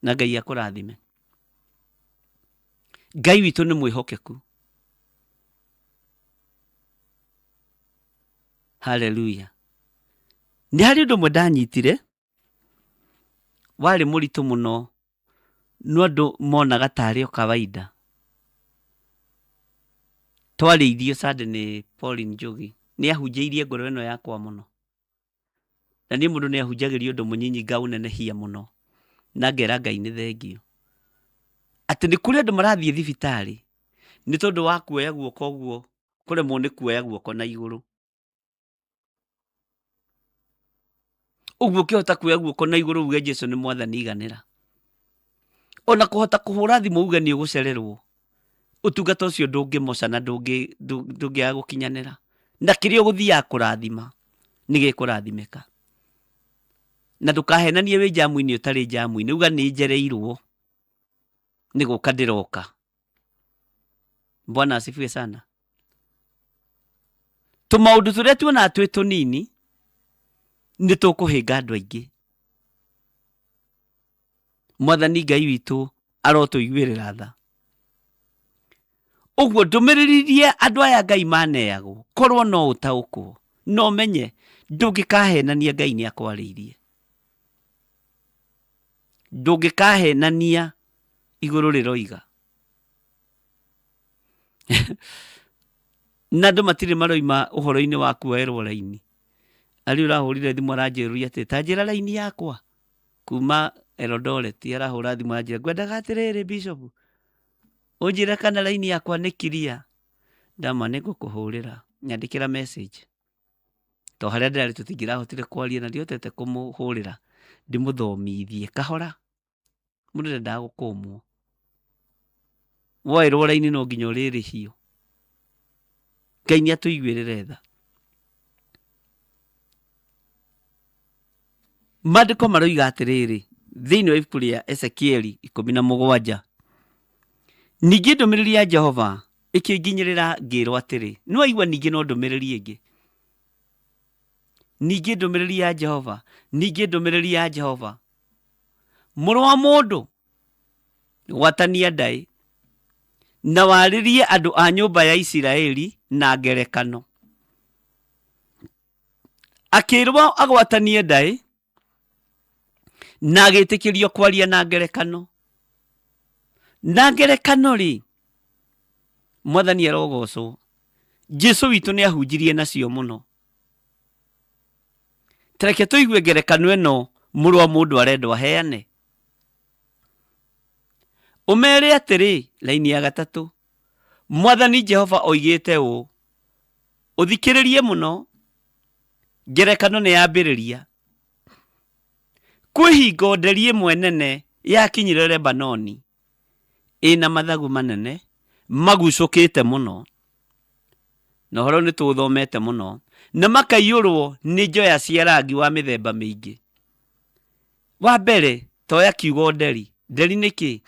na Ngai akũrathime. Ngai witũ nĩ mwĩhokeku. Haleluya. Nĩ harĩ ũndũ ũmwe ndanyitire warĩ mũritũ mũno, no andũ monaga tarĩ o kawaida. Twarĩirio Sunday nĩ Pauline Njogi, nĩ ahunjĩirie ngoro ĩno yakwa mũno. Na niĩ mũndũ nĩ ahunjagĩria ũndũ mũnyinyi ngaũnenehia mũno, na ngera Ngai nĩ thengiũ. Atĩ nĩ kũrĩ andũ marathiĩ thibitarĩ nĩ tondũ wa kuoya guoko ũguo, kũremwo nĩ kuoya guoko na igũrũ. Ũguo ũkĩhota kuoya guoko na igũrũ uge Jesu nĩ mwathani iganĩra. Ona kũhota kũhũra thimũ uge nĩ ũgũcererwo, ũtungata ũcio ndũngĩmoca na ndũngĩaga gũkinyanĩra. Na kĩrĩa ũgũthiaga kũrathima nĩ gĩkũrathimĩka. Na ndũkahenanie wĩ njamu-inĩ ũtarĩ njamu-inĩ, uga nĩ njereirwo nĩ gũka ndĩroka. Bwana asifiwe sana. Tũmaũndũ tũrĩa tuonaga twĩ tũnini nĩ tũkũhĩnga andũ aingĩ. Mwathani Ngai witũ arotũiguĩrĩra tha. Ũguo ndũmĩrĩri iria andũ aya Ngai maneagwo, korwo no ũtaũkwo, no ũmenye ndũngĩkahenania Ngai nĩ akwarĩirie. Ndũngĩkahenania igũrũ rĩroiga. Na andũ matirĩ maroima ũhoro-inĩ wa kuoerwo raini. Arĩ ũrahũrire thimũ aranjĩrũria atĩ ta njĩra raini yakwa kuma Eldoret arahũra thimũ aranjĩra ngwendaga atĩrĩrĩ Bishop ũnjĩre kana raini yakwa nĩ clear. Ndama nĩ ngũkũhũrĩra nyandĩkĩra message. To harĩa ndĩrarĩ tũtingĩrahotire kwaria na ndihotete kũmũhũrĩra ndĩmũthomithie kahora. Mũndũ ndendaga gũkũmwo. Woerwo raini no nginya ũrĩrĩhio. Ngai nĩ atũiguĩrĩre tha. Maandĩko maroiga atĩrĩrĩ thĩinĩ wa ibuku rĩa Ezekieli 17, ningĩ ndũmĩrĩri ya Jehova ĩkĩnginyĩrĩra ngĩrwo atĩrĩ, nĩ waigua ningĩ no ndũmĩrĩri ĩngĩ, ningĩ ndũmĩrĩri ya Jehova, ningĩ ndũmĩrĩri ya Jehova, mũrũ wa mũndũ, gwatania ndaĩ na warĩrie andũ a nyũmba ya Isiraeli na ngerekano. Akĩrwo agwatanie ndaĩ na agĩtĩkĩrio kwaria na ngerekano. Na ngerekano rĩ, Mwathani arogocwo, Jesu witũ nĩ ahunjirie nacio mũno. Tareke tũigue ngerekano ĩno mũrũ wa mũndũ arendwo aheane. Ũmeere atĩrĩ, raini ya gatatũ, Mwathani Jehova oigĩte ũũ, ũthikĩrĩrie mũno, ngerekano nĩ yambĩrĩria. Kwĩ hingo nderi ĩmwe nene yakinyire Lebanoni, ĩna mathagu manene magucũkĩte mũno, na ũhoro nĩ tũũthomete mũno, na makaiyũrwo nĩ njoya cia rangi wa mĩthemba mĩingĩ. Wa mbere, toya kiugo nderi. Nderi nĩ kĩĩ?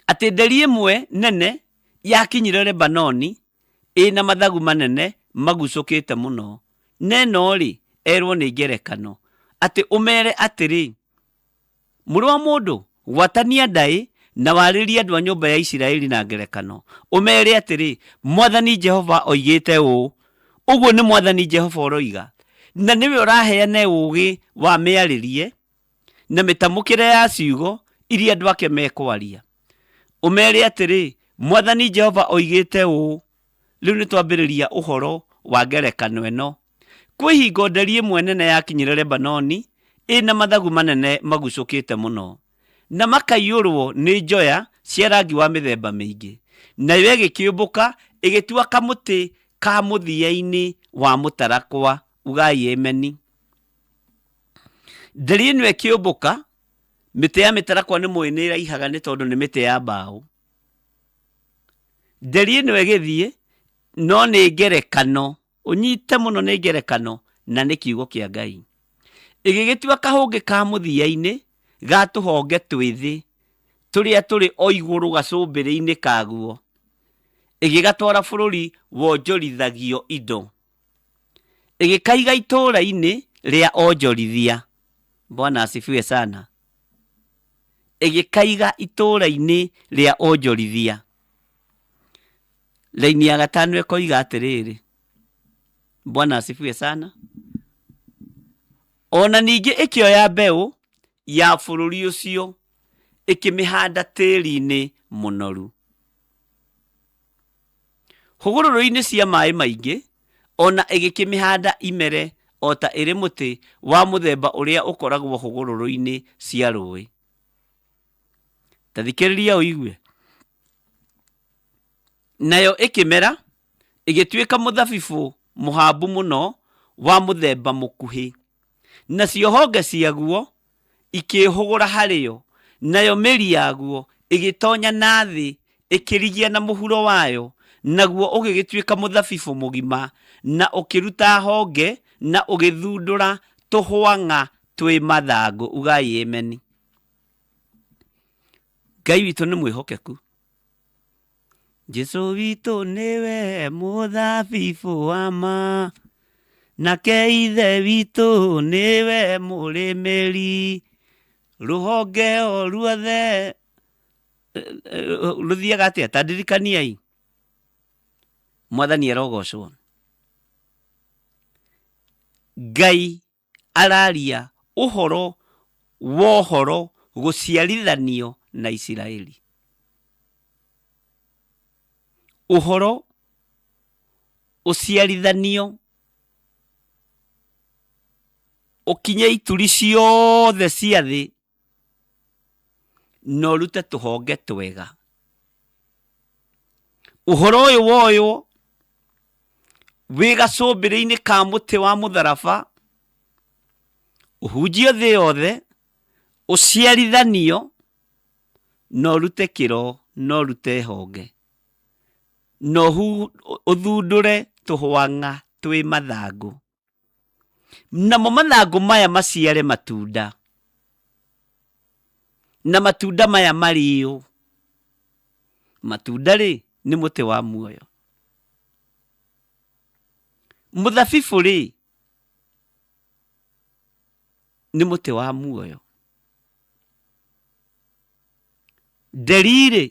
Atĩ nderi ĩmwe nene yakinyire Lebanoni ĩna mathagu manene magucũkĩte mũno. Na ĩno-rĩ, erwo nĩ ngerekano, atĩ ũmere atĩrĩ, Mũrũ wa mũndũ, gwatania ndaĩ na warĩrie andũ a nyũmba ya Isiraeli na ngerekano, ũmeere atĩrĩ, 'Mwathani Jehova oigĩte ũũ, Ũguo nĩ Mwathani Jehova ũroiga, na nĩwe ũraheana ũũgĩ wa mĩarĩrie na mĩtamũkĩre ya ciugo iria andũ ake mekwaria. Ũmeere atĩrĩ, 'Mwathani Jehova oigĩte ũũ, Rĩu nĩtwambĩrĩria ũhoro wa ngerekano ĩno. Kwĩ hingo nderi ĩmwe nene yakinyire Lebanoni, ĩ na mathagu manene magucũkĩte mũno, na makaiyũrũo nĩ njoya cia rangi wa mĩthemba mĩingĩ. Nayo ĩgĩkĩũmbũka, ĩgĩtua kamũtĩ ka mũthia-inĩ wa mũtarakwa. Ugai ameni. Nderi ĩno ĩkĩũmbũka, mĩtĩ ya mĩtarakwa nĩ mũĩ nĩ ĩraihaga nĩ tondũ nĩ mĩtĩ ya mbaũ. Nderi ĩno ĩgĩthiĩ, no nĩ ngerekano Ũnyite mũno nĩ ngerekano na nĩ kiugo kĩa Ngai. Ĩgĩgĩtua kahũngĩ ka mũthia-inĩ ga tũhonge twĩthĩ tũrĩa tũrĩ o igũrũ gacũmbĩrĩ-inĩ kaguo, ĩgĩgatwara bũrũri wonjorithagio indo, ĩgĩkaiga itũũra-inĩ rĩa onjorithia. Bwana asifiwe sana. Ĩgĩkaiga itũũra-inĩ rĩa onjorithia. Raini ya gatano ĩkoiga atĩrĩrĩ, Bwana asifiwe sana. Ona ningĩ ĩkĩoya mbeũ ya bũrũri ũcio ĩkĩmĩhanda tĩri-inĩ mũnoru. Hũgũrũrũ-inĩ cia maĩ maingĩ, ona ĩgĩkĩmĩhanda imere o ta ĩrĩ mũtĩ wa mũthemba ũrĩa ũkoragwo hũgũrũrũ-inĩ cia rũũĩ. Ta thikĩrĩria ũigue. Nayo ĩkĩmera, ĩgĩtuĩka mũthabibũ mũhambu mũno wa mũthemba mũkuhĩ, nacio honge ciaguo ikĩĩhũgũra harĩ yo, nayo mĩri yaguo ĩgĩtonya na thĩ ĩkĩrigia na mũhuro wayo, naguo ũgĩgĩtuĩka mũthabibũ mũgima, na ũkĩruta honge na ũgĩthundũra tũhwang'a twĩ mathangũ. Ugai ameni. Ngai witũ nĩ mwĩhokeku. Jesu witũ nĩwe mũthabibũ wa ma, nake ithe witũ nĩwe mũrĩmĩri, rũhonge o ruothe rũthiaga atĩa? Ta ndirikaniai. Mwathani arogocwo. Ngai araria ũhoro wa ũhoro gũciarithanio na Isiraeli. Ũhoro ũciarithanio ũkinye ituri ciothe cia thĩ na ũrute tũhonge twega. Ũhoro ũyũ woywo wĩ gacũmbĩrĩ-inĩ ka mũtĩ wa mũtharaba, ũhunjio thĩ yothe, ũciarithanio, Na ũrute kĩro na ũrute honge na ũthundũre tũhwang'a twĩ mathangũ, namo mathangũ maya maciare matunda, na matunda maya marĩo. Matunda rĩ, nĩ mũtĩ wa muoyo. Mũthabibũ rĩ, nĩ mũtĩ wa muoyo. Nderi-rĩ,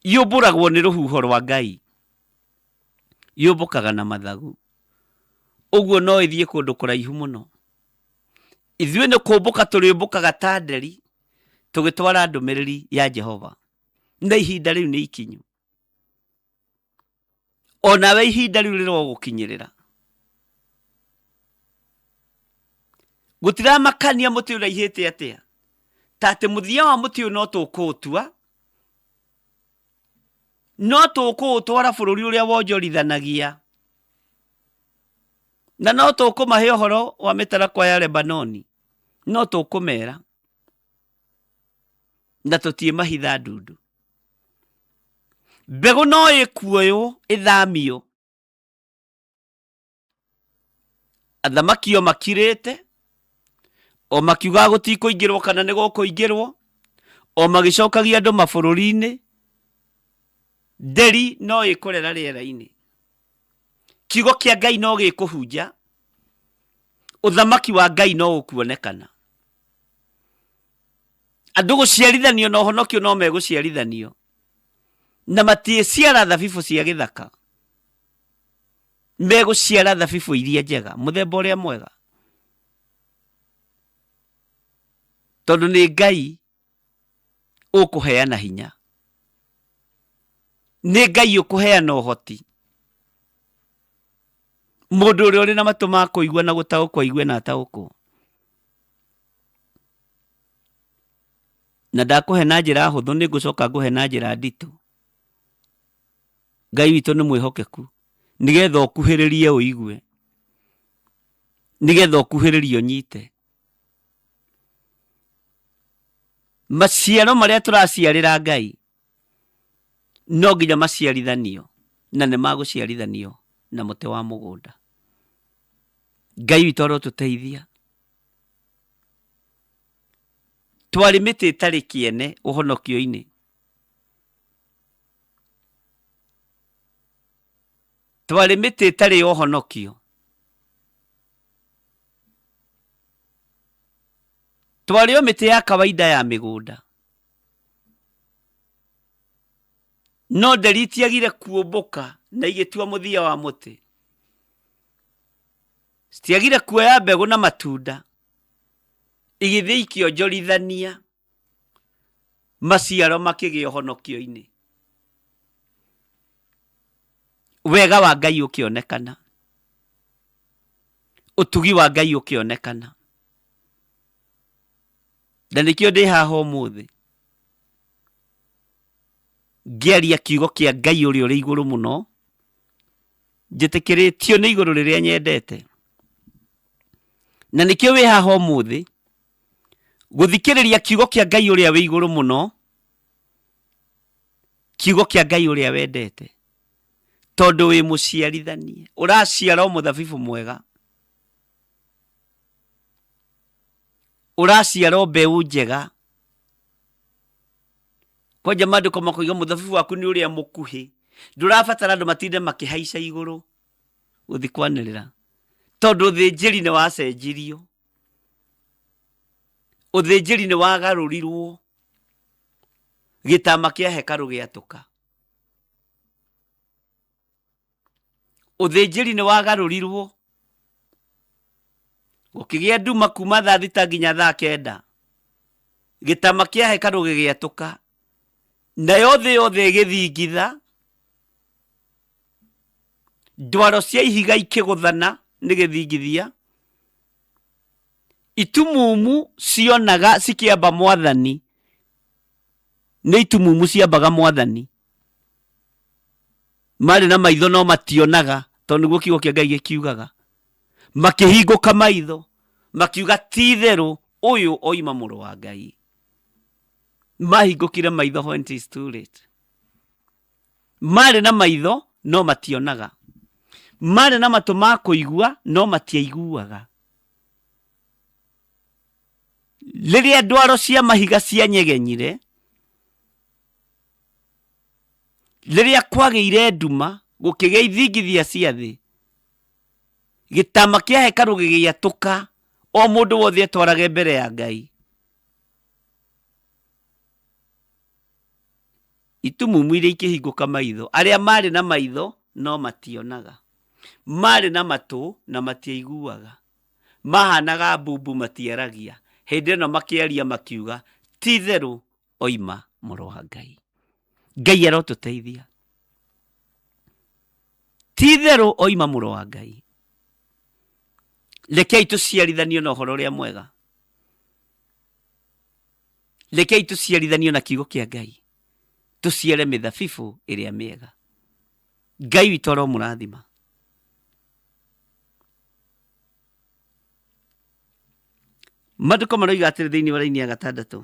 yũmbũragwo nĩ rũhuho rwa Ngai, yũmbũkaga na mathagu, ũguo no ĩthiĩ kũndũ kũraihu mũno. Ithuĩ nĩ kũmbũka tũrĩũmbũkaga ta nderi tũgĩtwara ndũmĩrĩri ya Jehova, na ihinda rĩu nĩ ikinyu. Onawe ihinda rĩu rĩrogũkinyĩrĩra. Gũtiramakania mũtĩ ũraihĩte atĩa, ta atĩ mũthia wa mũtĩ ũyũ no tũkũũtua, no tũkũũtwara bũrũri ũrĩa wonjorithanagia, na no tũkũmahe ũhoro wa mĩtarakwa ya Lebanoni, no tũkũmera na tũtiĩmahitha ndundu. Mbegũ no ĩkuoywo ĩthamio, athamaki o makirĩte, o makiugaga gũtikũingĩrwo kana nĩ gũkũingĩrwo, o magĩcokagia andũ mabũrũri-inĩ, nderi no ĩkũrera rĩera-inĩ. Kiugo kĩa Ngai no gĩkũhunja, ũthamaki wa Ngai no ũkuonekana. Andũ gũciarithanio na ũhonokio no megũciarithanio, na matiĩciara thabibũ cia gĩthaka, megũciara thabibũ iria njega, mũthemba ũrĩa mwega, tondũ nĩ Ngai ũkũheana hinya, nĩ Ngai ũkũheana ũhoti. Mũndũ ũrĩa ũrĩ na matũ ma kũigua na gũtaũkwo aigue na ataũkwo. Na ndakũhe na njĩra hũthũ, nĩ ngũcoka ngũhe na njĩra nditũ. Ngai witũ nĩ mwĩhokeku, nĩgetha ũkuhĩrĩrie ũigue, nĩgetha ũkuhĩrĩrie ũnyite. Maciaro marĩa tũraciarĩra Ngai no nginya maciarithanio, na nĩ magũciarithanio na mũtĩ wa mũgũnda. Ngai witũ arotũteithia. Twarĩ mĩtĩ ĩtarĩ kĩene ũhonokio-inĩ. Twarĩ mĩtĩ ĩtarĩ ya ũhonokio. Twarĩ o mĩtĩ ya kawaida ya mĩgũnda. No nderi itiagire kuũmbũka na igĩtua mũthia wa mũtĩ. Citiagire kuoya mbegũ na matunda, igĩthiĩ ikĩonjorithania maciaro makĩgĩa ũhonokio-inĩ. Wega wa Ngai ũkĩonekana, ũtugi wa Ngai ũkĩonekana. Na nĩkĩo ndĩ haha ũmũthĩ ngĩaria kiugo kĩa Ngai ũrĩa ũrĩ igũrũ mũno, njĩtĩkĩrĩtio nĩ igũrũ rĩrĩa nyendete. Na nĩkĩo wĩ haha ũmũthĩ gũthikĩrĩria kiugo kĩa Ngai ũrĩa wĩ igũrũ mũno, kiugo kĩa Ngai ũrĩa wendete, tondũ wĩ mũciarithanie, ũraciara o mũthabibũ mwega, ũraciara o mbeũ njega. Kwanja maandĩko makoiga mũthabibũ waku nĩ ũrĩa mũkuhĩ, ndũrabatara andũ matinde makĩhaica igũrũ gũthiĩ kwanĩrĩra, tondũ ũthĩnjĩri nĩ wacenjirio, ũthĩnjĩri nĩ wagarũrirwo, gĩtama kĩa hekarũ gĩatũka. Ũthĩnjĩri nĩ wagarũrirwo, gũkĩgĩa nduma kuma thaa 6 nginya thaa 9, gĩtama kĩa hekarũ gĩgĩatũka, nayo thĩ yothe ĩgĩthingitha, ndwaro cia ihiga ikĩgũthana nĩ gĩthingithia, itumumu cionaga cikĩamba mwathani, nĩ itumumu ciambaga mwathani. Marĩ na maitho no mationaga, tondũ nĩguo kiugo kĩa Ngai gĩkiugaga. Makĩhingũka maitho, makiuga ti itherũ ũyũ oima mũrũ wa Ngai. Mahingũkire maitho when it is too late. Marĩ na maitho no mationaga, marĩ na matũ ma kũigua no matiaiguaga. Rĩrĩa ndwaro cia mahiga cianyegenyire, rĩrĩa kwagĩire nduma, gũkĩgĩa ithingithia cia thĩ, gĩtama kĩa hekarũ gĩgĩatũka, o mũndũ wothe etwarage mbere ya Ngai. Itumumu iria ikĩhingũka maitho, arĩa marĩ na maitho no mationaga, marĩ na matũ na matiaiguaga, mahanaga mbumbu matiaragia. Hĩndĩ ĩno makĩaria makiuga, ti itherũ oima mũrũ wa Ngai. Ngai arotũteithia. Ti itherũ oima mũrũ wa Ngai. Rekei tũciarithanio na ũhoro ũrĩa mwega. Rekei tũciarithanio na kiugo kĩa Ngai, tũciare mĩthabibũ ĩrĩa mĩega. Ngai witũ aromũrathima. Maandĩko maroiga atĩrĩ thĩinĩ wa raini ya gatandatũ,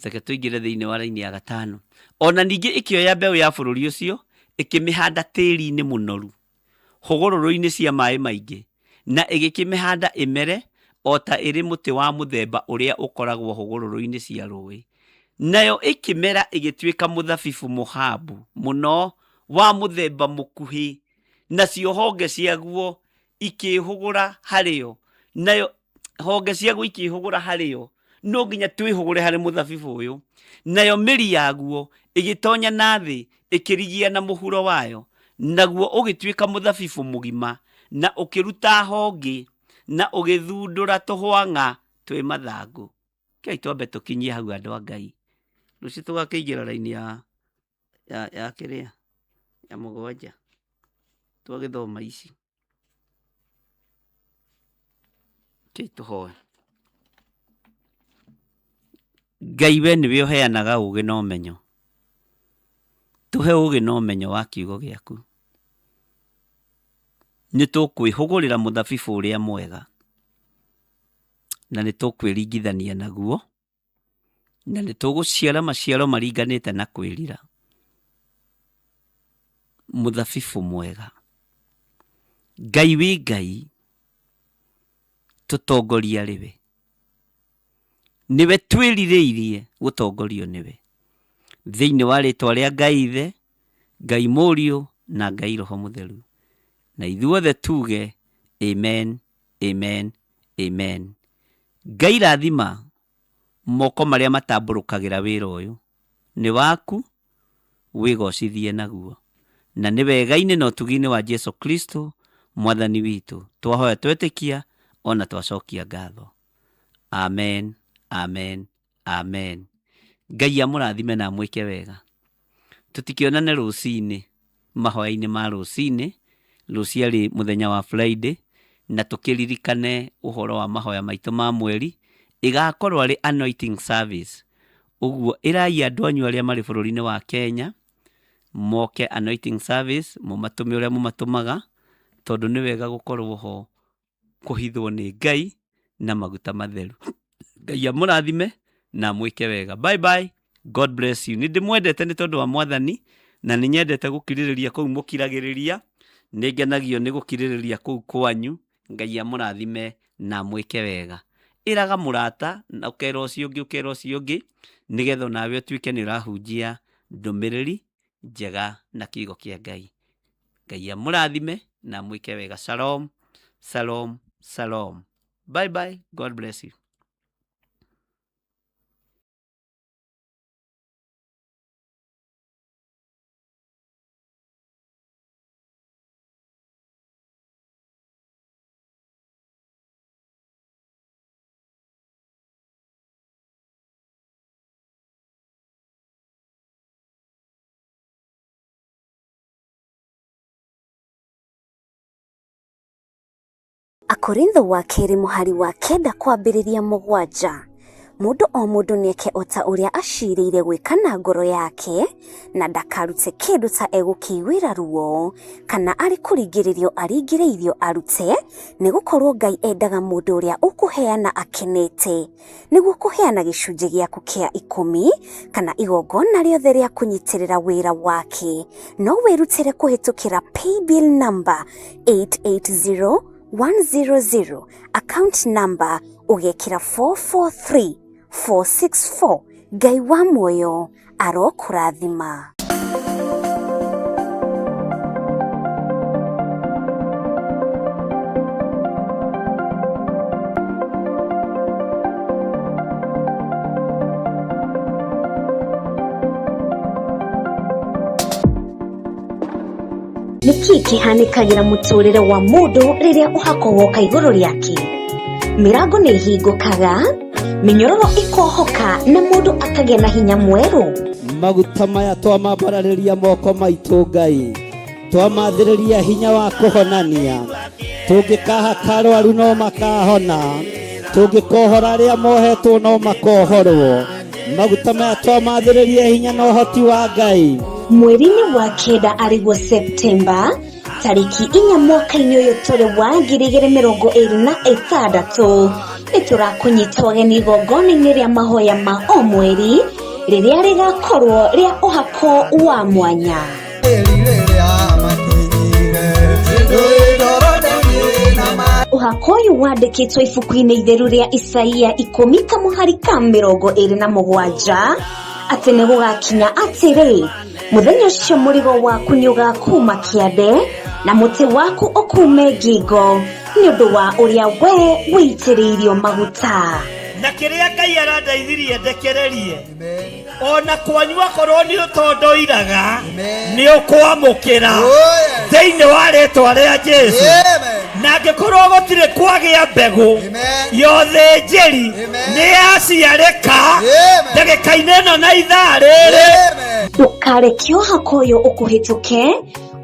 reke tũingĩre thĩinĩ wa raini ya gatano. Ona ningĩ ĩkĩoya mbeũ ya bũrũri ũcio ĩkĩmĩhanda tĩri-inĩ mũnoru hũgũrũrũ-inĩ cia maĩ maingĩ, na ĩgĩkĩmĩhanda ĩmere o ta ĩrĩ mũtĩ wa mũthemba ũrĩa ũkoragwo hũgũrũrũ-inĩ cia rũũĩ. Nayo ĩkĩmera ĩgĩtuĩka mũthabibũ mũhambu mũno wa mũthemba mũkuhĩ, nacio honge ciaguo ikĩĩhũgũra harĩ yo, nayo honge ciaguo ikĩĩhũgũra harĩ yo. No nginya twĩhũgũre harĩ mũthabibũ ũyũ. Nayo mĩri yaguo ĩgĩtonya na thĩ ĩkĩrigia na mũhuro wayo, naguo ũgĩtuĩka mũthabibũ mũgima, na ũkĩruta honge, na ũgĩthundũra tũhwang'a twĩ mathangũ. Rekei twambe tũkinyie hau andũ a Ngai. Rũciũ tũgakĩingĩra raini ya ya ya kĩrĩa ya mũgwanja twagĩthoma ici. Rekei tũhoe. Ngai we nĩwe ũheanaga ũgĩ na ũmenyo. Tũhe ũgĩ na ũmenyo wa kiugo gĩaku. Nĩ tũkwĩhũgũrĩra mũthabibũ ũrĩa mwega na nĩ tũkwĩringithania naguo na nĩ tũgũciara maciaro maringanĩte na kwĩrira. Mũthabibũ mwega. Ngai wĩ Ngai, tũtongoria arĩ we. Nĩwe twĩrirĩirie gũtongorio nĩwe. Thĩinĩ wa rĩtwa rĩa Ngai Ithe, Ngai Mũriũ na Ngai Roho Mũtheru. Na ithuothe tuge amen, amen, amen. Ngai rathima moko marĩa matambũrũkagĩra wĩra ũyũ. Nĩ waku, wĩgocithie naguo. Na nĩ wega-inĩ na ũtugi-inĩ wa Jesu Kristo Mwathani witũ twahoya twetĩkia ona twacokia ngatho. Amen, amen, amen. Ngai amũrathime na amwĩke wega. Tũtikĩonane rũcinĩ mahoya-inĩ ma rũcinĩ, rũciũ arĩ mũthenya wa Friday, na tũkĩririkane ũhoro wa mahoya maitũ ma mweri, ĩgakorwo arĩ anointing service. Ũguo ĩrai andũ anyu arĩa marĩ bũrũri-inĩ wa Kenya, moke anointing service, mũmatũme ũrĩa mũmatũmaga, tondũ nĩ wega gũkorwo ho kũhithwo nĩ Ngai na maguta matheru. Ngai amũrathime na amwĩke wega. Bye bye. God bless you. Nĩ ndĩmwendete nĩ tondũ wa Mwathani na nĩ nyendete gũkirĩrĩria kũu mũkiragĩrĩria. Nĩ ngenagio nĩ gũkirĩrĩria kũu kwanyu. Ngai amũrathime na amwĩke wega. Ĩraga mũrata na ũkera ũcio ũngĩ ũkera ũcio ũngĩ nĩgetha onawe ũtuĩke nĩ ũrahunjia ndũmĩrĩri njega na kiugo kĩa Ngai. Ngai amũrathime na amwĩke wega. Shalom, shalom, shalom. Bye bye. God bless you. Akorintho wa kerĩ mũhari wa kenda kwambĩrĩria 7. Mũndũ o mũndũ nĩeke o ta ũrĩa acirĩire gwĩka na ngoro yake, na ndakarute kĩndũ ta egũkĩiguĩra ruo, kana arĩ kũringĩrĩrio aringĩrĩirio arute, nĩgũkorwo Ngai endaga mũndũ ũrĩa ũkũheana akenete. Nĩguo kũheana gĩcunjĩ gĩaku kĩa ikũmi, kana igongona rĩothe rĩa kũnyitĩrĩra wĩra wake, no wĩrutĩre kũhĩtũkĩra paybill number 880100, account number ũgekĩra 443464. Ngai wa muoyo arokũrathima. Nĩkĩ kĩhanĩkagĩra mũtũrĩre wa mũndũ rĩrĩa ũhako woka igũrũ rĩake? Mĩrango nĩ ĩhingũkaga, mĩnyororo ĩkohoka na mũndũ akagĩa na hinya mwerũ. Maguta maya twamambararĩria moko maitũ Ngai, twamathĩrĩria hinya wa kũhonania, tũngĩkahaka arwaru no makahona, tũngĩkohora arĩa mohetwo no makohorwo. Maguta maya twamathĩrĩria hinya na ũhoti wa Ngai. Mweri-inĩ wa kenda arĩguo Septemba tarĩki 4 mwaka-inĩ ũyũ tũrĩ wa 2026, nĩ tũrakũnyita ũgeni igongona-inĩ rĩa mahoya ma o mweri rĩrĩa rĩgakorwo rĩa ũhako wa mwanya. Ũhako ũyũ wandĩkĩtwo ibuku-inĩ itheru rĩa Isaia 10 kamũhari ka 27, atĩ nĩ gũgakinya atĩrĩ, mũthenya ũcio mũrigo waku nĩ ũgakuma kĩande na mũtĩ waku ũkume ngingo, nĩ ũndũ wa ũrĩa we wĩitĩrĩirio maguta. Na kĩrĩa Ngai arandeithirie ndekererie, ona kwanyu akorwo nĩ ũtondoiraga, nĩ ũkwamũkĩra thĩinĩ wa rĩtwa rĩa Jesu. Na angĩkorwo gũtirĩ kwagĩa mbegũ ya ũthĩnjĩri nĩ yaciarĩka ndagĩka-inĩ ĩno na ithaa rĩrĩ. Ndũkareke ũhako ũyũ ũkũhĩtũke,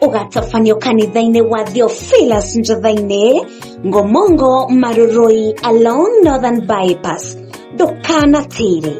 ũgatabanio kanitha-inĩ wa Theophilus Njotha-inĩ, Ngomongo, Marurui, along Northern Bypass. Ndũkanatĩre.